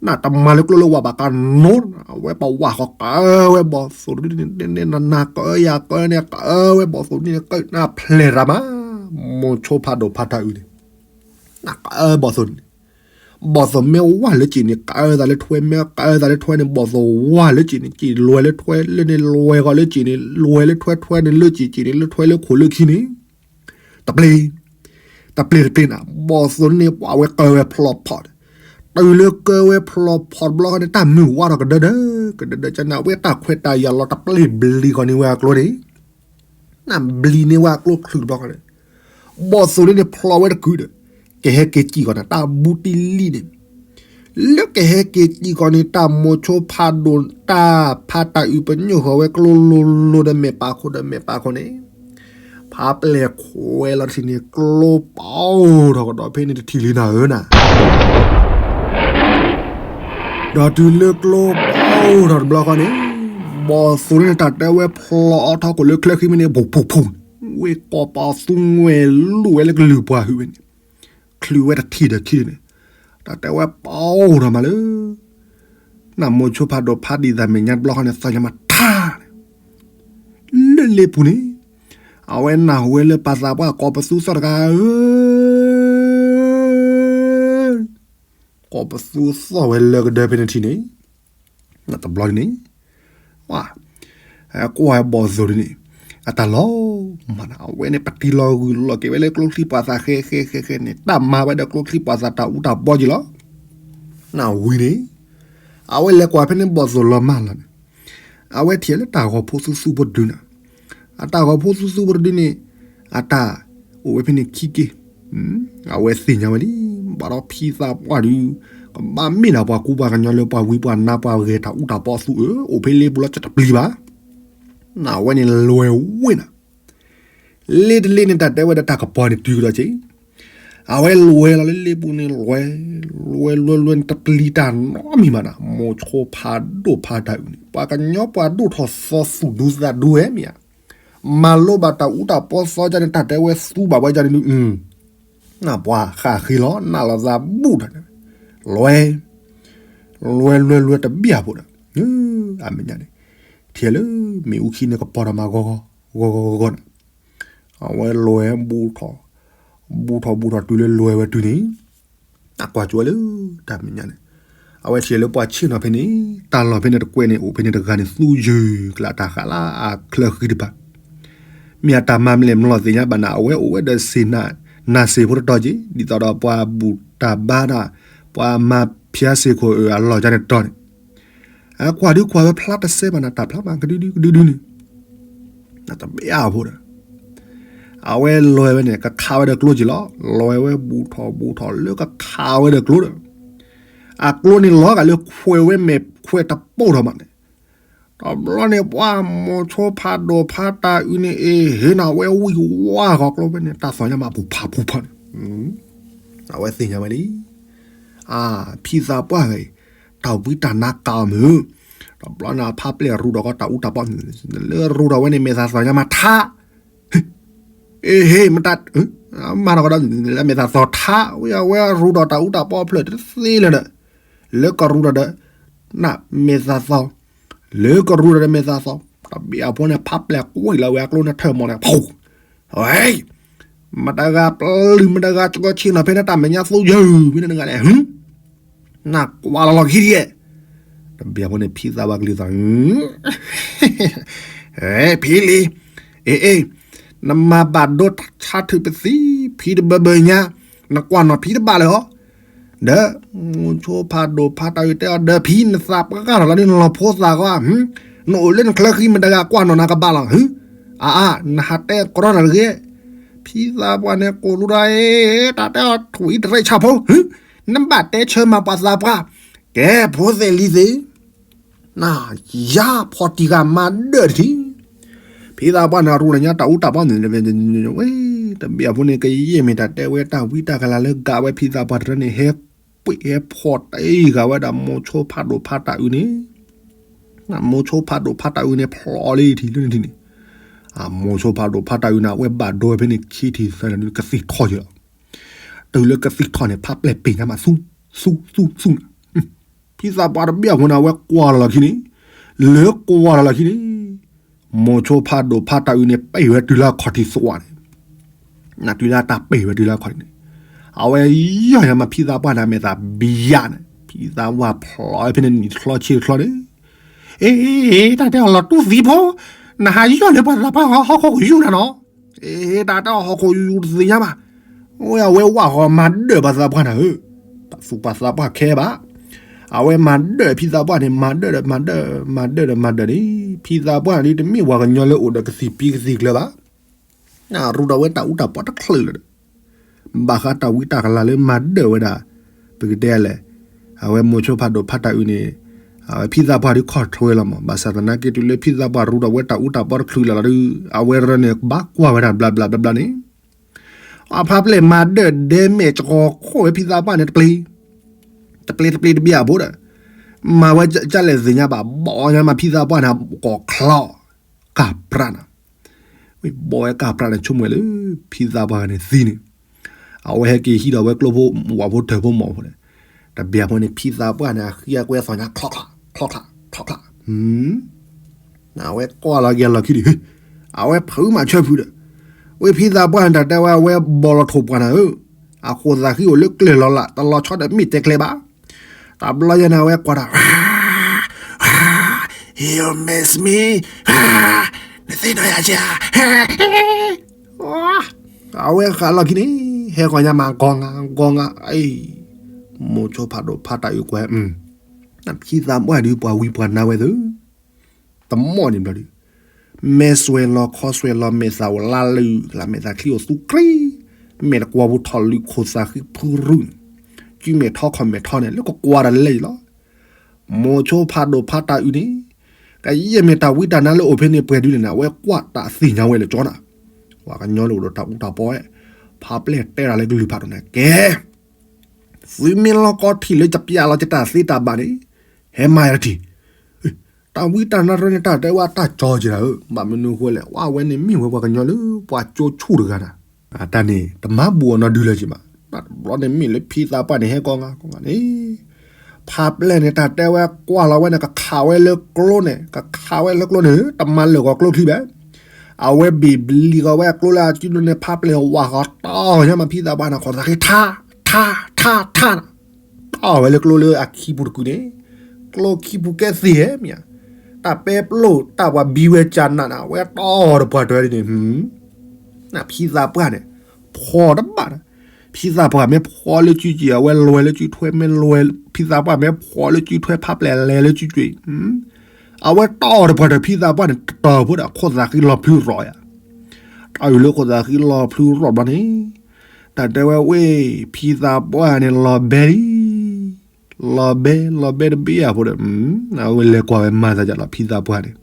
နတမၤလၢကျိလၢဝၤဘၣ်ကနီၤ, အဝဲပဝၤဃီၤကၢဝဲဘီၣ်သိၣ်ဒုန့ၣ် နနၤကၢယၤကၢန့ၣ် ကၢဝဲဘီၣ်သိၣ်ဒုန့ၣ် ကၢနၢ်ဖျဲၣ်ရၤမး, မိၤဆိဖးဒိၣ်ဖးတၢ်အုးန့ၣ် နကၢဘီၣ်သိၣ်န့ၣ် ဘီၣ်သိၣ်မ့ၢ်ဝါလၢစ့ၣ်န့ၣ် ကၢသးလၢထွဲ မ့ၢ်ကၢသးလၢထွဲန့ၣ် ဘီၣ်သိၣ်ဝါလၢစ့ၣ်န့ၣ် စ့ၣ်လွဲလၢထွဲလၢန့ၣ် လွဲဃီၤလၢစ့ၣ်န့ၣ် လွဲလၢထွဲထွဲန့ၣ် လၢစ့ၣ်စ့ၣ်န့ၣ် လၢထွဲလၢခိၣ်လၢခံန့ၣ် တပျ့ၤ တပျ့ၤတပျ့ၤနၤ ဘီၣ်သိၣ်န့ၣ် ပှၤဝဲကၢဝဲဖျီဖီၣ်, တုၤလၢကၢဝဲဖျီဖီၣ်တဘျီဃီန့ၣ် တၢ်မုၢ်ဝါထီၣ်ကဒၢဒၢ ကဒၢဒၢကန့ၣ် အဝဲတၢ်ခွဲးတၢ်ယာ်လီၤ တပျ့ၤဘျံၤဃီၤန့ၢ်ဝဲအကျိန့ၣ် နဘျံၤန့ၢ်ဝဲအကျိချုးတဘျီဃီန့ၣ်, ဘီၣ်သိၣ်ဒ်န့ၣ်ဖျီဝဲတကုာ်ဒီး ကဟဲက့ၤစံၣ်ဃီၤနၤ တၢ်ဘူးတံၢ်လံန့ၣ်, လၢကဟဲက့ၤစံၣ်ဃီၤန့ၣ် တၢ်မိၤဆိဖးဒိၣ် တၢ်ဖးတၢ်အုးပညိၣ်ဃီၤဝဲကျိလိၤလိၤဒီးမဲာ်ပာ်ခိၣ်ဒီးမဲာ်ပာ်ခိၣ်န့ၣ်, ဖးပျဲၢ်ခွဲးလီၤတထံၣ်န့ၣ် ကျိပီၤထီၣ်ကဒီးဖဲန့ၣ်တထံၣ်လံနၤဧၢနၤ ဒီးတုၤလၢကျိပီၤထီၣ်တဘျီဃီန့ၣ်, ဘီၣ်သိၣ်န့ၣ် တၢ်တဲဝဲဖျီအီထီခိၣ်လၢချၢခံမ့ၢ်န့ၣ် ဖူဖူဖူ, ဝ့ၢ်ကီၢ်ပၤသူငွဲၣ်လူၣ်ဝဲလၢကလုၢ်ပှၤဟုၣ်ဝဲန့ၣ်, ချုးဝဲတထံၣ်ဒီးထံၣ်န့ၣ်, တၢ်တဲဝဲပီၤထီၣ်မးလၢ နမိၤဆိဖးဒိၣ်ဖးဒံးသးမဲာ်ညါတဘျီဃီန့ၣ် သးညီမးထါန့ၣ် လၢလ့ပူၤန့ၣ်, အဝဲနၢ်ဟူဝဲလၢပှၤသးပှၢ်ကိးပသူသီၣ်တဂၤဧၢ, ကိးပသူသီၣ်ဝဲလၢကဒၢဖဲန့ၣ်ထံၣ်န့ၣ်, တဘျီန့ၣ်, ဝါ, ကွၢ်ဝဲဘီၣ်သိၣ်ဒ်န့ၣ် အတၢ်လီၤမၢ်နၤ အဝဲန့ၣ် ပတံၤလီၤဂုၢ်လီၤက့ၤဝဲလၢကျိချံပှၤသးဃဲဃဲဃဲဃဲန့ၣ် တၢ်မၤဝဲဒီးကျိချံပှၤသးတၢ်အူတၢ်ပီက့ၤလီၤ. နဝံၤန့ၣ် အဝဲလဲၤကွၢ်ဖဲန့ၣ်ဘီၣ်သိၣ်လီၤမၢ်လီၤန့ၣ် အဝဲထံၣ်လၢတၢ်ဂီၤဖိသူသူဖိတဒုန့ၣ် အတၢ်ဂီၤဖိသူသူဖိတဒုန့ၣ် အတၢ်အိၣ်ဝဲဖဲန့ၣ်ခံက့ၤ အဝဲသ့ၣ်ညါဝဲလံ ဘၣ်ဒီးဖံသးပှၢ်ဒုး ကဘၣ်မ့ၢ်ဒၣ်ပှၤကူပှၤကညီလၢပှၤဝံပှၤနါပှၤဂဲၤတၢ်အူတၢ်ပီသူဧၢ အိၣ်ဖဲလ့ပူၤလီၤ ကတပျံၤဘၣ်. နဝဲန့ၣ်လဲၤဝဲနၤ လ့တလ့န့ၣ် တၢ်တဲဝဲဒီးတၢ်ကပီၤန့ၣ်တုၤကဒီးက့ၤ အဝဲလဲၤလီၤလၢလ့ပူၤန့ၣ် လဲၤ လဲၤလဲၤလဲၤန့ၣ် တပျံၤတၢ်နီတမံၤဘၣ်နၤ မိၤဆိဖးဒိၣ်ဖးတၢ်အုးန့ၣ် ပှၤကညီပှၤဒိၣ်ထီၣ်သီသူၣ်ဒူသးဒူဝဲမ့ၢ်ဧါ မၤလိဘၣ်တၢ်အူတၢ်ပီသီကန့ၣ် တၢ်တဲဝဲသူဘၣ်ဝဲကန့ၣ်ဒုး နပှၤဃၣ်ဃ့လီၤ နးလီၤသးဘူၣ်တၢ်န့ၣ် လဲၤ လဲၤလဲၤလဲၤတဘျီဖိဒီး အမဲာ်ညါန့ၣ် ထံၣ်လၢမ့ၣ်အူခံန့ၣ် ကပီၤဒီးမၤဂီၤဂီၤဂီၤဂီၤဂီၤန့ၣ် အဝဲလဲၤ ဘူၣ်ထီၣ် ဘူၣ်ထီၣ်ဘူၣ်ထီၣ်တုၤလၢလဲၤဝဲတုၤန့ၣ် အကွၢ်ကၠိဝဲလၢ တၢ်မဲာ်ညါန့ၣ် အဝဲထံၣ်လၢပှၤဆ့ၣ်နီၤဖဲန့ၣ် တၢ်လီၢ်ဖဲန့ၣ်တကွဲးန့ၣ် အိၣ်ဖဲန့ၣ်တဂၤန့ၣ် သူယုၢ်ကျးတၢ်ဃးလၢအချၢဃံတဖၣ် မ့ၢ်အတၢ်မၤမလဲၣ်မလီၤသ့ၣ်ညါဘၣ်နၤ အဝဲအိၣ်ဝဲဒီးစ့ၣ်နၤ နၢ်စ့ၣ်ဖိတတီၤက့ၤ ဒ်သိးဒီးပှၤဘူၣ်တၢ်ဘါဒၣ် ပှၤမၤဖၠါစ့ၢ်ခိၣ်အၢၣ်အလီၢ်ကန့ၣ်တတီၤန့ၣ် အကွၢ်ဒုးကွၢ်ဝဲဖျါတစဲးဘၣ်နၤ တၢ်ဖျါမးကဒုဒုကဒုဒုန့ၣ် နတဘၣ်အါဖိဒီး အဝဲလဲၤဝဲန့ၣ် ကခးဝဲဒီးကျိက့ၤလီၤ. လဲၤဝဲဘူၣ်ထီၣ်ဘူၣ်ထီၣ်လၢကခးဝဲဒီးကျိဒီး အကျိန့ၣ်လီၤဂာ်လၢခွဲးဝဲမဲာ်ခွဲးတပိၢ်ထီၣ်မးန့ၣ် တဘျီန့ၣ် ပှၤမိၤဆိဖးဒိၣ်ဖးတၢ်အုးန့ၣ် အ့ဟ့ၣ်နၤဝဲဝံၣ်ဝါဂီၤကျိဖဲန့ၣ် တၢ်သီၣ်ညါမးပူၤဖးပူၤဖးန့ၣ် အဝဲသ့ၣ်ညါဝဲလံ အါ ဖံသးပှၢ်ဂၤအံၤ တၢ်ဝံတၢ်နါကးအီၤမုၢ် တဘျီန့ၣ် အဖါပျဲၢ်ရူးဒီးကီတၢ်အူတၢ်ပီ လၢရူးဒီးဝဲန့ၣ် မဲာ်သးသီၣ်ညါမးထါ အ့ဟ့ၣ် မတၤ မၤနီၢ်ကီးဒီး လၢမဲာ်သးသီၣ်ထါ ဝဲအဝဲရူးဒီးတၢ်အူတၢ်ပီဖျၢၣ်တသ့လၢၤဒီး လၢကရူးဒီးဒီး နမဲာ်သးသီၣ် လၢကရူးဒီးဒီးမဲာ်သးသီၣ် တဘျီအဖိန့ၣ် ဖါပျဲၢ်ကွံာ်လီၤဝဲအကျိန့ၣ်ထၢၣ်မီၢ်န့ၣ် ဖူ ဝဲ မတၤဂၤပျုၢ်မတၤဂၤကီဆ့ၣ်နီၤဖဲန့ၣ် တၢ်မဲာ်ညါသူယုၢ်ဖဲန့ၣ်တဂၤန့ၣ် နကွၢ်လီၤလီၤခံဒံး တဘျီဖိန့ၣ် ဖံသးပှၢ်ကလုၢ်သီၣ် ဖံလံ အ့အ့ နမၤဘၣ်ဒိတၢ်ဆါထုးပသံ ဖံတဘၢဘၢညါ နကွၢ်နီၢ်ဖံတဘၣ်လၢၤဟီ ဒီး မိၤဆိဖးဒိၣ်ဖးတၢ်အုးတဲအီၤ ဒီးဖံနသးပှၢ်တၢ်လီၤဒ်နလီၤဖိသၣ်ဂီၢ် နအိၣ်လၢနချၢဃံမတၤဂၤကွၢ်နီၢ်နၤကဘၣ်လီၤ အါအါ နဟးတဲကြီနၤတဂ့ၤ ဖံသးပှၢ်န့ၣ်ကိၣ်လူဒၣ်အ့ တၢ်တဲအီၤထူၣ်အံၤတရဲၣ်ဆၣ်ဖိ နဘၣ်တဲဆၢမၤပှၤသးပှၢ် ကဲဖိသ့ၣ်လံၤသ့ၣ် နယါဖီၣ်တံၢ်ဂၤမၤဒၢၣ်တထံၣ် ဖံသးပှၢ်န့ၣ် ရူးလၢညါတၢ်အူတၢ်ပီ ဝဲ တဘျီဖိန့ၣ် ကယဲၢ်မ့ၢ်တၢ်တဲဝဲတၢ်ဝံတၢ်ကလၤလၢဂၤဝဲဖံသးပှၢ်တရၢန့ၣ် ဟဲကွံာ်ဟဲဖီၣ်တံၢ်ဂၤဝဲဒၣ်မိၤဆိဖးဒိၣ်ဖးတၢ်အုးန့ၣ် မိၤဆိဖးဒိၣ်ဖးတၢ်အုးန့ၣ် ဖျိးလံထံၣ်လၢနထံၣ်န့ၣ် အမိၤဆိဖးဒိၣ်ဖးတၢ်အုးန့ၣ် အဝဲဘၣ်ဒိဝဲဖဲန့ၣ်ခံထံၣ်သၢထံၣ်န့ၣ် ကသံၣ်ထီၣ်က့ၤလီၤ တုၤလၢကသံၣ်ထီၣ်န့ၣ် ဖါပျဲၢ်ပ့ၤညါမး သူ သူ သူ သူ နၤ ဖံသးပှၢ်တဘျီဖိန့ၣ် အဝဲကွၢ်လီၤလီၤခံန့ၣ် လၢကွၢ်လီၤလီၤခံန့ၣ် မိၤဆိဖးဒိၣ်ဖးတၢ်အုးန့ၣ် ပ့ၢ်ဝဲတုၤလၢအခီၣ်ထံးသွးန့ၣ် နတုၤလၢတၢ်ပ့ၢ်ဝဲတုၤလၢအခီၣ်ထံးန့ၣ် အဝဲယီၢ်ယၤမးဖံသးပှၢ်န့ၣ် မဲာ်သးဘံယါန့ၣ် ဖံသးပှၢ်ဖျိးဖဲန့ၣ်နံၣ်တချီဆံတချီန့ၣ် အ့ တၢ်တဲအီၤလီၤတူၢ်သံဖိ နဟးယီၢ်လၢပှၤသးပှၢ်ဟီၣ်ခိၣ်ကယူၢ်နၤနီၤ အ့ တၢ်တဲအီၤဟီၣ်ခိၣ်ယူၢ်တသ့ၣ်ညါဘၣ် အဝဲဝဲဝၣ်ဃီမၤဒၢၣ်ပှၤသးပှၢ်နၤဧၢ တၢ်သူၣ်ပှၤသးပှၢ်ခဲဘၣ် အဝဲမၤဒၢၣ်ဖံသးပှၢ်န့ၣ် မၤဒၢၣ်ဒီးမၤဒၢၣ် မၤဒၢၣ်ဒီးမၤဒၢၣ်န့ၣ် ဖံသးပှၢ်န့ၣ်ဒုးတမ့ၢ်ပှၤကညီလၢအိၣ်ဒီးကသံၣ်ပံကသံၣ်ကျၢၤဘၣ် ရူးဒီးဝဲတၢ်အူတၢ်ပီတချုးလၢၤဒီး ဘၣ်ဃးတၢ်ဝံတၢ်ကလၤလၢမၤဒၢၣ်ဝဲဒၣ် ပကတဲလဲၣ် အဝဲမိၤဆိဖးဒိၣ်ဖးတၢ်အုးန့ၣ် အဝဲဖံသးပှၢ်ဒုးခီၣ်ထီၣ်ဝဲလီၤမး ဘၣ်ဆၣ်သနာ်က့တုၤလၢဖံသးပှၢ်ရူးဒီးဝဲတၢ်အူတၢ်ပီတချုးလၢၤလီၤဒုး အဝဲရၢန့ၣ် ဘၣ်ကွၢ်ဝဲဒၣ်ဘျါဘျါဘျါဘျါန့ၣ် အဖါပျဲၢ်မၤဒၢၣ်ဒဲမဲာ်ကီၤခိၣ်ဝဲဖံသးပှၢ်န့ၣ်တပျ့ၤ တပျ့ၤတပျ့ၤတဘျီအဘိဒီး မၤဝဲကလဲၣ်သ့ၣ်ညါဘၣ် ဘီညါမးဖံသးပှၢ်န့ၣ် ကိးချီ ကၢ်ပြးနၤ ဝံၤဘီဝဲကၢ်ပြးန့ၣ် ဆိကမိၣ်လၢ ဖံသးပှၢ်န့ၣ်သံန့ၣ် အဝဲဟဲက့ၤဟံးဒီးဝဲကျိဖိဝၣ်ဖိထၢၣ်ဖိမီၢ်ဖိန့ၣ် တဘျီဖိန့ၣ် ဖံသးပှၢ်န့ၣ် အဃံအကွဲသီၣ်ညါ ချီချး ချီချး ချီချး အဝဲကွၢ်လီၤက့ၤလီၢ်ခံဒံး အဝဲဖုးမးဆၢဖုးဒီး ဝဲဖံသးပှၢ်န့ၣ် တၢ်တဲဝဲ အဝဲဘီလီၤထိၣ်ပှၢ်နၤဧၢ အဃိသးဃံအိၣ်လၢကျဲၢ်လီၤလး တလီၤဆီဒီးမ့ၢ်တဲကျဲဘၣ် တဘျီယဲန့ၣ် အဝဲကွၢ်တၢ် You miss me? နသ့ၣ်နီၣ်ယၤဧါ. အဝဲဃးလီၢ်ခံန့ၣ် ဟဲဃီၤညါမး ဂီၤငါ ဂီၤငါ အံၤ, မိၤဆိဖးဒိၣ်ဖးတၢ်အုးကွၢ်, ဖံသးပှၢ်ဒုး ပှၤဝံပှၤနါဝဲသု, တမီၣ်န့ၣ်ဘျီဒုး, မဲာ်စွဲလီၤခီစွဲလီၤမဲာ်သးအိၣ်လါလုာ် လၢမဲာ်သးချံအိၣ်သူကြ့, မဲာ်တကွီၤပူၤထီၣ်လုာ်ခိၣ်သးဃံဖုရုၢ်န့ၣ်, ကုမဲာ်ထီခီၣ်မဲာ်ထီန့ၣ် လၢကကွၢ်တၢ်လၢယံၤလီၤ. မိၤဆိဖးဒိၣ်ဖးတၢ်အုးန့ၣ်, ကယဲၢ်မ့ၢ်တၢ်ဝံတၢ်နါလၢအိၣ်ဖဲန့ၣ်ပှဲၤဒုးလဲၣ်န့ၣ် အဝဲကွၢ်တၢ်သ့ၣ်ညါဝဲလၢကၠီနၤ, ပှၤကညီလၢအိၣ်ဒီးတၢ်အူတၢ်ပီဝဲ, ဖးပျဲၢ်တဲတၢ်လၢကလုၢ်ဖးဒိၣ်န့ၣ် ကဲ သုမ့ၢ်လီၤကီထံၣ်လၢယပျဲလီၤယတၢ်သ့တၢ်ဘၣ်န့ၣ်, ဟဲမၤယၤတထံၣ်, တၢ်ဝံတၢ်နါတရၢန့ၣ် တၢ်တဲဝဲတၢ်ကၠီက့ၤတၢ်ဧၢ, ဘၣ်မနုၤဃိလဲၣ် ဝဲန့ၣ်မ့ၢ်ဝဲပှၤကညီလၢပှၤကၠိဆူၣ်တဂၤန့ၣ်, တၢ်န့ၣ် တမၤဘူၣ်အီၤနီတဒုလၢၤက့ၤဘၣ်, တဘျီန့ၣ်မ့ၢ်လၢဖံသးပှၢ်န့ၣ် ဟဲကီးဂၤကီးဂၤန့ၣ် ဖးပျဲၢ်န့ၣ် တၢ်တဲဝဲကွၢ်လီၤဝဲန့ၣ် ကခးဝဲလၢကျိန့ၣ် ကခးဝဲလၢကျိန့ၣ် တမၤလၢာ်ဂီၤကျိချံဘၣ်. အဝဲဘ့ၣ်ဘျံးဃီၤဝဲကျိလၢအစုဒိၣ်န့ၣ် ဖးပျဲၢ်ဝးဃီၤတီၢ်ညါမး ဖံသးပှၢ်န့ၣ် ခိၣ်သးဃံ ထါ ထါ ထါ တီၢ်ဝဲလၢကျိလၢအခံပူၤတကုာ်န့ၣ်, ကျိခံပူၤကဲသ့ၣ်ဧါမ့ၢ်ဧါ, တၢ်ပဲပျိၢ်တၢ်ပှၤဘံဝဲကၢနးန့ၣ် အဝဲတီၢ်တပှၢ်တၢၢ်န့ၣ်, နဖံသးပှၢ်န့ၣ် ဖီတဘၣ်န့ၣ်, ဖံသးပှၢ်မ့ၢ်ဖီလၢစုက့ၤ အဝဲလဲၤလၢစုထွဲ မ့ၢ်လဲၤ ဖံသးပှၢ်မ့ၢ်ဖီလၢစုထွဲ ဖးပျဲၢ်လဲၤလၢစုက့ၤ, အဝဲတီၢ်တပှၢ်တၢၢ် ဖံသးပှၢ်န့ၣ် တတီၤဖိဒီး ခိၣ်သးဃံလီၤဖျုးရီၣ်ယၤ, တၢ်အုးလၢခိၣ်သးဃံလီၤဖျုးရီၣ်ဘျီန့ၣ် တၢ်တဲဝဲဝဲ ဖံသးပှၢ်န့ၣ် လီၤဘဲလံ, လီၤဘဲ လီၤဘဲတဘ့ၣ်အဖိဒီး အဝဲလဲၤကွၢ်ဝဲမၤသးဒ်လီၤ ဖံသးပှၢ်န့ၣ်,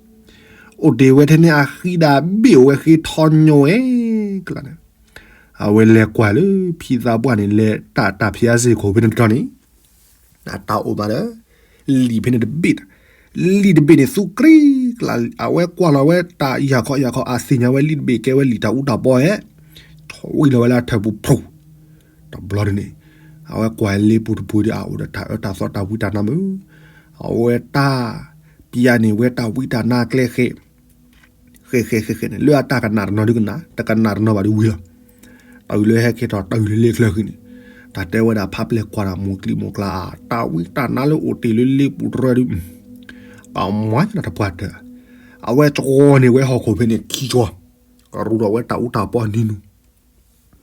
အိၣ်တ့ၢ်ဝဲထဲန့ၣ် အဃံဒၣ်ဘ့ၣ်အိၣ်ဝဲဃ့ထီၣ်ညိဝဲ, ကလးန့ၣ်, အဝဲလဲၤကွၢ်လၢ ဖံသးပှၢ်န့ၣ် လဲၤတၢ်တၢ်ဖံးအါစ့ၢ်ကီးဖဲန့ၣ်တတီၤန့ၣ် အတၢ်အိၣ်မးဒီး လံာ်ဖဲန့ၣ်တဘ့ၣ်, လံာ်တဘ့ၣ်န့ၣ် သူကြံကလး, အဝဲကွၢ်လီၤဝဲတၢ်ယၢ်ခီယၢ်ခီ အသ့ၣ်ညါဝဲလံာ်တဘ့ၣ်ကဲဝဲလံာ်တၢ်အူတၢ်ပီဧါ, ထီၣ်ဝံၤလီၤဝဲလၢအထၢၣ်ပူၤဖူး, တဘျီဒ်န့ၣ် အဝဲကွၢ်လ့ပူၤတပူၤဒီး အအိၣ်ဒီးတၢ်အၢတၢ်သီတၢ်ဝံတၢ်နါမုၢ်, အဝဲတၢ်ပျၢ်န့ၢ်ဝဲတၢ်ဝံတၢ်နါကျဲဃဲ ဃဲဃဲဃဲဃဲန့ၣ် လၢအတၢ်ကနၣ်တနီၤဒုကနၣ် တကနၣ်တနီၤဘၣ်ဒုဝံၤလီၤ. တၢ်အုးလၢဟဲက့ၤထီၣ် တၢ်အုးလၢလ့ချၢဃံန့ၣ် တၢ်တဲဝဲဒၣ်ဖးပျဲၢ်ကွၢ်တၢ်မိၢ်ကျံမိၢ်ကျါအါ တၢ်ဝံတၢ်နါလၢအိၣ်တ့ၢ်လၢလ့ပူၤတရၢဒု အမၤတပှၢ်တၢၢ် အဝဲကဝီၤန့ၢ်ဝဲဟီၣ်ခိၣ်ဖဲန့ၣ်ခံကဝီၤ ကရူၢ်ထီၣ်ဝဲတၢ်အူတၢ်ပီနံၤနူၤ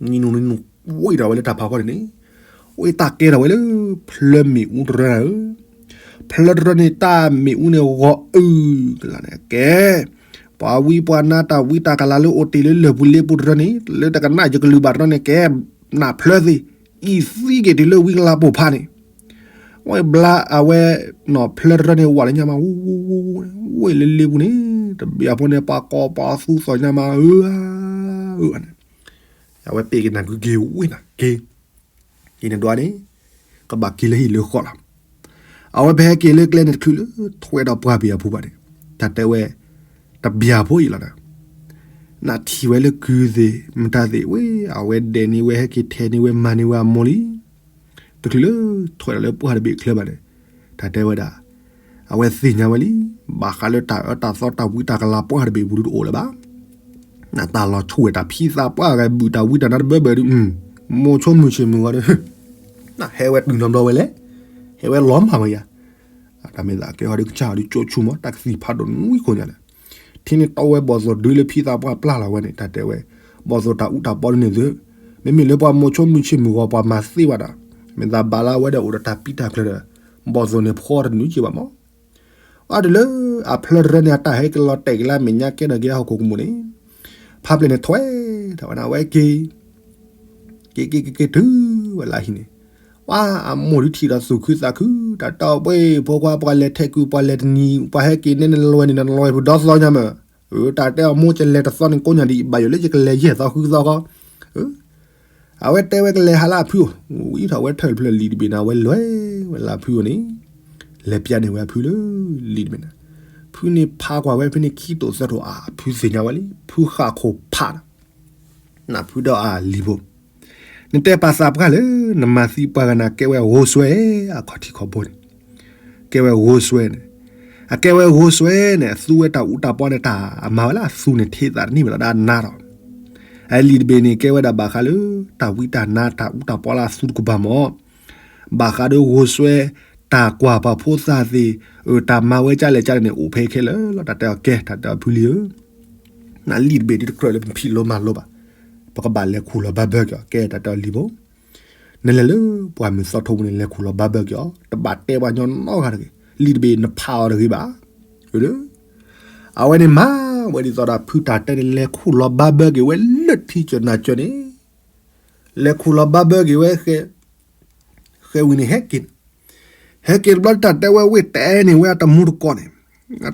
နံၤနူၤနံၤနူၤ ဝံထီၣ်ဝဲလၢတၢ်ဖးဖီန့ၣ်န့ၣ် ဝံတၢ်ကဲထီၣ်ဝဲလၢ ဖျၢမ့ၣ်အူတရၢဧၢ, ဖျၢတရၢန့ၣ် တၢ်မ့ၣ်အူန့ၣ်ဂီၤအုကလးန့ၣ် ကဲ ပှၤဝံပှၤနါတၢ်ဝံတၢ်ကလၤလၢအိၣ်တ့ၢ်လၢလၢၢ်ပူၤလ့ပူၤတရၢန့ၣ် လၢတကနၣ်ယကလုၢ်ဘၣ်တရၢန့ၣ် ကဲ နၢ်ဖျၢသ့ အံၤသံက့ၤတုၤလၢဝံကလၤပိာ်ဖးန့ၣ် ဝဲဘျါအဝဲ နီၢ်ဖျၢတရၢန့ၣ် ဝးလၢညါမး ဝူဝူဝူဝူ ဝဲလၢလ့ပူၤန့ၣ် တဘျီဖိန့ၣ် ပှၤကိးပှၤသူသီၣ်ညါမး အၢ အၢ န့ၣ် အဝဲပ့ၢ်က့ၤနၢ်ကုက့ၤဝံနၤက့ၤ က့ၤန့ၣ်ဒွးန့ၣ် ကဘၣ်က့ၤလၢဟံၣ်လၢဃီလီၤ. အဝဲပဟဲက့ၤလၢကျဲန့ၣ်တချုးလၢ ထွဲဒီးပှၢ်ပယီၤဖိဘၣ်န့ၣ် တၢ်တဲဝဲ တဘျီဖိအံၤလီၤဒီး နထံၣ်ဝဲလၢကုသ့ၣ် မတၤသ့ၣ်ဝဲ အဝဲဒဲးန့ၢ်ဝဲဟဲက့ၤထဲန့ၢ်ဝဲမၤန့ၢ်ဝဲအမိၢ်လံ တချုးလၢ ထွဲဒီးလၢပှၢ်တဘ့ၣ်ချၢဘၣ်န့ၣ် တၢ်တဲဝဲဒၣ် အဝဲသ့ၣ်ညါဝဲလံ ဘၣ်ဃးလၢတၢ်အၢတၢ်သီတၢ်ဝံတၢ်ကလၤပှၢ်တဘ့ၣ်ပူၤဒုတအိၣ်လၢၤဘၣ်. နတၢ်လီၤဆူၣ်ဝဲတၢ်ဖံသးပှၢ်ဂၤဘုၣ်တၢ်ဝံတၢ်နါတဘၢဘၢဒု မိၢ်ဆိမုၢ်ဆ့ၣ်မုၢ်ဂီၤဒီး နဟဲဝဲတုၤနီတဘျီဝဲလဲၣ် ဟဲဝဲလီၤမၢ်ဝဲယၤ တၢ်မ့ၢ်သးကဲဟီဒုကစၢ်ဟီဒုကၠိဆူၣ်မး တၢ်ကသံၣ်ဖးဒိၣ်နွံခိၣ်ညါလၢ ထံန့ၣ်တီဝဲဘီၣ်သိၣ်ဒုလၢဖံသးပှၢ်ပျၢ်လီၤဝဲန့ၣ် တၢ်တဲဝဲ ဘီၣ်သိၣ်တၢ်အူတၢ်ပီဒုန့ၣ်သု မ့မ့ၢ်လၢပှၤမိၢ်ဆိမုၢ်ဆ့ၣ်မုၢ်ဂီၤပှၤမၤသ့ဝဲဒၣ် မ့ၢ်သးဘၣ်လၢဝဲဒီးအိၣ်ဒီးတၢ်ပံတၢ်ကျၢၤဒီး ဘီၣ်သိၣ်န့ၣ်ဖီတနွံက့ၤဘၣ်မး အတုၤလၢ အဖျၢတရၢန့ၣ် အတၢ်ဟဲက့ၤလီၤတဲာ်က့ၤလၢအမဲာ်ညါကဲထီၣ်က့ၤအဟီၣ်ခိၣ်ကမူၣ်န့ၣ် ဖးပျဲၢ်န့ၣ်ထွဲထီၣ်ဝဲန့ၣ် အဝဲက့ၤ က့ၤက့ၤက့ၤက့ၤတုၤဝဲလၢဟံၣ်န့ၣ် ဝဲအမိၢ်ဒုးထံၣ်ဒီးသူၣ်ခုသးခု တၢ်တဲအီၤပှ့ၤ ဖိခွါပှၤလဲၤထဲကုာ် ပှၤလဲၤတနံၤ ပှၤဟဲက့ၤနဲန့ၣ်လီၤဝဲန့ၣ် နလီၤဝဲပူၤဒီသီညါမး တၢ်တဲအီၤမိၢ်ကလဲၤတသီန့ၣ် ကိးညါဒ်အံၤ ဘၣ်ယိၣ်လၢယကလဲၤယဲၢ်သီဃုသီဃီ အဝဲတဲဝဲကလဲၤဟးလၢအဖုအိၣ် ဝံထီၣ်ဝဲထၢၣ်တဖျၢၣ်လံာ်တဘ့ၣ်န့ၣ် အဝဲလဲၤဝဲလၢအဖုအိၣ်န့ၣ် လဲၤပျၢ်န့ၢ်ဝဲအဖုလၢလံာ်တဘ့ၣ်န့ၣ် ဖုန့ၣ်ဖးကွၢ်ဝဲဖဲန့ၣ်ခံတိာ်သၢတိာ်အါ အဖုသ့ၣ်ညါဝဲလံ ဖုဃၣ်ခိၣ်ဖးဒီး နဖုဒီးအလံၤဖိ နတဲပာ်သးပှၢ်လၢ နမၤသံပှၢ်ဂၤန့ၣ် ကဲဝဲဂိဆွဲ အခီၣ်ထံးခီၣ်ဘိန့ၣ် ကဲဝဲဂိဆွဲန့ၣ် အကဲဝဲဂိဆွဲန့ၣ် အသူဝဲတၢ်အူတၢ်ပီန့ၣ် တၢ်အမၤဝဲလၢအသူန့ၣ် ထံၣ်သးတန့ၢ်ဝဲလီၤဒၣ်နါဒီး အလံာ်တဘ့ၣ်န့ၣ် ကဲဝဲဒၣ်ဘၣ်ဃးလၢ တၢ်ဝံတၢ်နါတၢ်အူတၢ်ပီလၢအသူတကပၤမး ဘၣ်ဃးဒီးဂိဆွဲ တၢ်ကွၢ်ပှၤဖိသၣ်သ့ၣ်, တၢ်မၤဝဲကၠၢ်လဲၣ်ကၠၢ်လဲၣ်န့ၣ် အိၣ်ဖဲခဲလၢာ်လီၤ. တၢ်တဲအီၤကဲ, တၢ်တဲအီၤဖုလံဧၢ, နလံာ်တဘ့ၣ်ဒ်တကြၢးလၢပဖံးလိမၤလိဘၣ်, ပကဘၣ်လဲၤခူၣ်လီၤဘၣ်ဘၢက့ၤအီၤ. ကဲ တၢ်တဲအီၤလံၤဖိ, နလဲၤလၢပှၢ်မုၢ်သီထိပူၤန့ၣ် လဲၤခူၣ်လီၤဘၣ်ဘၢက့ၤအီၤ, တဘၣ်တဲပှၤညီနီတဂၤတဂ့ၤ, လံာ်တဘ့ၣ်နဖးအီၤတဂ့ၤဘၣ်. အဝဲန့ၣ်မၤဝဲဒ်သိးဒီးဖုတၢ်တဲန့ၣ် လဲၤခူၣ်လီၤဘၣ်ဘၢက့ၤဝဲလၢထံကၠၢၢ်နၢ်ကၠၢၢ်န့ၣ်, လဲၤခူၣ်လီၤဘၣ်ဘၢက့ၤဝဲ ဃဲဝံၤန့ၣ်ဟဲက့ၤ, ဟဲက့ၤတဘျီ တၢ်တဲဝဲဝ့ၢ်တဲန့ၣ် ဝဲအတမူတကိးန့ၣ်,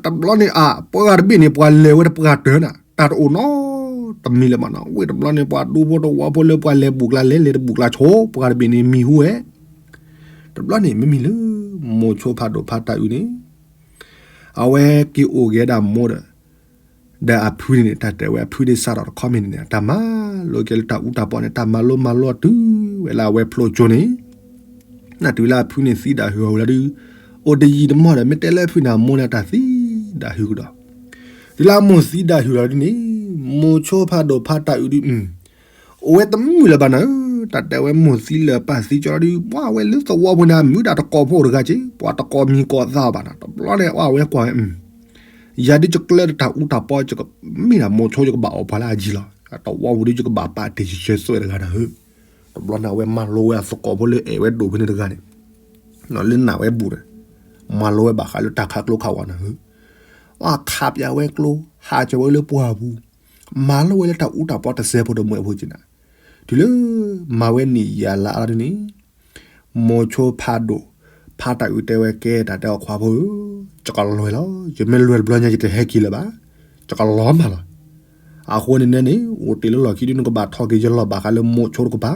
တဘျီန့ၣ်အပှၤတဘ့ၣ်န့ၣ် ပှၤလဲၤဝဲတပှၢ်တၢၢ်နၤ, တၢ်တအိၣ်နီတမံၤလၢၤဘၣ်နီၤ. ဝ့ၢ်တဘျီန့ၣ် ပှၤဒူဖိတဝီဖိလၢပှၤလဲၤဘူးကျါလဲၤ လဲၤတဘူးကျါဆိ, ပှၤတဘ့ၣ်န့ၣ်မံၤဟူဝဲ. တဘျီန့ၣ် မ့မ့ၢ်လၢ မိၤဆိဖးဒိၣ်ဖးတၢ်အုးန့ၣ် အဝဲက့ၤအိၣ်က့ၤဒၣ်မိၢ်ဒီး ဒီးအဖုန့ၣ်န့ၣ် တၢ်တဲဝဲအဖုန့ၣ်စးထီၣ်တခီမ့ၢ်န့ၣ်န့ၣ် တၢ်မၤလိက့ၤလၢတၢ်အူတၢ်ပီန့ၣ် တၢ်မၤလိမၤလိတုၤဝဲလၢအဝဲဖျိကၠိန့ၣ်, နတုၤလၢအဖုန့ၣ်သံဒၣ်ဟုၣ်အီၤဝံၤလီၤဒုး, အိၣ်တယံာ်တမီၢ်ဒီး မ့ၢ်တဲလၢအဖုန့ၣ် အမိၢ်န့ၣ်တၢ်သံဒၣ်ဟုၣ်ကဒီး, တုၤလၢအမိၢ်သံဒၣ်ဟုၣ်လီၤဒုးန့ၣ်, မိၤဆိဖးဒိၣ်ဖးတၢ်အုးဒုး အိၣ်ဝဲတမုာ်လၢၤဘၣ်နၤဧၢ, တၢ်တဲဝဲမိၢ်သံလၢာ်ပၢ်သံကၠီဒုး ပှၤဝဲလၢသဝီဖိန့ၣ် အမုာ်ဒၣ်တကိးဖိတဂၤက့ၤ, ပှၤတကိးမံၤကိးသးဘၣ်နၤ, တဘျီန့ၣ် အဝဲကွၢ်ဝဲ ယၤဒုးယကျဲဒီးတၢ်အူတၢ်ပီ ယကမ့ၢ်ဒၣ်မိၤဆိ ယကဘၣ်အီၣ်ပှၤလၢအယံၤလီၤ, တဝီပူၤဒုးယကဘၣ်ပာ်တ့ၢ်ယဆၢသွဲၣ်တဂၤနၤဧၢ, တဘျီန့ၣ် အဝဲမၤလိဝဲအသကိးဖိလၢအဲၣ်ဝဲဒိၣ်ဖဲန့ၣ်တဂၤန့ၣ်, လၢနာ်ဝဲဘူးန့ၣ်, မၤလိဝဲဘၣ်ဃးလၢတၢ်ခးကျိခးဝးနၤဧၢ, အဝဲခးပၠးဝဲကျိ ဟးကၢၤဝဲလၢပှၢ်ပူၤ, မၤလိဝဲလၢတၢ်အူတၢ်ပီတစဲးဖိတမှဲးဖိက့ၤနၤ, တုၤလၢ မၤဝဲနံၣ်ယၤလါအါဒ်န့ၣ် မိၤဆိဖးဒိၣ် ဖးတၢ်အုးတဲဝဲကဲ တၢ်တဲအီၤခွါဖိဧၢ, ယကလဲၤလီၤ, ယမ့ၢ်လဲၤတဘျီညါ ယတဟဲက့ၤလၢၤဘၣ်, ယကလီၤမၢ်လီၤ, အဃိန့ၣ်န့ၣ် အိၣ်တ့ၢ်လၢလီၢ်ခံဒုး နကဘၣ်ထီၣ်က့ၤယလီၢ်ဘၣ်ဃးလၢမိၤဆိတကပၤ,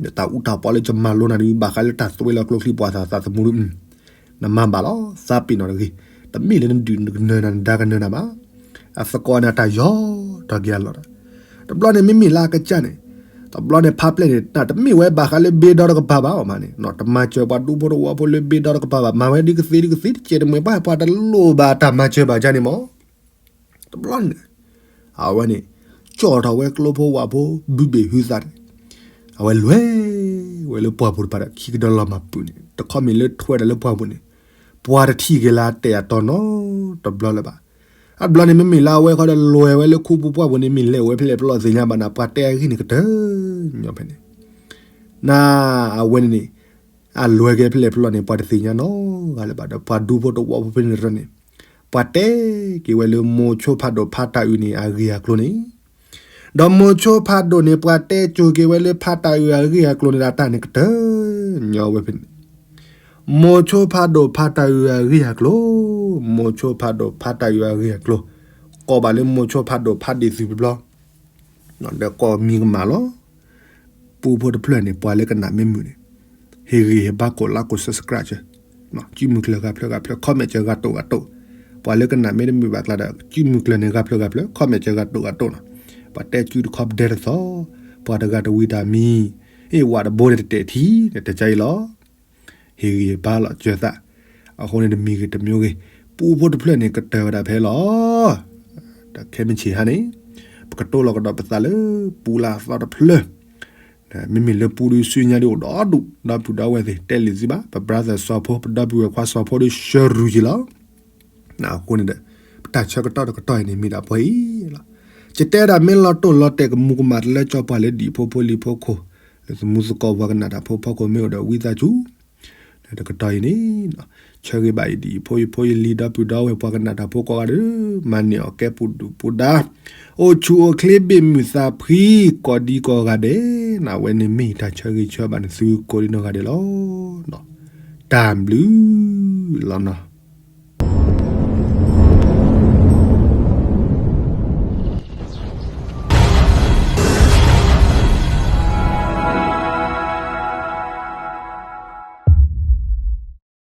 ဒီးတၢ်အူတၢ်ပီလၢယမၤလိနၤဒုး ဘၣ်ဃးလၢတၢ်သွဲလီၤကျိချံပှၤသးသးသမူဒုး နမၤဘၣ်လီၤ, သးပ့ၤနီၣ်တဂ့ၤ, တမ့ၢ်လၢနဒုးကနၢၤနၤ နဒါကနၢၤနၤဘၣ်, အသကိးန့ၣ်တၢ်ယီၤထီၣ်က့ၤအလီၢ်ဒီး, တဘျီန့ၣ် မ့မ့ၢ်လၢအကစၢ်န့ၣ်, တဘျီန့ၣ် ဖးပျဲၢ်န့ၣ် တၢ်တမ့ၢ်ဝဲဘၣ်ဃးလၢဘ့ဒီတကပၤဘၣ်အီၤမးန့ၣ်, တမၤစၢၤပှၤဒူဖိတဝီဖိလၢဘ့ဒီတကပၤဘၣ်, မၤဝဲဒ်ကသ့ဒ်ကသ့တကဲးတမှဲၤ ပှၤပှၤတလိၣ်ဘၣ်တၢ်မၤစၢၤဘၣ်ကန့ၣ်မး တဘျီန့ၣ်, အဝဲန့ၣ် ကၠီၣ်ထီၣ်ဝဲကျိဖိဝးဖိ ဘုဘ့ၣ်ဟုသးန့ၣ်, အဝဲလဲၤဝဲလၢပှၢ်ပူၤတပၤဒီး ခံကဒီးလီၤမၢ်ပုၢ်န့ၣ် တခီမ့ၢ်လၢထွဲဒီးလၢပှၢ်ပူၤန့ၣ်, ပှၤတထံၣ်က့ၤလၢအတဲာ်အတီနီတဘျီလၢၤဘၣ်. အဘျီန့ၣ် မ့မ့ၢ်လၢအဝဲဃီဒီးလဲၤဝဲလၢခူပူၤပှၢ်ပူၤန့ၣ် မ့ၢ်လဲၤဝဲဖဲလဲၣ်ပလီၢ်သ့ၣ်ညါဘၣ်နၤ ပှၤတဲအဂ့ၢ်န့ၣ်ကတၢၢ်ညီဖဲန့ၣ် နၤ အဝဲန့ၣ်န့ၣ် အလဲၤက့ၤဖဲလဲၣ်ပလီၢ်န့ၣ် ပှၤတသ့ၣ်ညါနီတဂၤလၢၤဘၣ်ဒီး ပှၤဒူဖိတဝီဖိဖဲန့ၣ်တဖၣ်န့ၣ် ပှၤတဲက့ၤဝဲလၢမိၤဆိဖးဒိၣ်ဖးတၢ်အုးန့ၣ် အဂ့ၢ်အကျိၤန့ၣ်, ဒီးမိၤဆိဖးဒိၣ်န့ၣ် ပှၤတဲက့ၤဝဲလၢဖးတၢ်အုးအဂ့ၢ်အကျိၤန့ၣ် ဒၣ်တၢ်န့ၣ်ကတၢၢ်ညီဝဲဖဲန့ၣ်, မိၤဆိဖးဒိၣ်ဖးတၢ်အုးအဂ့ၢ်အကျိၤ, မိၤဆိဖးဒိၣ်ဖးတၢ်အုးအဂ့ၢ်အကျိၤ, ကိးဘၣ်လၢမိၤဆိဖးဒိၣ်ဖးဒ့ၣ်သုးတဘျီ ဒီးကိးမံၤကမၣ်လီၤ. ပူဖိတဖျၢၣ်န့ၣ် ပှၤလၢကနၣ်မ့ၢ်မုာ်န့ၣ် ဟ့ၣ်ဂံၢ်ဟ့ၣ်ဘါကိးလါကိး subscribe စၢၤ, ကုမုၢ်ကျၢၢ်ဂၤဖျၢၣ်ဂၤဖျၢၣ် comment စၢၤဂၤတိၢ်ဂၤတိၢ်, ပှၤလၢကနၣ်မ့ၢ်တမုာ်ဘၣ်ကျါဒီး ကုမုၢ်ကျၢၢ်န့ၣ်ဂၤဖျၢၣ်ဂၤဖျၢၣ် comment စၢၤဂၤတိၢ်ဂၤတိၢ်နီၤ, ပှၤတဲကုတခီပဒဲတသီ, ပှၤတဂၤတဝံၤတၢ်မံၤ, အ့ၣ်ဝးတဘိန့ၣ်တတဲာ်ထံ တတဲာ်ကါအံၤလီၤ. ဟ့ၣ်ဂံၢ်ဟ့ၣ်ဘါလီၤစၢၤသး, အဃိန့ၣ်တမံၤဂ့ၤတမံၤဂ့ၤ, ပူဖိတဖျၢၣ်န့ၣ် ကတၢၢ်ဝဲဒၣ်ဖဲလီၤ. ဒီးခဲမုၢ်ဆ့ၣ်ဟါန့ၣ်, ပကတိၢ်လီၤကဒီးပသးလၢပူလၢအသီတဖျၢၣ်, မ့မ့ၢ်လၢပူဒုးစုညါဒုးအိၣ်ဒီဒူၣ် ဒီပုၢ်ဒီဝဲၢ်သ့ၣ် တဲလံာ်သုဘၣ်, ပ brother စီၤဖိ ပဒီပုၢ်ဝဲၢ်ခွါစီၤဖိဒုးဆၢရူၢ်က့ၤလီၤ. အဃိန့ၣ်ဒီး ပတၢ်ဆၢကတီၢ်တကတီၢ်အံၤန့ၣ် မ့ၢ်ဒၣ်ပှဲၤအံၤလီၤ. ယတဲဒၣ်မ့ၢ်လီၤတိၢ်လီၤတဲာ်ကမူးကမၣ်တလၢကၠီပှၤလၢဒံၣ်ဖိဖိလံၤဖိခိၣ်, လၢသမူသကိးပှၤကနၣ်တၢ်ဖိဖီခိၣ်မ့ၢ်အိၣ်ဒီးဝံသးစူၤ တကတီၢ်အံၤန့ၣ်, ဆၢဂ့ၤဘၣ်ယဒံၣ်ဖိယဖိယလံၤဒီပုၢ်ဒီဝဲၢ်ပှၤကနၣ်တၢ်ဖိကိးဂၤဒဲး, မၤန့ၢ်အီၣ်ကဲပူၤဒုၣ်ပူၤဒါ, အိၣ်ဆူၣ်အိၣ်ချ့ဘ့ၣ်မုၢ်သးဖှံ, ကိးဒံကိးဂၤဒဲး, နဝဲန့ၣ်မ့ၢ်တၢ်ဆၢဂ့ၤဆၢဘၣ်နသုကိးဒံနီၢ်ဂၤဒဲးလီၤ. တၢ်ဘျုးလီၤနီၤ.